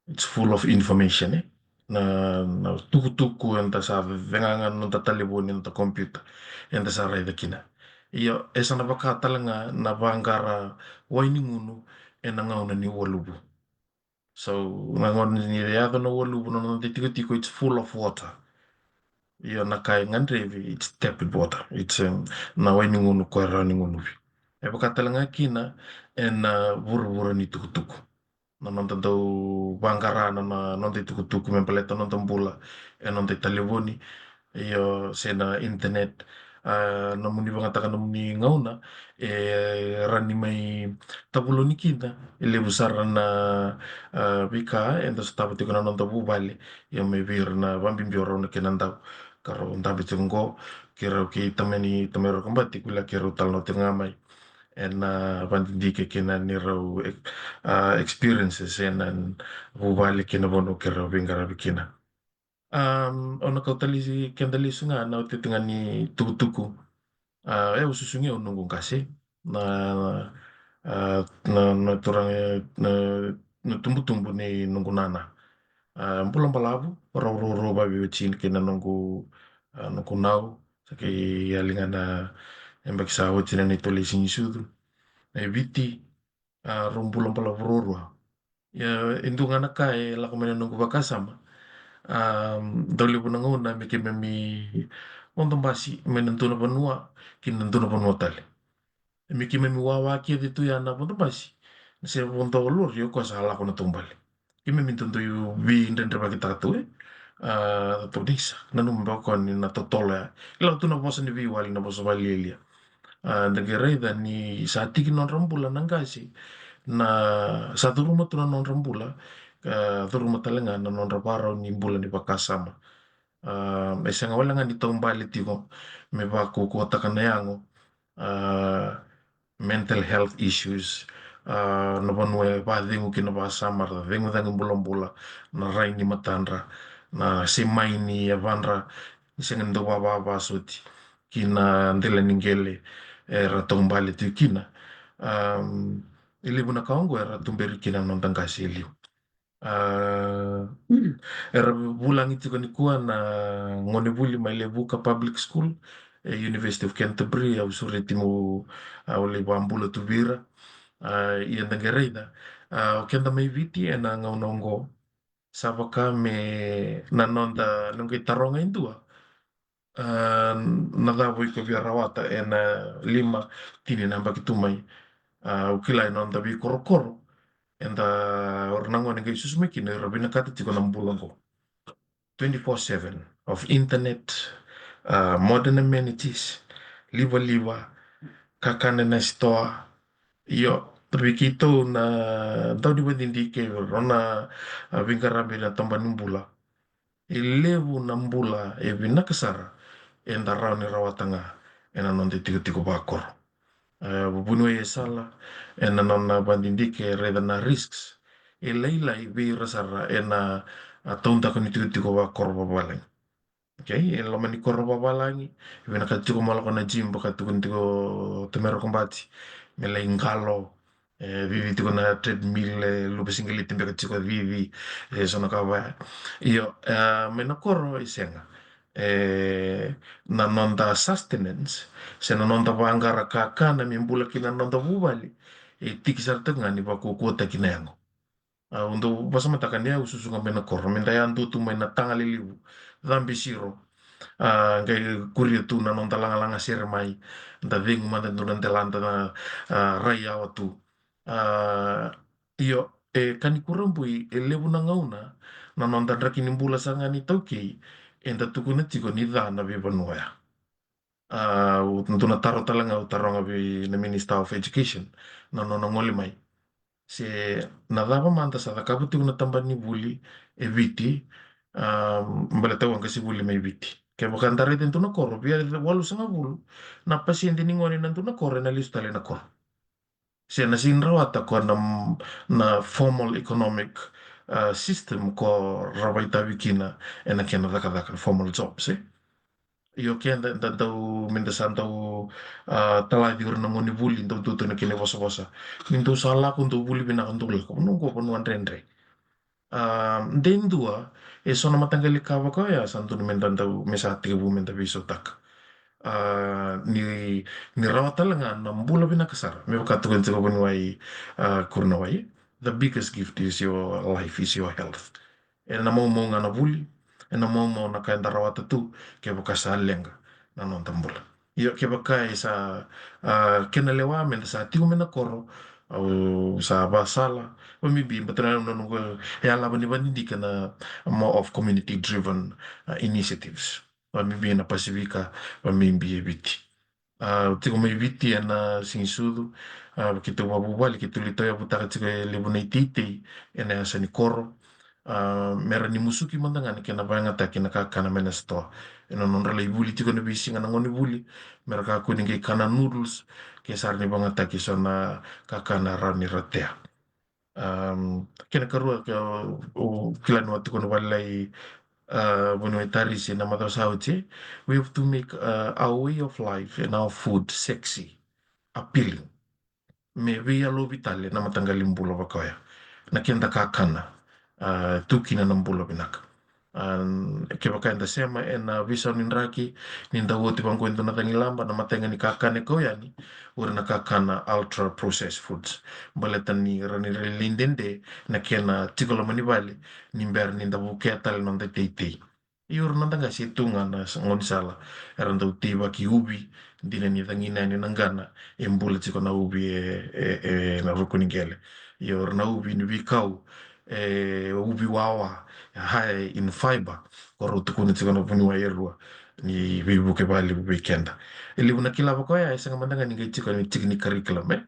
it's full of information, e. Na, na tukutuku eda sa vega ga na noda talevoni, noda computer, eda sa raica kina. Io, e sa na vaka tale ga na vaqara wai ni gunu ena gauna ni ualuvu. So na gauna ni yaco na ualuvu, na noda itikotiko, it's full of water. Io, na ka e gadrevi, it's tepid water. It's, um, na wai ni gunu ko e rawa ni gunuvi. E vaka tale ga kina ena, uh, vuravura ni tukutuku. Na noda dau vaqara na, na noda itukutuku me baleta noda bula ena noda italevoni, io, se na internet. A, nomuni vakayagataka nomuni gauna, e rawa ni mai tavuloni kina e levu sara na, a, veika eda sotava tiko na noda vuvale, io, mai vei ira na vakabibi o rau na kena dau. Ka rau dabe tiko oqo, keirau kei tamani, tamai rau kabati, kila keirau talanoa tiko ga mai ena, a, vakadidike kei na neirau, e, a, experiences ena vuvale kei na vanua keirau veiqaravi kina. Am, au na kau tale keda lesu ga na otioti ga ni tukutuku. A, e, au susugi au noqu qase. Na, A, na, na turaga, na, na tubutubu ni noqu nana. A, bula balavu, rau ruarua vaveiwatini kei na noqu, a, noqu nau. Sa qai yali ga na yabaki sa oti na neitou lai siganisucu e Viti. A, rau bula balavu ruarua. Ia, e dua ga na ka e lako mai na noqu vakasama. A, dau levu na gauna me keimami vodo basi mai na dua na vanua ki na dua na vanua tale. Me keimami wawa kece tu ya na vodo basi. Se vodo lori, o koya sa lako na taubale. Keimami dodoi veidredrevakitaka tu, e. A, tou ni sa nanuma beka o koya ni na totolo ya. E lako tu na vosa ni veiwali, na vosa vakalialia. A, da qai raica ni sa tiki nodra bula na qase, na sa curuma tu na nodra bula, a, curuma tale ga na nodra vakarau ni bula ni vakasama. A, e sega wale ga ni taubale tiko me vakaukauwataka na yago, a, mental health issues, a, na vanua e vakacegu kina vakasama, ra cegu cagi bulabula, na rai ni matadra, na semai ni yavadra, ni sega ni dau vavava soti, ki na dela ni qele era taubale tiko kina. Am, e levu na ka oqo era tuberi kina na noda qase e liu. A, era vulagi tiko nikua na gonevuli mai Levuka Public School, e University of Canterbury, au sureti mo, au lai vakabula tu vei ira. A, ia da qai raica. A, o keda mai Viti ena gauna oqo, sa vaka me na noda, noqu itaroga e dua. A, na cava iko via rawata ena lima, tini na yabaki tu mai. A, au kila ena noda veikorokoro, eda, o ira na gone qai susu mai kina, era vinakata tiko na bula oqo. Twenty-four seven of internet, a, modern amenities, livaliva, kakana ena sitoa. Io, vei keitou na dau ni vadidike, rau na, a, veiqaravi na tabana ni bula. E levu na bula e vinaka sara eda rawa ni rawata ga ena noda itikotiko vakoro. E, vuniwai e sala, ena nona vadidike, raica na risks e lailai vei ira sara ena, a, taudaku ni itikotiko vakoro vavalagi. Okay, e loma ni koro vavalagi, e vinakata tiko mo lako na gym, vaka tukuni tiko o Tamera Kobati, me lai qalo, e, cici tiko na treadmill, e, luve siqeleti beka tiko cici, e, so na ka vaya. Io, e, mai na koro e sega. E, na noda sustenance, se na noda vaqara kakana me bula kina na noda vuvale, e tiki sara tiko ga ni vakaukauwataki na yago. Au dau vakasamataka ni au susu ga mai na koro, me da yadua tu mai na taga lelevu, cabe siro. A, qai kuria tu na noda lagalaga sere mai, da cegu mada e dua na delada na, a, rai yawa tu. A, io, e ka ni kurabui, e levu na gauna na noda draki ni bula sara ga ni taukei, eda tukuna tiko ni ca na veivanua ya. A, au dua na taro tale ga au taroga vei na Minister of Education, na nona gole mai. Se na cava mada sa cakava tiko na tabana ni vuli e Viti, a, baleta au a qasenivuli mai Viti. Kevaka da raica e dua na koro, via walusagavulu na pasede ni gone ena dua na koro ena lesu tale na koro. Se na sega ni rawata ko na, na formal economic, a, system ko ra vakaitavi kina ena kena cakacaka, formal jobs, e. Io, keda da dau, me da sa dau, a, talaci ira na gonevuli, dau dutu na kena ivosavosa. Ni dau sa lako, dau vuli vinaka, dau lako. Vanua oqo vanua dredre. A, de dua, e so na mataqali ka vaka oya, sa dodonu me da dau, me sa tekivu me da veisautaka. A, ni, ni rawa tale ga na bula vinaka sara. Me vaka tukuni tiko vuniwai, a, Kurunawai. The biggest gift is your life, is your health. Ena maumau ga na vuli, ena maumau na ka eda rawata tu, kevaka sa leqa na noda bula. Io, kevaka e sa, a, kena lewa me da sa tiko mai na koro, au sa vakasala, vakabibi, baleta na noqu yalava ni vakadidike na more of community driven, a, initiatives. Vakabibi na Pasifika, vakabibi e Viti. A, tiko mai Viti ena siganisucu, a, keitou vakavuvale, keitou lai tauyavutaka tiko e levu na iteitei ena yasa ni koro. A, mera ni musuki mada ga na kena vakayagataki na kakana mai na sitoa. Ena nodra lai vuli tiko na veisiga na gonevuli, mera kakua ni qai kana noodles, ke sa rawa ni vakayagataki so na kakana rawa ni ra tea. Am, kena karua, ke o, o kila ni watu kono valai, a, vuniwai Tarisi na macawa sa oti, we have to make, a, our way of life and our food sexy, appealing. me veiyalovi tale na mataqali bula vaka oya. Na keda kakana, a, tu kina na bula vinaka. A, kevaka eda sema ena veisau ni draki, ni da oti vaqo e dua na cagilaba, na mataiga ni kakana e kau yani, o ira na kakana ultra processed foods. Baleta ni ra ni rairai dede na kena tiko loma ni vale, ni bera ni da vukea tale na noda teitei. Ia o ira na noda qase e tu ga na s-, gaunisala era dau teivaki uvi, dina ni cagina yani na qana, e bula tiko na uvi e, e, e na ruku ni qele. Ia o ira na uvi ni veikau, e uvi wawa, high in fiber, ko rau tukuna tiko na vuniwai e rua ni veivuke vakalevu vei keda. E levu na kila vaka oya e sega mada ga ni qai tiko ena tiki ni curriculum, e?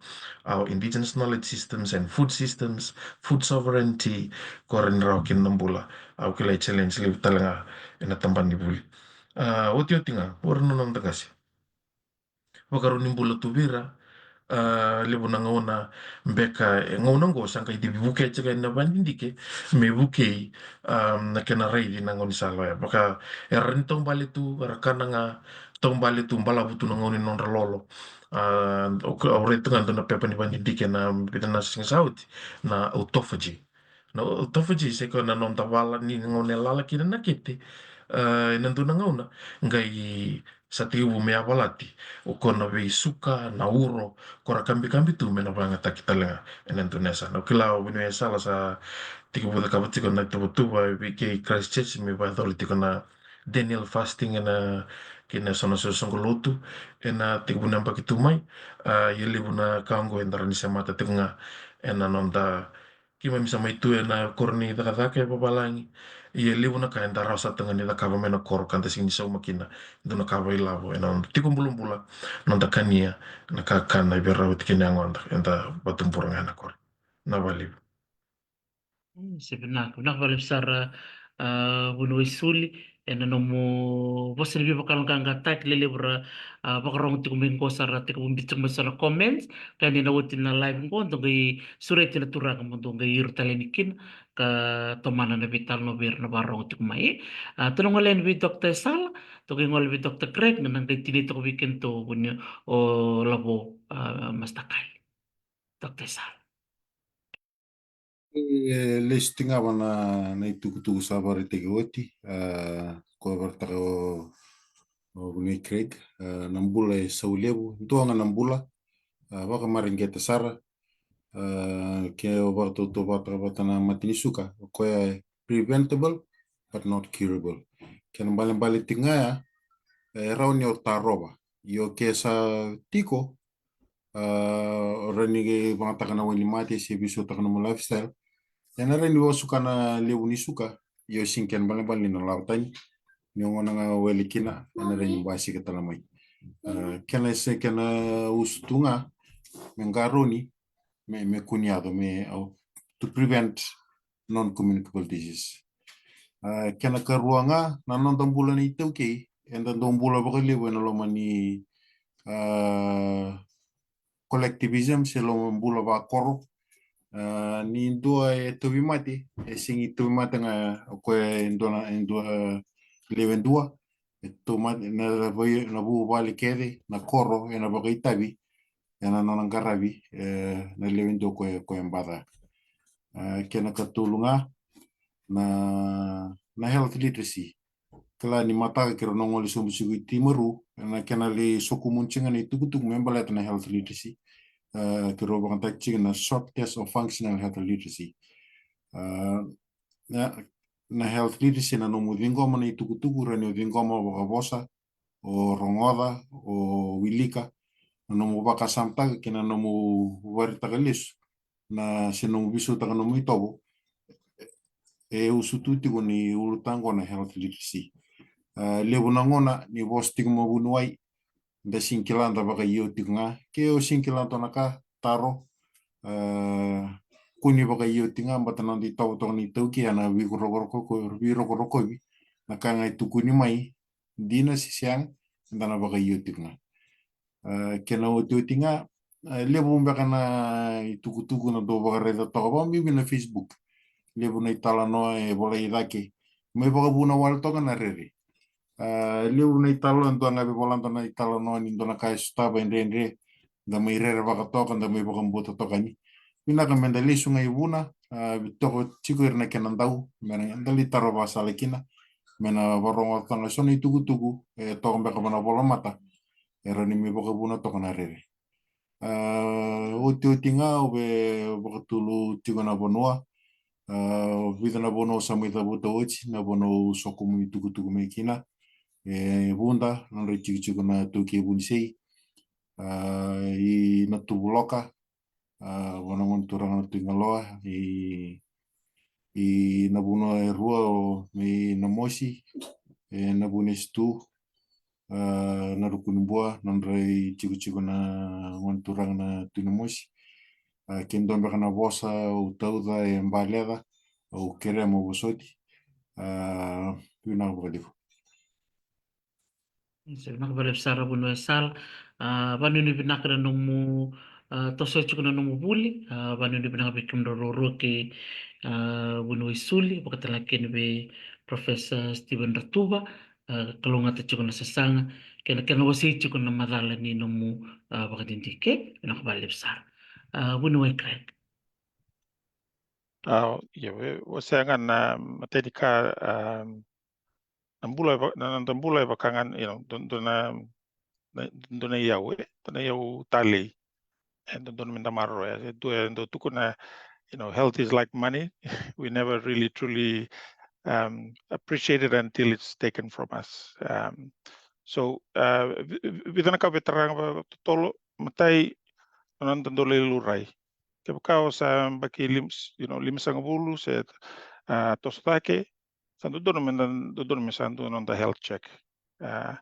Our indigenous knowledge systems and food systems, food sovereignty, ko ra ni rawa kina na bula. Au kila e challenge levu tale ga ena tabana ni vuli. A, otioti ga, o ira na noda qase. Vakarau ni bula tu vei ira, a, levu na gauna beka, e, gauna oqo sa qai dei vukei tiko na vadidike, me vukei, a, na kena raici na gaunisala oya. Vaka, era ni taubale tu, era kana ga, taubale tu, balavu tu na gauna ni nodra lolo. A, au, au raica tu ga dua na pepa ni vadidike na, vica na siga sa oti, na autophagy. Na autophagy se koya na noda vala ni gauna e lala kina na kete. A, ena dua na gauna, qai sa tekivu me yavalati o koya na veisuka, na uro, ko ra kabikabi tu me na vakayagataki tale ga ena dua na yasana. Au kila o vuniwai e Sala sa tekivu cakava tiko na tuvatuva vei kei Christchurch me vakayacori tiko na Daniel fasting ena, kei na so na soqosoqo lotu ena tekivu na yabaki tu mai. A, ia levu na ka oqo eda rawa ni semata tiko ga ena noda Keimami sa mai tu ena koro ni cakacaka e vavalagi. Ia levu na ka eda rawa sara ga ni cakava mai na koro ka da sega ni sauma kina e dua na ka vakailavo ena noda tiko bulabula, noda kania na kakana e vei rau tiko ni yagoda eda vatubura ga ena koro. Na vakalevu. Mm, se vinaka, vinaka vakalevu sara, a, vuniwai Suli, ena nomu vosa ni veivakayaloqaqataki. Lelevu ra, a, vakarogo tiko mai qo sa ra tekivu biu tiko mai so na comments. Ka ni na oti na live qo dou qai sureti na turaga mo dou qai iro tale ni kina ka tomana na veitalanoa vei ira na vakarogo tiko mai. A, tou na gole yani vei Doctor Esala, tou qai gole vei Doctor Craig, na qai tinai toka vei kedatou vuni o Lavo, a, Master Kali. Doctor Esala. E lesu tiko ga vua na, na itukutuku sa vakaraitaki oti, a, ko vakaraitaka o, o vuniwai Craig, a, na bula e sau levu, dua ga na bula, a, vakamareqeta sara, a, ke o vakatautauvatataka vata na mate ni suka, o koya e preventable, but not curable. Kena ibalebale tiko ga ya, e rawa ni o tarova. Io ke sa tiko, a, o rawa ni qai vagataka na wai ni mate se veisautaka nomu lifestyle. Ena rawa ni vakasuka na levu ni suka, io sega ni kena ibalebale ni na lako tani. Ni o gona ga wele kina, ena rawa ni basika tale mai. A, kena se, kena usutu ga, me qarauni, me, me kua ni yaco, me, au, to prevent non-communicable disease. A, kena karua ga, na noda bula na iTaukei, eda dau bula vakalevu ena loma ni, a, collectivism, se loma bula vakoro. A, ni dua e tauvimate, e sega ni tauvimate ga o koya e dua na, e dua, lewe dua, e tauvimate, na vei, na vuvale kece, na koro, ena vakaitavi, ena nona qaravi, e, na lewe dua o koya, o koya e baca. A, kena katolu ga, na, na health literacy. Kila ni mataka keirau na gole sobu tiko i Timaru, ena kena lai sokumuni tiko ga na itukutuku me baleta na health literacy. A, keirau vakayagataka tiko na short test of functional health literacy. A, na, na health literacy na nomu ciqoma na itukutuku, rawa ni o ciqoma vakavosa, o rogoca, o wilika, na nomu vakasamataka kei na nomu vakaraitaka lesu, na se nomu veisautaka nomu itovo, e usutu tiko ni ulutaga na health literacy. A, levu na gauna ni vosa tiko mai vuniwai, da sega ni kila, da vakaio tiko ga. Ke o sega ni kila dua na ka, taro, a, kua ni vakaio tiko ga, baleta na noda itovo toka na iTaukei ena veirokoroko-, veirokorokovi, na ka ga e tukuni mai, dina se sega, eda na vakaio tiko ga. A, kena otioti ga, a, levu beka na itukutuku na dau vakaraica toka vakabibi na Facebook. Levu na italanoa e volai cake. Mai vakavuna wale toka na rere. A, levu na italanoa, dua ga veivolada na italanoa ni dua na ka e sotava e dredre. da mai rerevaka toka, da mai vakabauta toka ni vinaka me da lesu ga i Vuna, a, toka tiko ira na kena dau me na da lai taro vakasala kina, me na vakarogotaka so na itukutuku e toka beka va na volamata, e rawa ni mai vakavuna toka na rere. A, otioti ga au via vakatulu tiko na vanua, a, vica na vanua au sa mai cavuta oti, na vanua au sokumuni tukutuku mai kina, e Vuda, nodra itikotiko na Taukei Vunisei, a, i Natuvuloka, a, vua na gone turaga na Tui Galoa, i, i na vanua e rua o mai Namosi, e Navunesi tu, a, Narukunibua, nodra itikotiko na gone turaga na Tui Namosi. A, ke dua beka na vosa au tauca e baleca, au kerea mo vosoti. A, vinaka vakalevu. Sa vinaka vakalevu sara vuniwai sala. A, vanuinui vinaka na nomu, a, toso tiko na nomu vuli. A, vanuinui vinaka vei kemudrau ruarua kei, a, vuniwai Suli, vakatalega kina vei Professor Stephen Ratuva. A, kalougata tiko na sasaga kei na kena wasei tiko na macala ni nomu, a, vakadidike. Vinaka vakalevu sara. A, vuniwai Craig. A, ia, e, wasea ga na matai ni ka, a, na bula e va-, na, na bula e vaka ga, you know, dua, dua na, na, dua na iyau, e, dua na iyau talei. E dodonu me da maroroya. E dua, e dua tukuna, you know, health is like money. We never really truly, um, appreciate it until it's taken from us. Um, so, uh, vi-, vi-, vica na ka au via tara ga vakatotolo, matai, na noda dau lai laurai. Kevaka o sa yabaki lim-, you know, limasagavulu se, a, toso cake, sa dodonu me da, dodonu me sa dua na noda health check. A,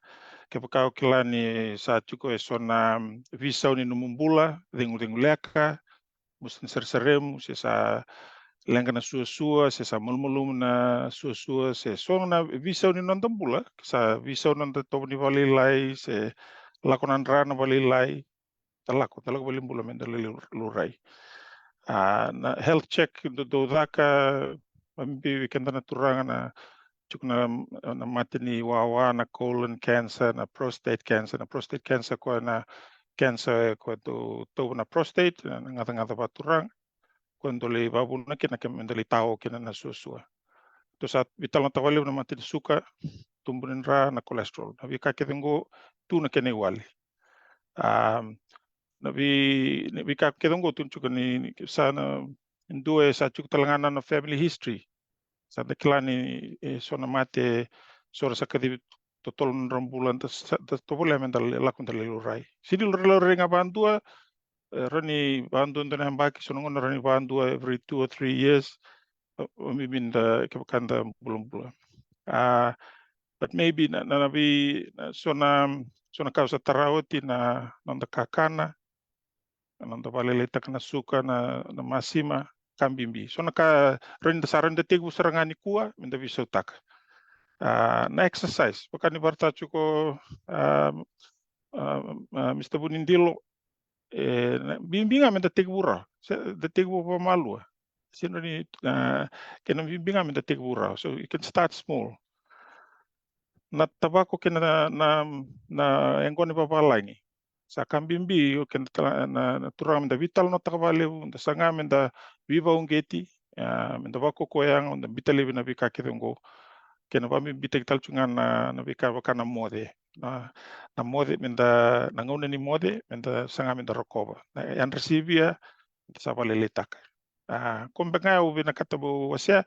kevaka o kila ni sa tiko e so na, mm, veisau ni nomu bula, cegucegu leka, musu ni sarisaremu, se sa leqa na suasua, se sa malumalumu na suasua, se so na veisau ni noda bula, sa veisau na noda tovo ni valelailai, se lako na dra na valelailai, da lako, da lako valenibula me da lai lau-, laurai. A, na health check dau, dau caka, vakabibi vei keda na turaga na, tiko na, na mate ni wawa, na colon cancer, na prostate cancer, na prostate cancer koya na cancer koya dau tauva na prostate, na, na gacagaca vakaturaga. Koya dau lai vakavuna kina ke me da lai tao kina na suasua. Dau sa veitalanoataka vakalevu na mate ni suka, tubu ni dra, na cholesterol. Na veika kece oqo tu na kena iwali. A, na vei-, na veika kece oqo tu tiko ni, ni sa na, dua e sa tiko tale ga na, na family history. Sa da kila ni, e, so na mate, so ra sa kacivi totolo na nodra bula, da sa, da tovolea me da lai lako da lai laurai. Sega ni laurai ga vakadua, e, rawa ni vakadua dua na yabaki, so na gauna rawa ni vakadua every two or three years. E, vakabibi da, kevaka da bulabula. A, but maybe na, na, na vei, na, so na, so na ka au sa tara oti na, na noda kakana, na noda vakalailaitaka na suka, na, na masima, ka bibi. So na ka rawa ni da sa, rawa ni da tekivu sara ga nikua me da veisautaka. A, na exercise, vaka ni vakaraitaka tiko, a, a, a, Mister Vunidilo, e, na, bibi ga me da tekivu rawa, se da tekivu vakamalua. Sega ni, a, kena bibi ga me da tekivu rawa. So you can start small. Na tavako kei na, na, na yaqona ni vavalagi. Sa ka bibi o keda tala-, na, na turaga me da veitalanoataka vakalevu, da saga me da veivakauqeti, a, me da vakaukauwa yaga, me da biuta laivi na veika kece oqo. Kei na vakabibitaki tale tu ga na, na veika vaka na moce. Na, na moce me da, na gauna ni moce, me da saga me da rokova. Na yadra sivia, me da sa vakalailaitaka. A, ko beka ga au vinakata meu wasea,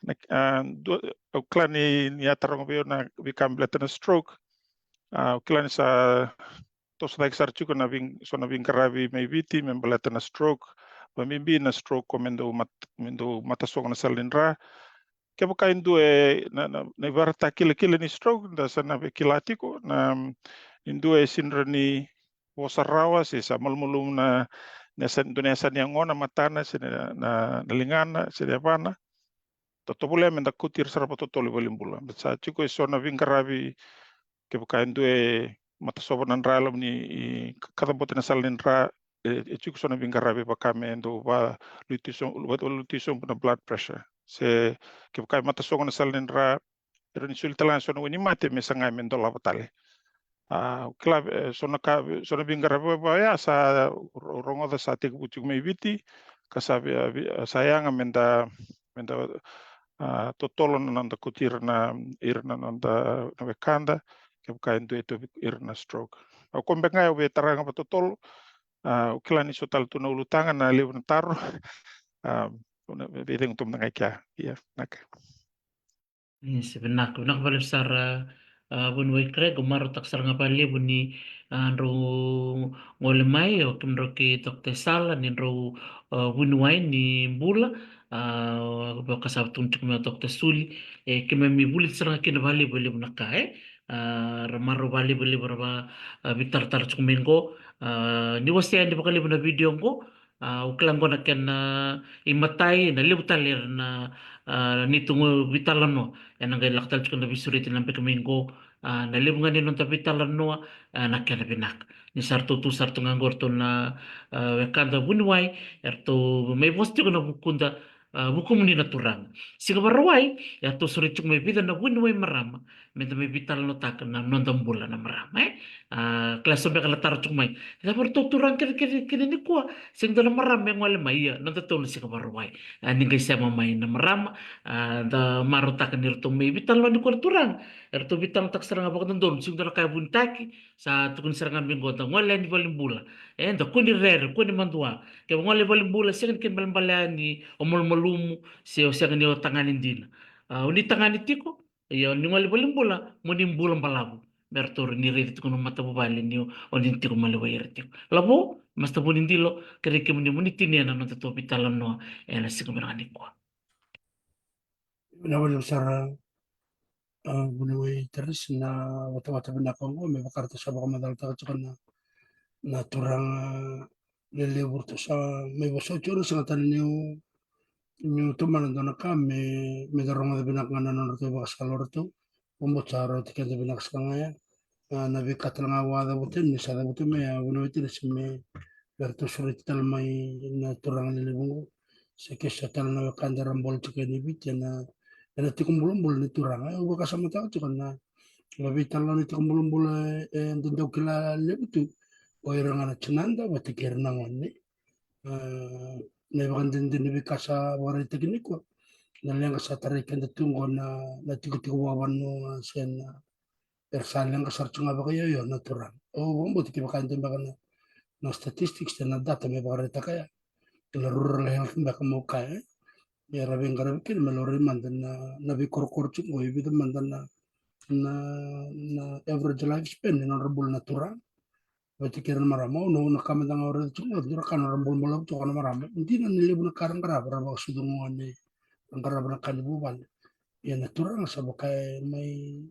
na, a, dua, au kila ni, ni a taroga vei au na veika baleta na stroke. A, au kila ni sa toso cake sara tiko na vei-, so na veiqaravi mai Viti me baleta na stroke. Vakabibi na stroke ko me dau mat-, me dau matasogo na sala ni dra. Kevaka e dua e na, na, na ivakaraitaki kilakila ni stroke, da sa na via kila tiko, na, e dua e sega ni vosa rawa, se sa malumalumu na, na yasa-, dua na yasa ni yagona, matana, se na, na, na ligana, se na yavana. Da tovolea me da kauti ira sara vakatotolo i valenibula. Baleta sa tiko e so na veiqaravi, kevaka e dua e matasova na dra, loma ni, i, ka-, kacabote na sala ni dra, e, e tiko so na veiqaravi vaka me dau valuti so-, valuti sobu na blood pressure. Se kevaka e matasogo na sala ni dra, e rawa ni soli tale ga so na wainimate me saga me dolava tale. A, au kila, e, so na ka, so na veiqaravi vaya sa ro-, rogoca sa tekivu tiko mai Viti, ka sa vi-, vi-, sa yaga meda, meda, a, totolo na noda kauti ira na, ira na noda, na wekada, kevaka e dua e tauvi ira na stroke. Au, ko beka ga au via tara ga vakatotolo, a, au kila ni so tale tu na ulutaga, na levu na taro. A, au na via cegu tu mada ga i kea. Ia, naka. Ia, se vinaka, vinaka vakalevu sara, a, vuniwai Craig, au marautaka sara ga vakalevu ni, a, drau gole mai, o kemudrau kei Doctor Sala, ni drau, a, vuniwai ni bula, a, vakasava tukuni tiko mai o Doctor Suli, e, keimami vulica sara ga kina vakalevu, e levu na ka, e. A, ra marau vakalevu, levu ra va, a, veitaratara tiko mai qo, a, ni wasea yani vakalevu na video qo, a, au kila qo na kena imatai, na levu tale era na, a, neitou qo veitalanoa. Ena qai lako tale tiko na veisureti na beka mai qo, a, na levu ga ni noda veitalanoa, a, na kena vinaka. Ni sa ratou tu sara tu ga qo ratou na, a, wekada vuniwai, eratou mai vosa tiko na vukuda, a, vukumuni na turaga. Siga Vakarauwai, eratou sureti tiko mai vica na vuniwai marama, meda mai veitalanoataka na noda bula na marama, e? A, kila so beka na taro tiko mai. Cava ratou turaga kece, kece, kece nikua? Sega ni dua na marama e gole mai, ia, nodatou na siga Vakarauwai. A, ni qai sema mai na marama, a, da marautaka ni ratou mai veitalanoa nikua na turaga. Eratou veitalanoataka sara ga vakadodonu, sega ni dua na ka e vunitaki, sa tukuni sara ga mai qo da gole yani valenibula. E, da kua ni rere, kua ni madua. Ke o gole valenibula, sega ni kena ibalebale ya ni o malumalumu, se o sega ni o tagane dina. A, o ni tagane tiko, ia o ni gole valenibula, mo ni bula balavu. Me ratou ni raica tiko na matavuvale ni o, o ni tiko maliwai ira tiko. Lavo, Master Vunidilo, kerei kemuni mo ni tinia na nodatou veitalanoa ena siga vinaka nikua. Vinaka vakalevu sara, a, vuniwai Teresi, na vatavata vinaka oqo, me vaka ratou sa vakamacalataka tiko na, na turaga lelevu ratou sa mai vosa oti. Au na sega tale niu, niu tomana dua na ka me, meda rogoca vinaka ga na nodratou ivakasala o ratou. Vakabauta sa rauti keda vinaka sara ga ya. A, na veika tale ga au a cavuta yani, ni sa cavuta mai, a, vuniwai Teresi, me, me ratou sureti tale mai na turaga lelevu qo. Se ke so tale na wekada era bula tiko yani Viti ena, ena tiko bulabula ni turaga. Au vakasamataka tiko na, na veitalanoa ni tiko bulabula, e, e, da dau kila levu tu. O ira ga na tinada vata kei ira na gone. A, na ivakadinadina ni veika sa vakaraitaki nikua. Na leqa sa tarai keda tu qo na, na tikotiko vakavanua, se na, era sa leqa sara tu ga vakaioio na turaga. Au vakabauta kevaka e dua beka na, na statistics se na data me vakaraitaka ya, na rural health beka mo kaya, e. Era veiqaravi kina me laurai mada na, na veikorokoro tiko qo, e vica mada na, na, na average lifespan ni nodra bula na turaga vata kei ira na marama. Au na, na ka mada ga au raica tiko qo, dua na ka nodra bula balavu tiko na marama. Dina ni levu na ka ra qarava, ra vakasucu gone, ra qarava na ka ni vuvale. Ia na turaga sa vaka e mai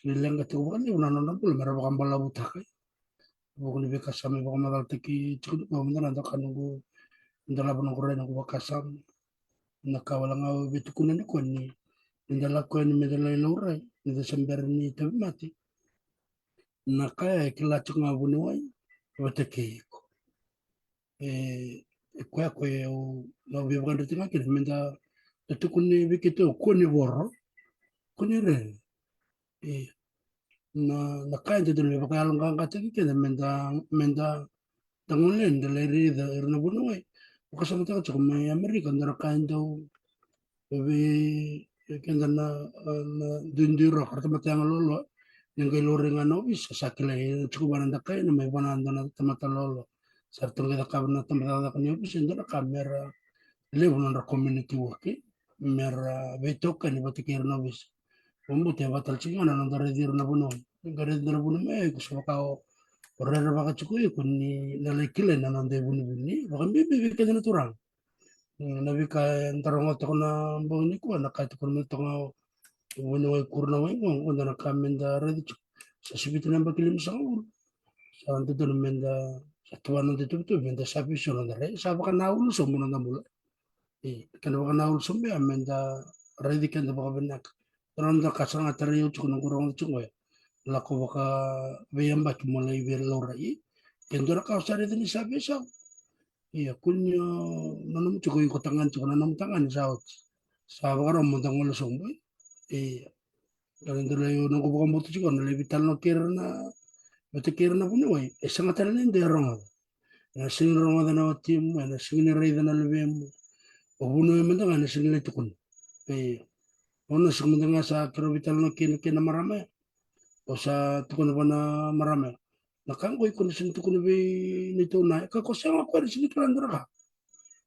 ni leqa tiko vakalevu na nodra bula me ra vakabalavutaka. Vuku ni veika sa mai vakamacalataki tiko nikua, mada na dua ka noqu, dolava noqu rai, noqu vakasama. Na ka wale ga au via tukuna nikua ni, ni da lako yani meda lai laurai, ni da se bera ni tauvimate, na ka ya e kila tiko ga vuniwai vata kei iko. E, e koya, koya au na via vakadreti ga kina, meda, da tukuni vei keitou, kua ni voro, kua ni rere. E, na, na ka e dodonu me vakayaloqaqataki keda, meda, meda, da gole, da lai raica ira na vuniwai. Vakasamataka tiko mai Amerika, dua na ka e dau vei keda na, na duidui roka, ra tamata yaga loaloa, ni qai laurai ga na ovisa, sa kilai, e tiko vua na dakai, na mai vua na dua na tamata loaloa. Sa ratou qai cakava na tabacakacaka ni ovisa, e dua na ka me ra levu nodra community work, e, me ra veitokani vata kei ira na ovisa. Vakabauta e vaka tale tiko ga na noda raici ira na vuniwai. Ni qai raici ira na vuniwai, iko sa vaka o, o rerevaka tiko iko ni na lai kilai na noda ivunivuni. Vakabibi vei keda na turaga. Mm, na veika eda rogoca toka na bogi nikua, na ka e tukuna mai toka ga o vuniwai Kurunawai qo, qo dua na ka meda raica tiko. Sa sivita na yabaki limasagavulu. Sa dodonu meda, sa tu vua na noda ituvatuva, meda sa veisau noda rai. Sa vakanananu sobu noda bula. E, kena vakanananu sobu ya meda raici keda vakavinaka. Dua na ka sara ga tarai au tiko, noqu rogoca tiko ya. Lako vakaveiyabaki mo lai veilaurai. Ke dua na ka au sa raica ni sa veisau. Ia, kua ni o, na nomu tiko iko tagane tiko, na nomu tagane sa oti. Sa vakarau mo da gole sobu. Ia. Dua na, dua na, io, noqu vakabauta tiko, na lai veitalanoa kei ira na, vata kei ira na vuniwai, e sega tale ni dua e rogoca. Ena sega ni rogoca na watimu, ena sega ni raica na luvemu. O vuniwai mada ga ena sega ni lai tukuna. Io. O na sega mada ga sa keirau veitalanoa kina kei na marama ya. O sa tukuna vua na marama ya, na ka qo iko na sega ni tukuna vei neitou na, e kaya ko sega, ko ena sega ni kila dua na ka.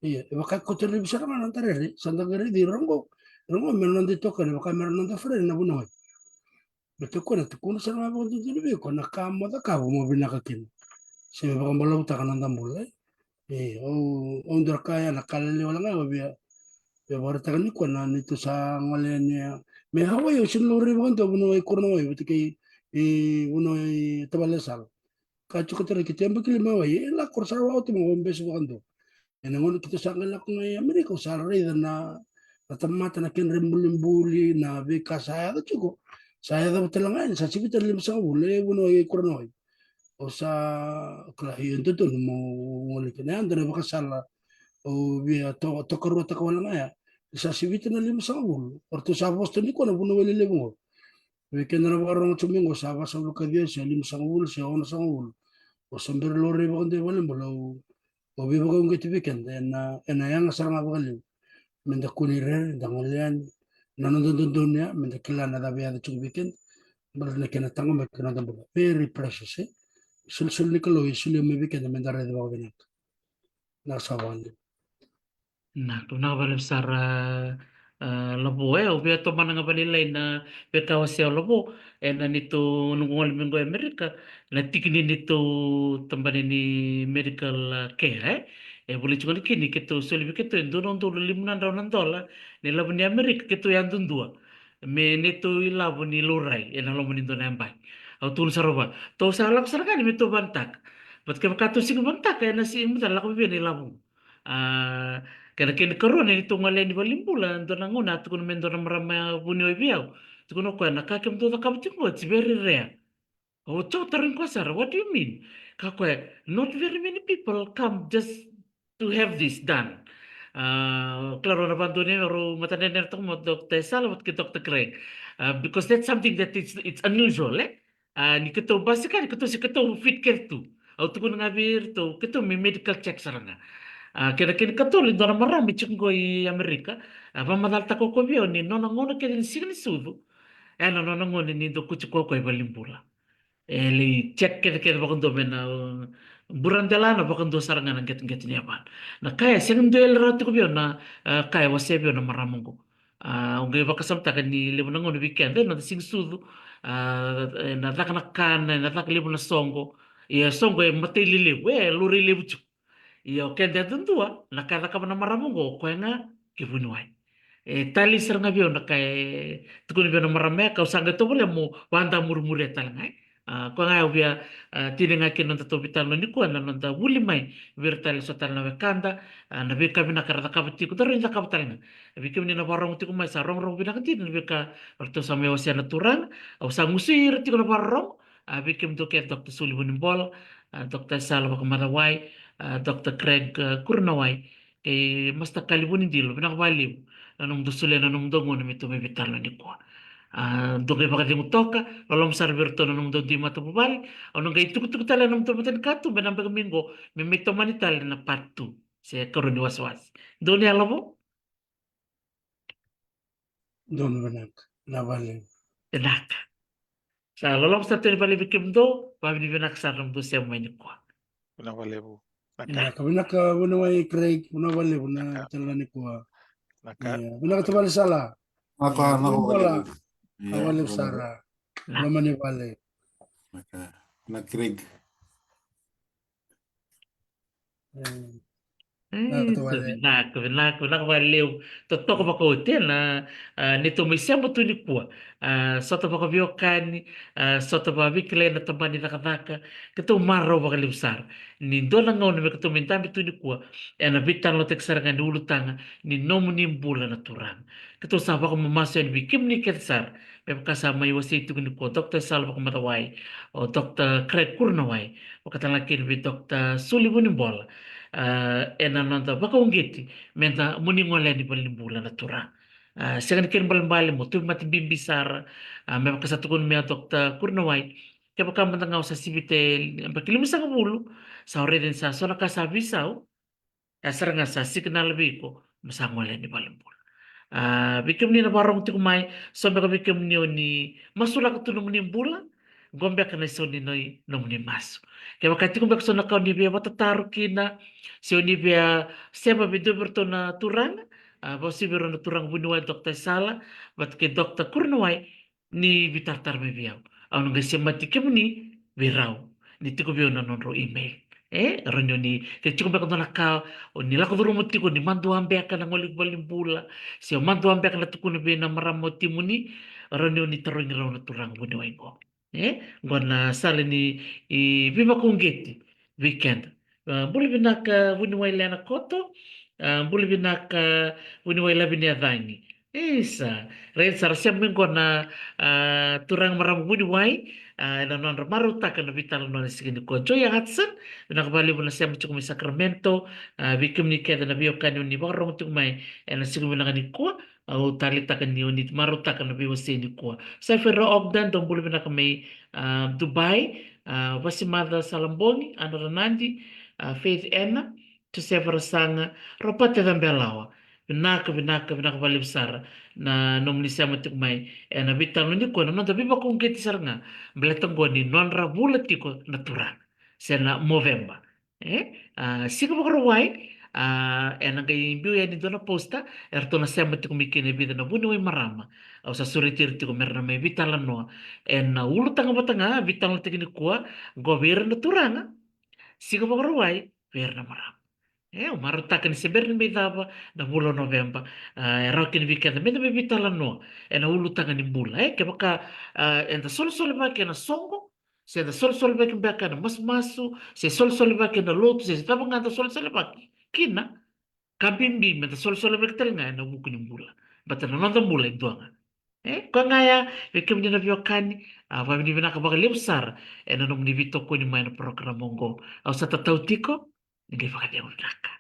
Ia, e vaka ko talevi sara ga na noda rere, sa da qai raici ira qo. Ira qo mera noda itokani, e vaka mera noda friend na vuniwai. Baleta ko na tukuna sara ga vakadodonu vei iko na ka mo cakava mo vinaka kina. Se me vakabalavutaka na noda bula, e. E, au, au dua na ka ya na ka lelewa wale ga au via, via vakaraitaka nikua na neitou sa gole yani ya. Me Hawaii au sega ni laurai vakadua, vuniwai Kuranawai vata kei, e, vuniwai Tavalesala. Ka tiko tale keitou yabaki lima e Hawaii, e lako ra sa vakaoti mo bese vakadua. Ena gauna keitou sa qai lako ga i Amerika, au sa raica na, na tamata na kedra ibulibuli, na veika sa yaco tiko. Sa yaco tale ga yani, sa sivita na limasagavulu, e vuniwai Kuranawai. Au sa kila, io, e dodonu mo gole kina. Ya dua na ivakasala au via to-, tokaruataka wale ga ya. Sa sivita na limasagavulu. O ratou sa vosa tu nikua na vuniwai lelevu qo. Vei keda na vakarorogo tu mai qo, sa vasagavulu ka ciwa se limasagavulu se onosagavulu. Au sa bera laurai vakadua i valenibula, au, au veivakauqeti vei keda ena, ena yaga sara ga vakalevu. Meda kua ni rere, da gole yani. Na noda dodonu ya, meda kila na cava e yaco tiko vei keda. Baleta na kena taqomaki na noda bula. Very precious, e? Isolisoli ni Kalou e solia mai vei keda meda raica vakavinaka. Na sa vale. Na, vinaka vakalevu sara, a, Lavo, e, au via tomana ga vakalailai na veika wasea o Lavo, ena neitou noqu gole mai qo i Amerika, na tiki ni neitou tabana ni medical, a, care, e. E volai tiko qo ni kina ni keitou soli vei keitou e dua na udolu lima na drau na dola, na ilavo ni Amerika, keitou yadudua. Me neitou ilavo ni laurai, ena loma ni dua na yabaki. Au tukuna sara vua, tou sa lako sara ga yani me tou vanataka. But kevaka tou sega ni vanataka, ena sega ni lako vei na ilavo. A, kena, kena ikarua, na neitou gole yani valenibula, dua na gauna a tukuna mai e dua na marama vuniwai vei au. Tukuna o koya, na ka kemudou cakava tiko qo, it's very rare. Au tarogi koya sara, what do you mean? Kaya o koya, not very many people come just to have this done. A, kila rau na vakadua ni rau matadredre toka mai o Doctor Esala vata kei Doctor Craig. A, because that's something that it's, it's unusual, e? A, ni keitou basika, ni keitou se keitou fit kece tu. Au tukuna ga vei iratou, keitou me medical check sara ga. A, kena, kena ikatolu, e dua na marama e tiko qo i Amerika. A, vakamacalataka o koya vei au ni nona gauna kece ni siga ni sucu, ena nona gauna ni dau kauti koya i valenibula. E lai check kecekece vakadua mai na, uh, bura delana vakadua sara ga na qeteqete ni yavana. Na ka ya e sega ni dua e yali rawa tiko vei au na, uh, ka e wasea vei au na marama qo. A, au qai vakasamataka ni levu na gauna vei keda, ena noda siga ni sucu, a, ena caka na kana, ena caka levu na soqo. Ia soqo e matai lelevu, e laurai levu tiko. Ia o keda yadudua, na ka e cakava na marama qo, o koya ga ke vuniwai. E talei sara ga vei au na ka e tukuna vei au na marama ya, kau sa qai tovolea meu vakamurimuri tale ga, e. A, koya ga au via, a, tinia ga kina nodatou veitalanoa nikua, na noda vuli mai vei ira tale, so tale na wekada, a, na veika vinaka era cakava tiko, daru ni cakava tale ga. Vei kemuni na vakarorogo tiko mai, sa rogorogo vinaka dina na veika ratou sa mai wasea na turaga. Au sa gusui ira tiko na vakarorogo. A, vei kemudou kece, Doctor Suli Vunibola, a, Doctor Esala Vakamacawai, a, Doctor Craig, a, Kuranawai, kei Master Kali Vunidilo, vinaka vakalevu na nomudou solia na nomudou gauna me tou mai veitalanoa nikua. A, dou qai vakacegu toka, loloma sara vei iratou na nomudou dui matavuvale. Au na qai tukutuku tale na nomudou matanikatuba ena beka mai qo, me mai tomani tale na part two se karua ni wasewase. Dou ni yalo vou. Donu vinaka, vinaka vakalevu. Vinaka. Sa loloma sara tu yani vakalevu vei kemudou, vakavinavinaka sara na nomudou sema mai nikua. Vinaka vakalevu. Vinaka. Vinaka, vinaka vuniwai Craig, vinaka vakalevu na tala nikua. Vinaka. Ia, vinaka tavale Sala. Vinaka, ia, vinaka vakalevu. Vinaka vakalevu sara. Loma ni vale. Vinaka. Vinaka Craig. Vinaka, vinaka, vinaka vakalevu. Totoka vakaoti ena, a, neitou mai sema tu nikua. A, sota vakaveiwekani, a, sota vakaveikilai ena tabana ni cakacaka. Keitou marau vakalevu sara ni dua na gauna me keitou mai dabe tu nikua ena veitalanoataki sara ga ni ulutaga ni nomuni bula na turaga. Keitou sa vakamamasu yani vei kemuni kece sara, me vaka sa mai wasei tiko nikua o Doctor Sala Vakamacawai, o Doctor Craig Kuranawai, vakatalega kina vei Doctor Suli Vunibola, a, ena noda vakauqeti meda muni gole yani valenibula na turaga. A, sega ni kena ibalebale mo tauvimate bibi sara, a, me vaka sa tukuna mai o Doctor Kuranawai, Kevaka mada ga o sa sivita e yabaki limasagavulu, sa o raica ni sa so na ka sa veisau, e sara ga sa sikinala vei iko mo sa gole yani valenibula. A, vei kemuni na vakarorogo tiko mai, so beka vei kemuni o ni masulaka tu nomuni bula, qo beka na isau ni nomuni masu. Kevaka tiko beka so na ka o ni via vatataro kina, se o ni via sema vei dua vei iratou na turaga, a, vakauasivi vei rau na turaga vuniwai Doctor Sala vata kei Doctor Kurinawai, ni veitaratara mai vei au. Au na qai semati kemuni vei rau ni tiko vei au na nodrau email. E rawa ni o ni, ke tiko beka dua na ka o ni lako curuma tiko, ni madua beka na gole valenibula, se o madua beka na tukuna vei na marama watimuni, rawa ni o ni tarogi rau na turaga vuniwai qo. E qo na sala ni veivakauqeti vei keda. A, bula vinaka vuniwai Lena Koto. A, bula vinaka vuniwai Laviniyacagi. Isa, raica sara, sema mai qo na, a, turaga marama vuniwai, a, ena nodra marautaka na veitalanoa ena siga nikua. Joya Hudson, vinaka vakalevu na sema tiko mai Sacramento. A, vei kemuni kece na veiwekani o ni vakarorogo tiko mai ena siga vinaka nikua, au taleitaka ni o ni marautaka na veiwasei nikua. Safira Ogden, dou bula vinaka mai, a, Dubai. A, Vasimaca Salabogi, Ana Ranadi, a, Faith Ena, Josefa Rasaga, Ropate Cabelawa. Vinaka, vinaka, vinaka vakalevu sara na nomuni sema tiko mai ena veitalanoa nikua, na noda veivakauqeti sara ga. Baleta qo ni nodra vula tiko na turaga, se na Moveba. E, a, siga Vakarauwai, a, ena qai biu yani dua na poster, eratou na sema tiko mai kina e vica na vuniwai marama. Au sa sureti ira tiko mera na mai veitalanoa ena ulutaga vata ga, veitalanoataki nikua, qo vei ira na turaga, siga Vakarauwai vei ira na marama. E, au marautaka ni se bera ni mai cava na vula o Noveba, a, e rawa kina vei keda meda mai veitalanoa ena ulutaga ni bula. E, kevaka, a, eda solosolevaki ena soqo, se da solosolevaki beka ena masumasu, se solosolevaki ena lotu, se cava ga da solosolevaki kina, ka bibi meda solosolevaki tale ga ena vuku ni bula. Baleta na noda bula e dua ga. E, koya ga ya, vei kemuni na veiwekani, a, vakavinavinaka vakalevu sara ena nomuni veitokoni mai na parokaramu oqo. Au sa tatau tiko, ni qai vakacegu vinaka.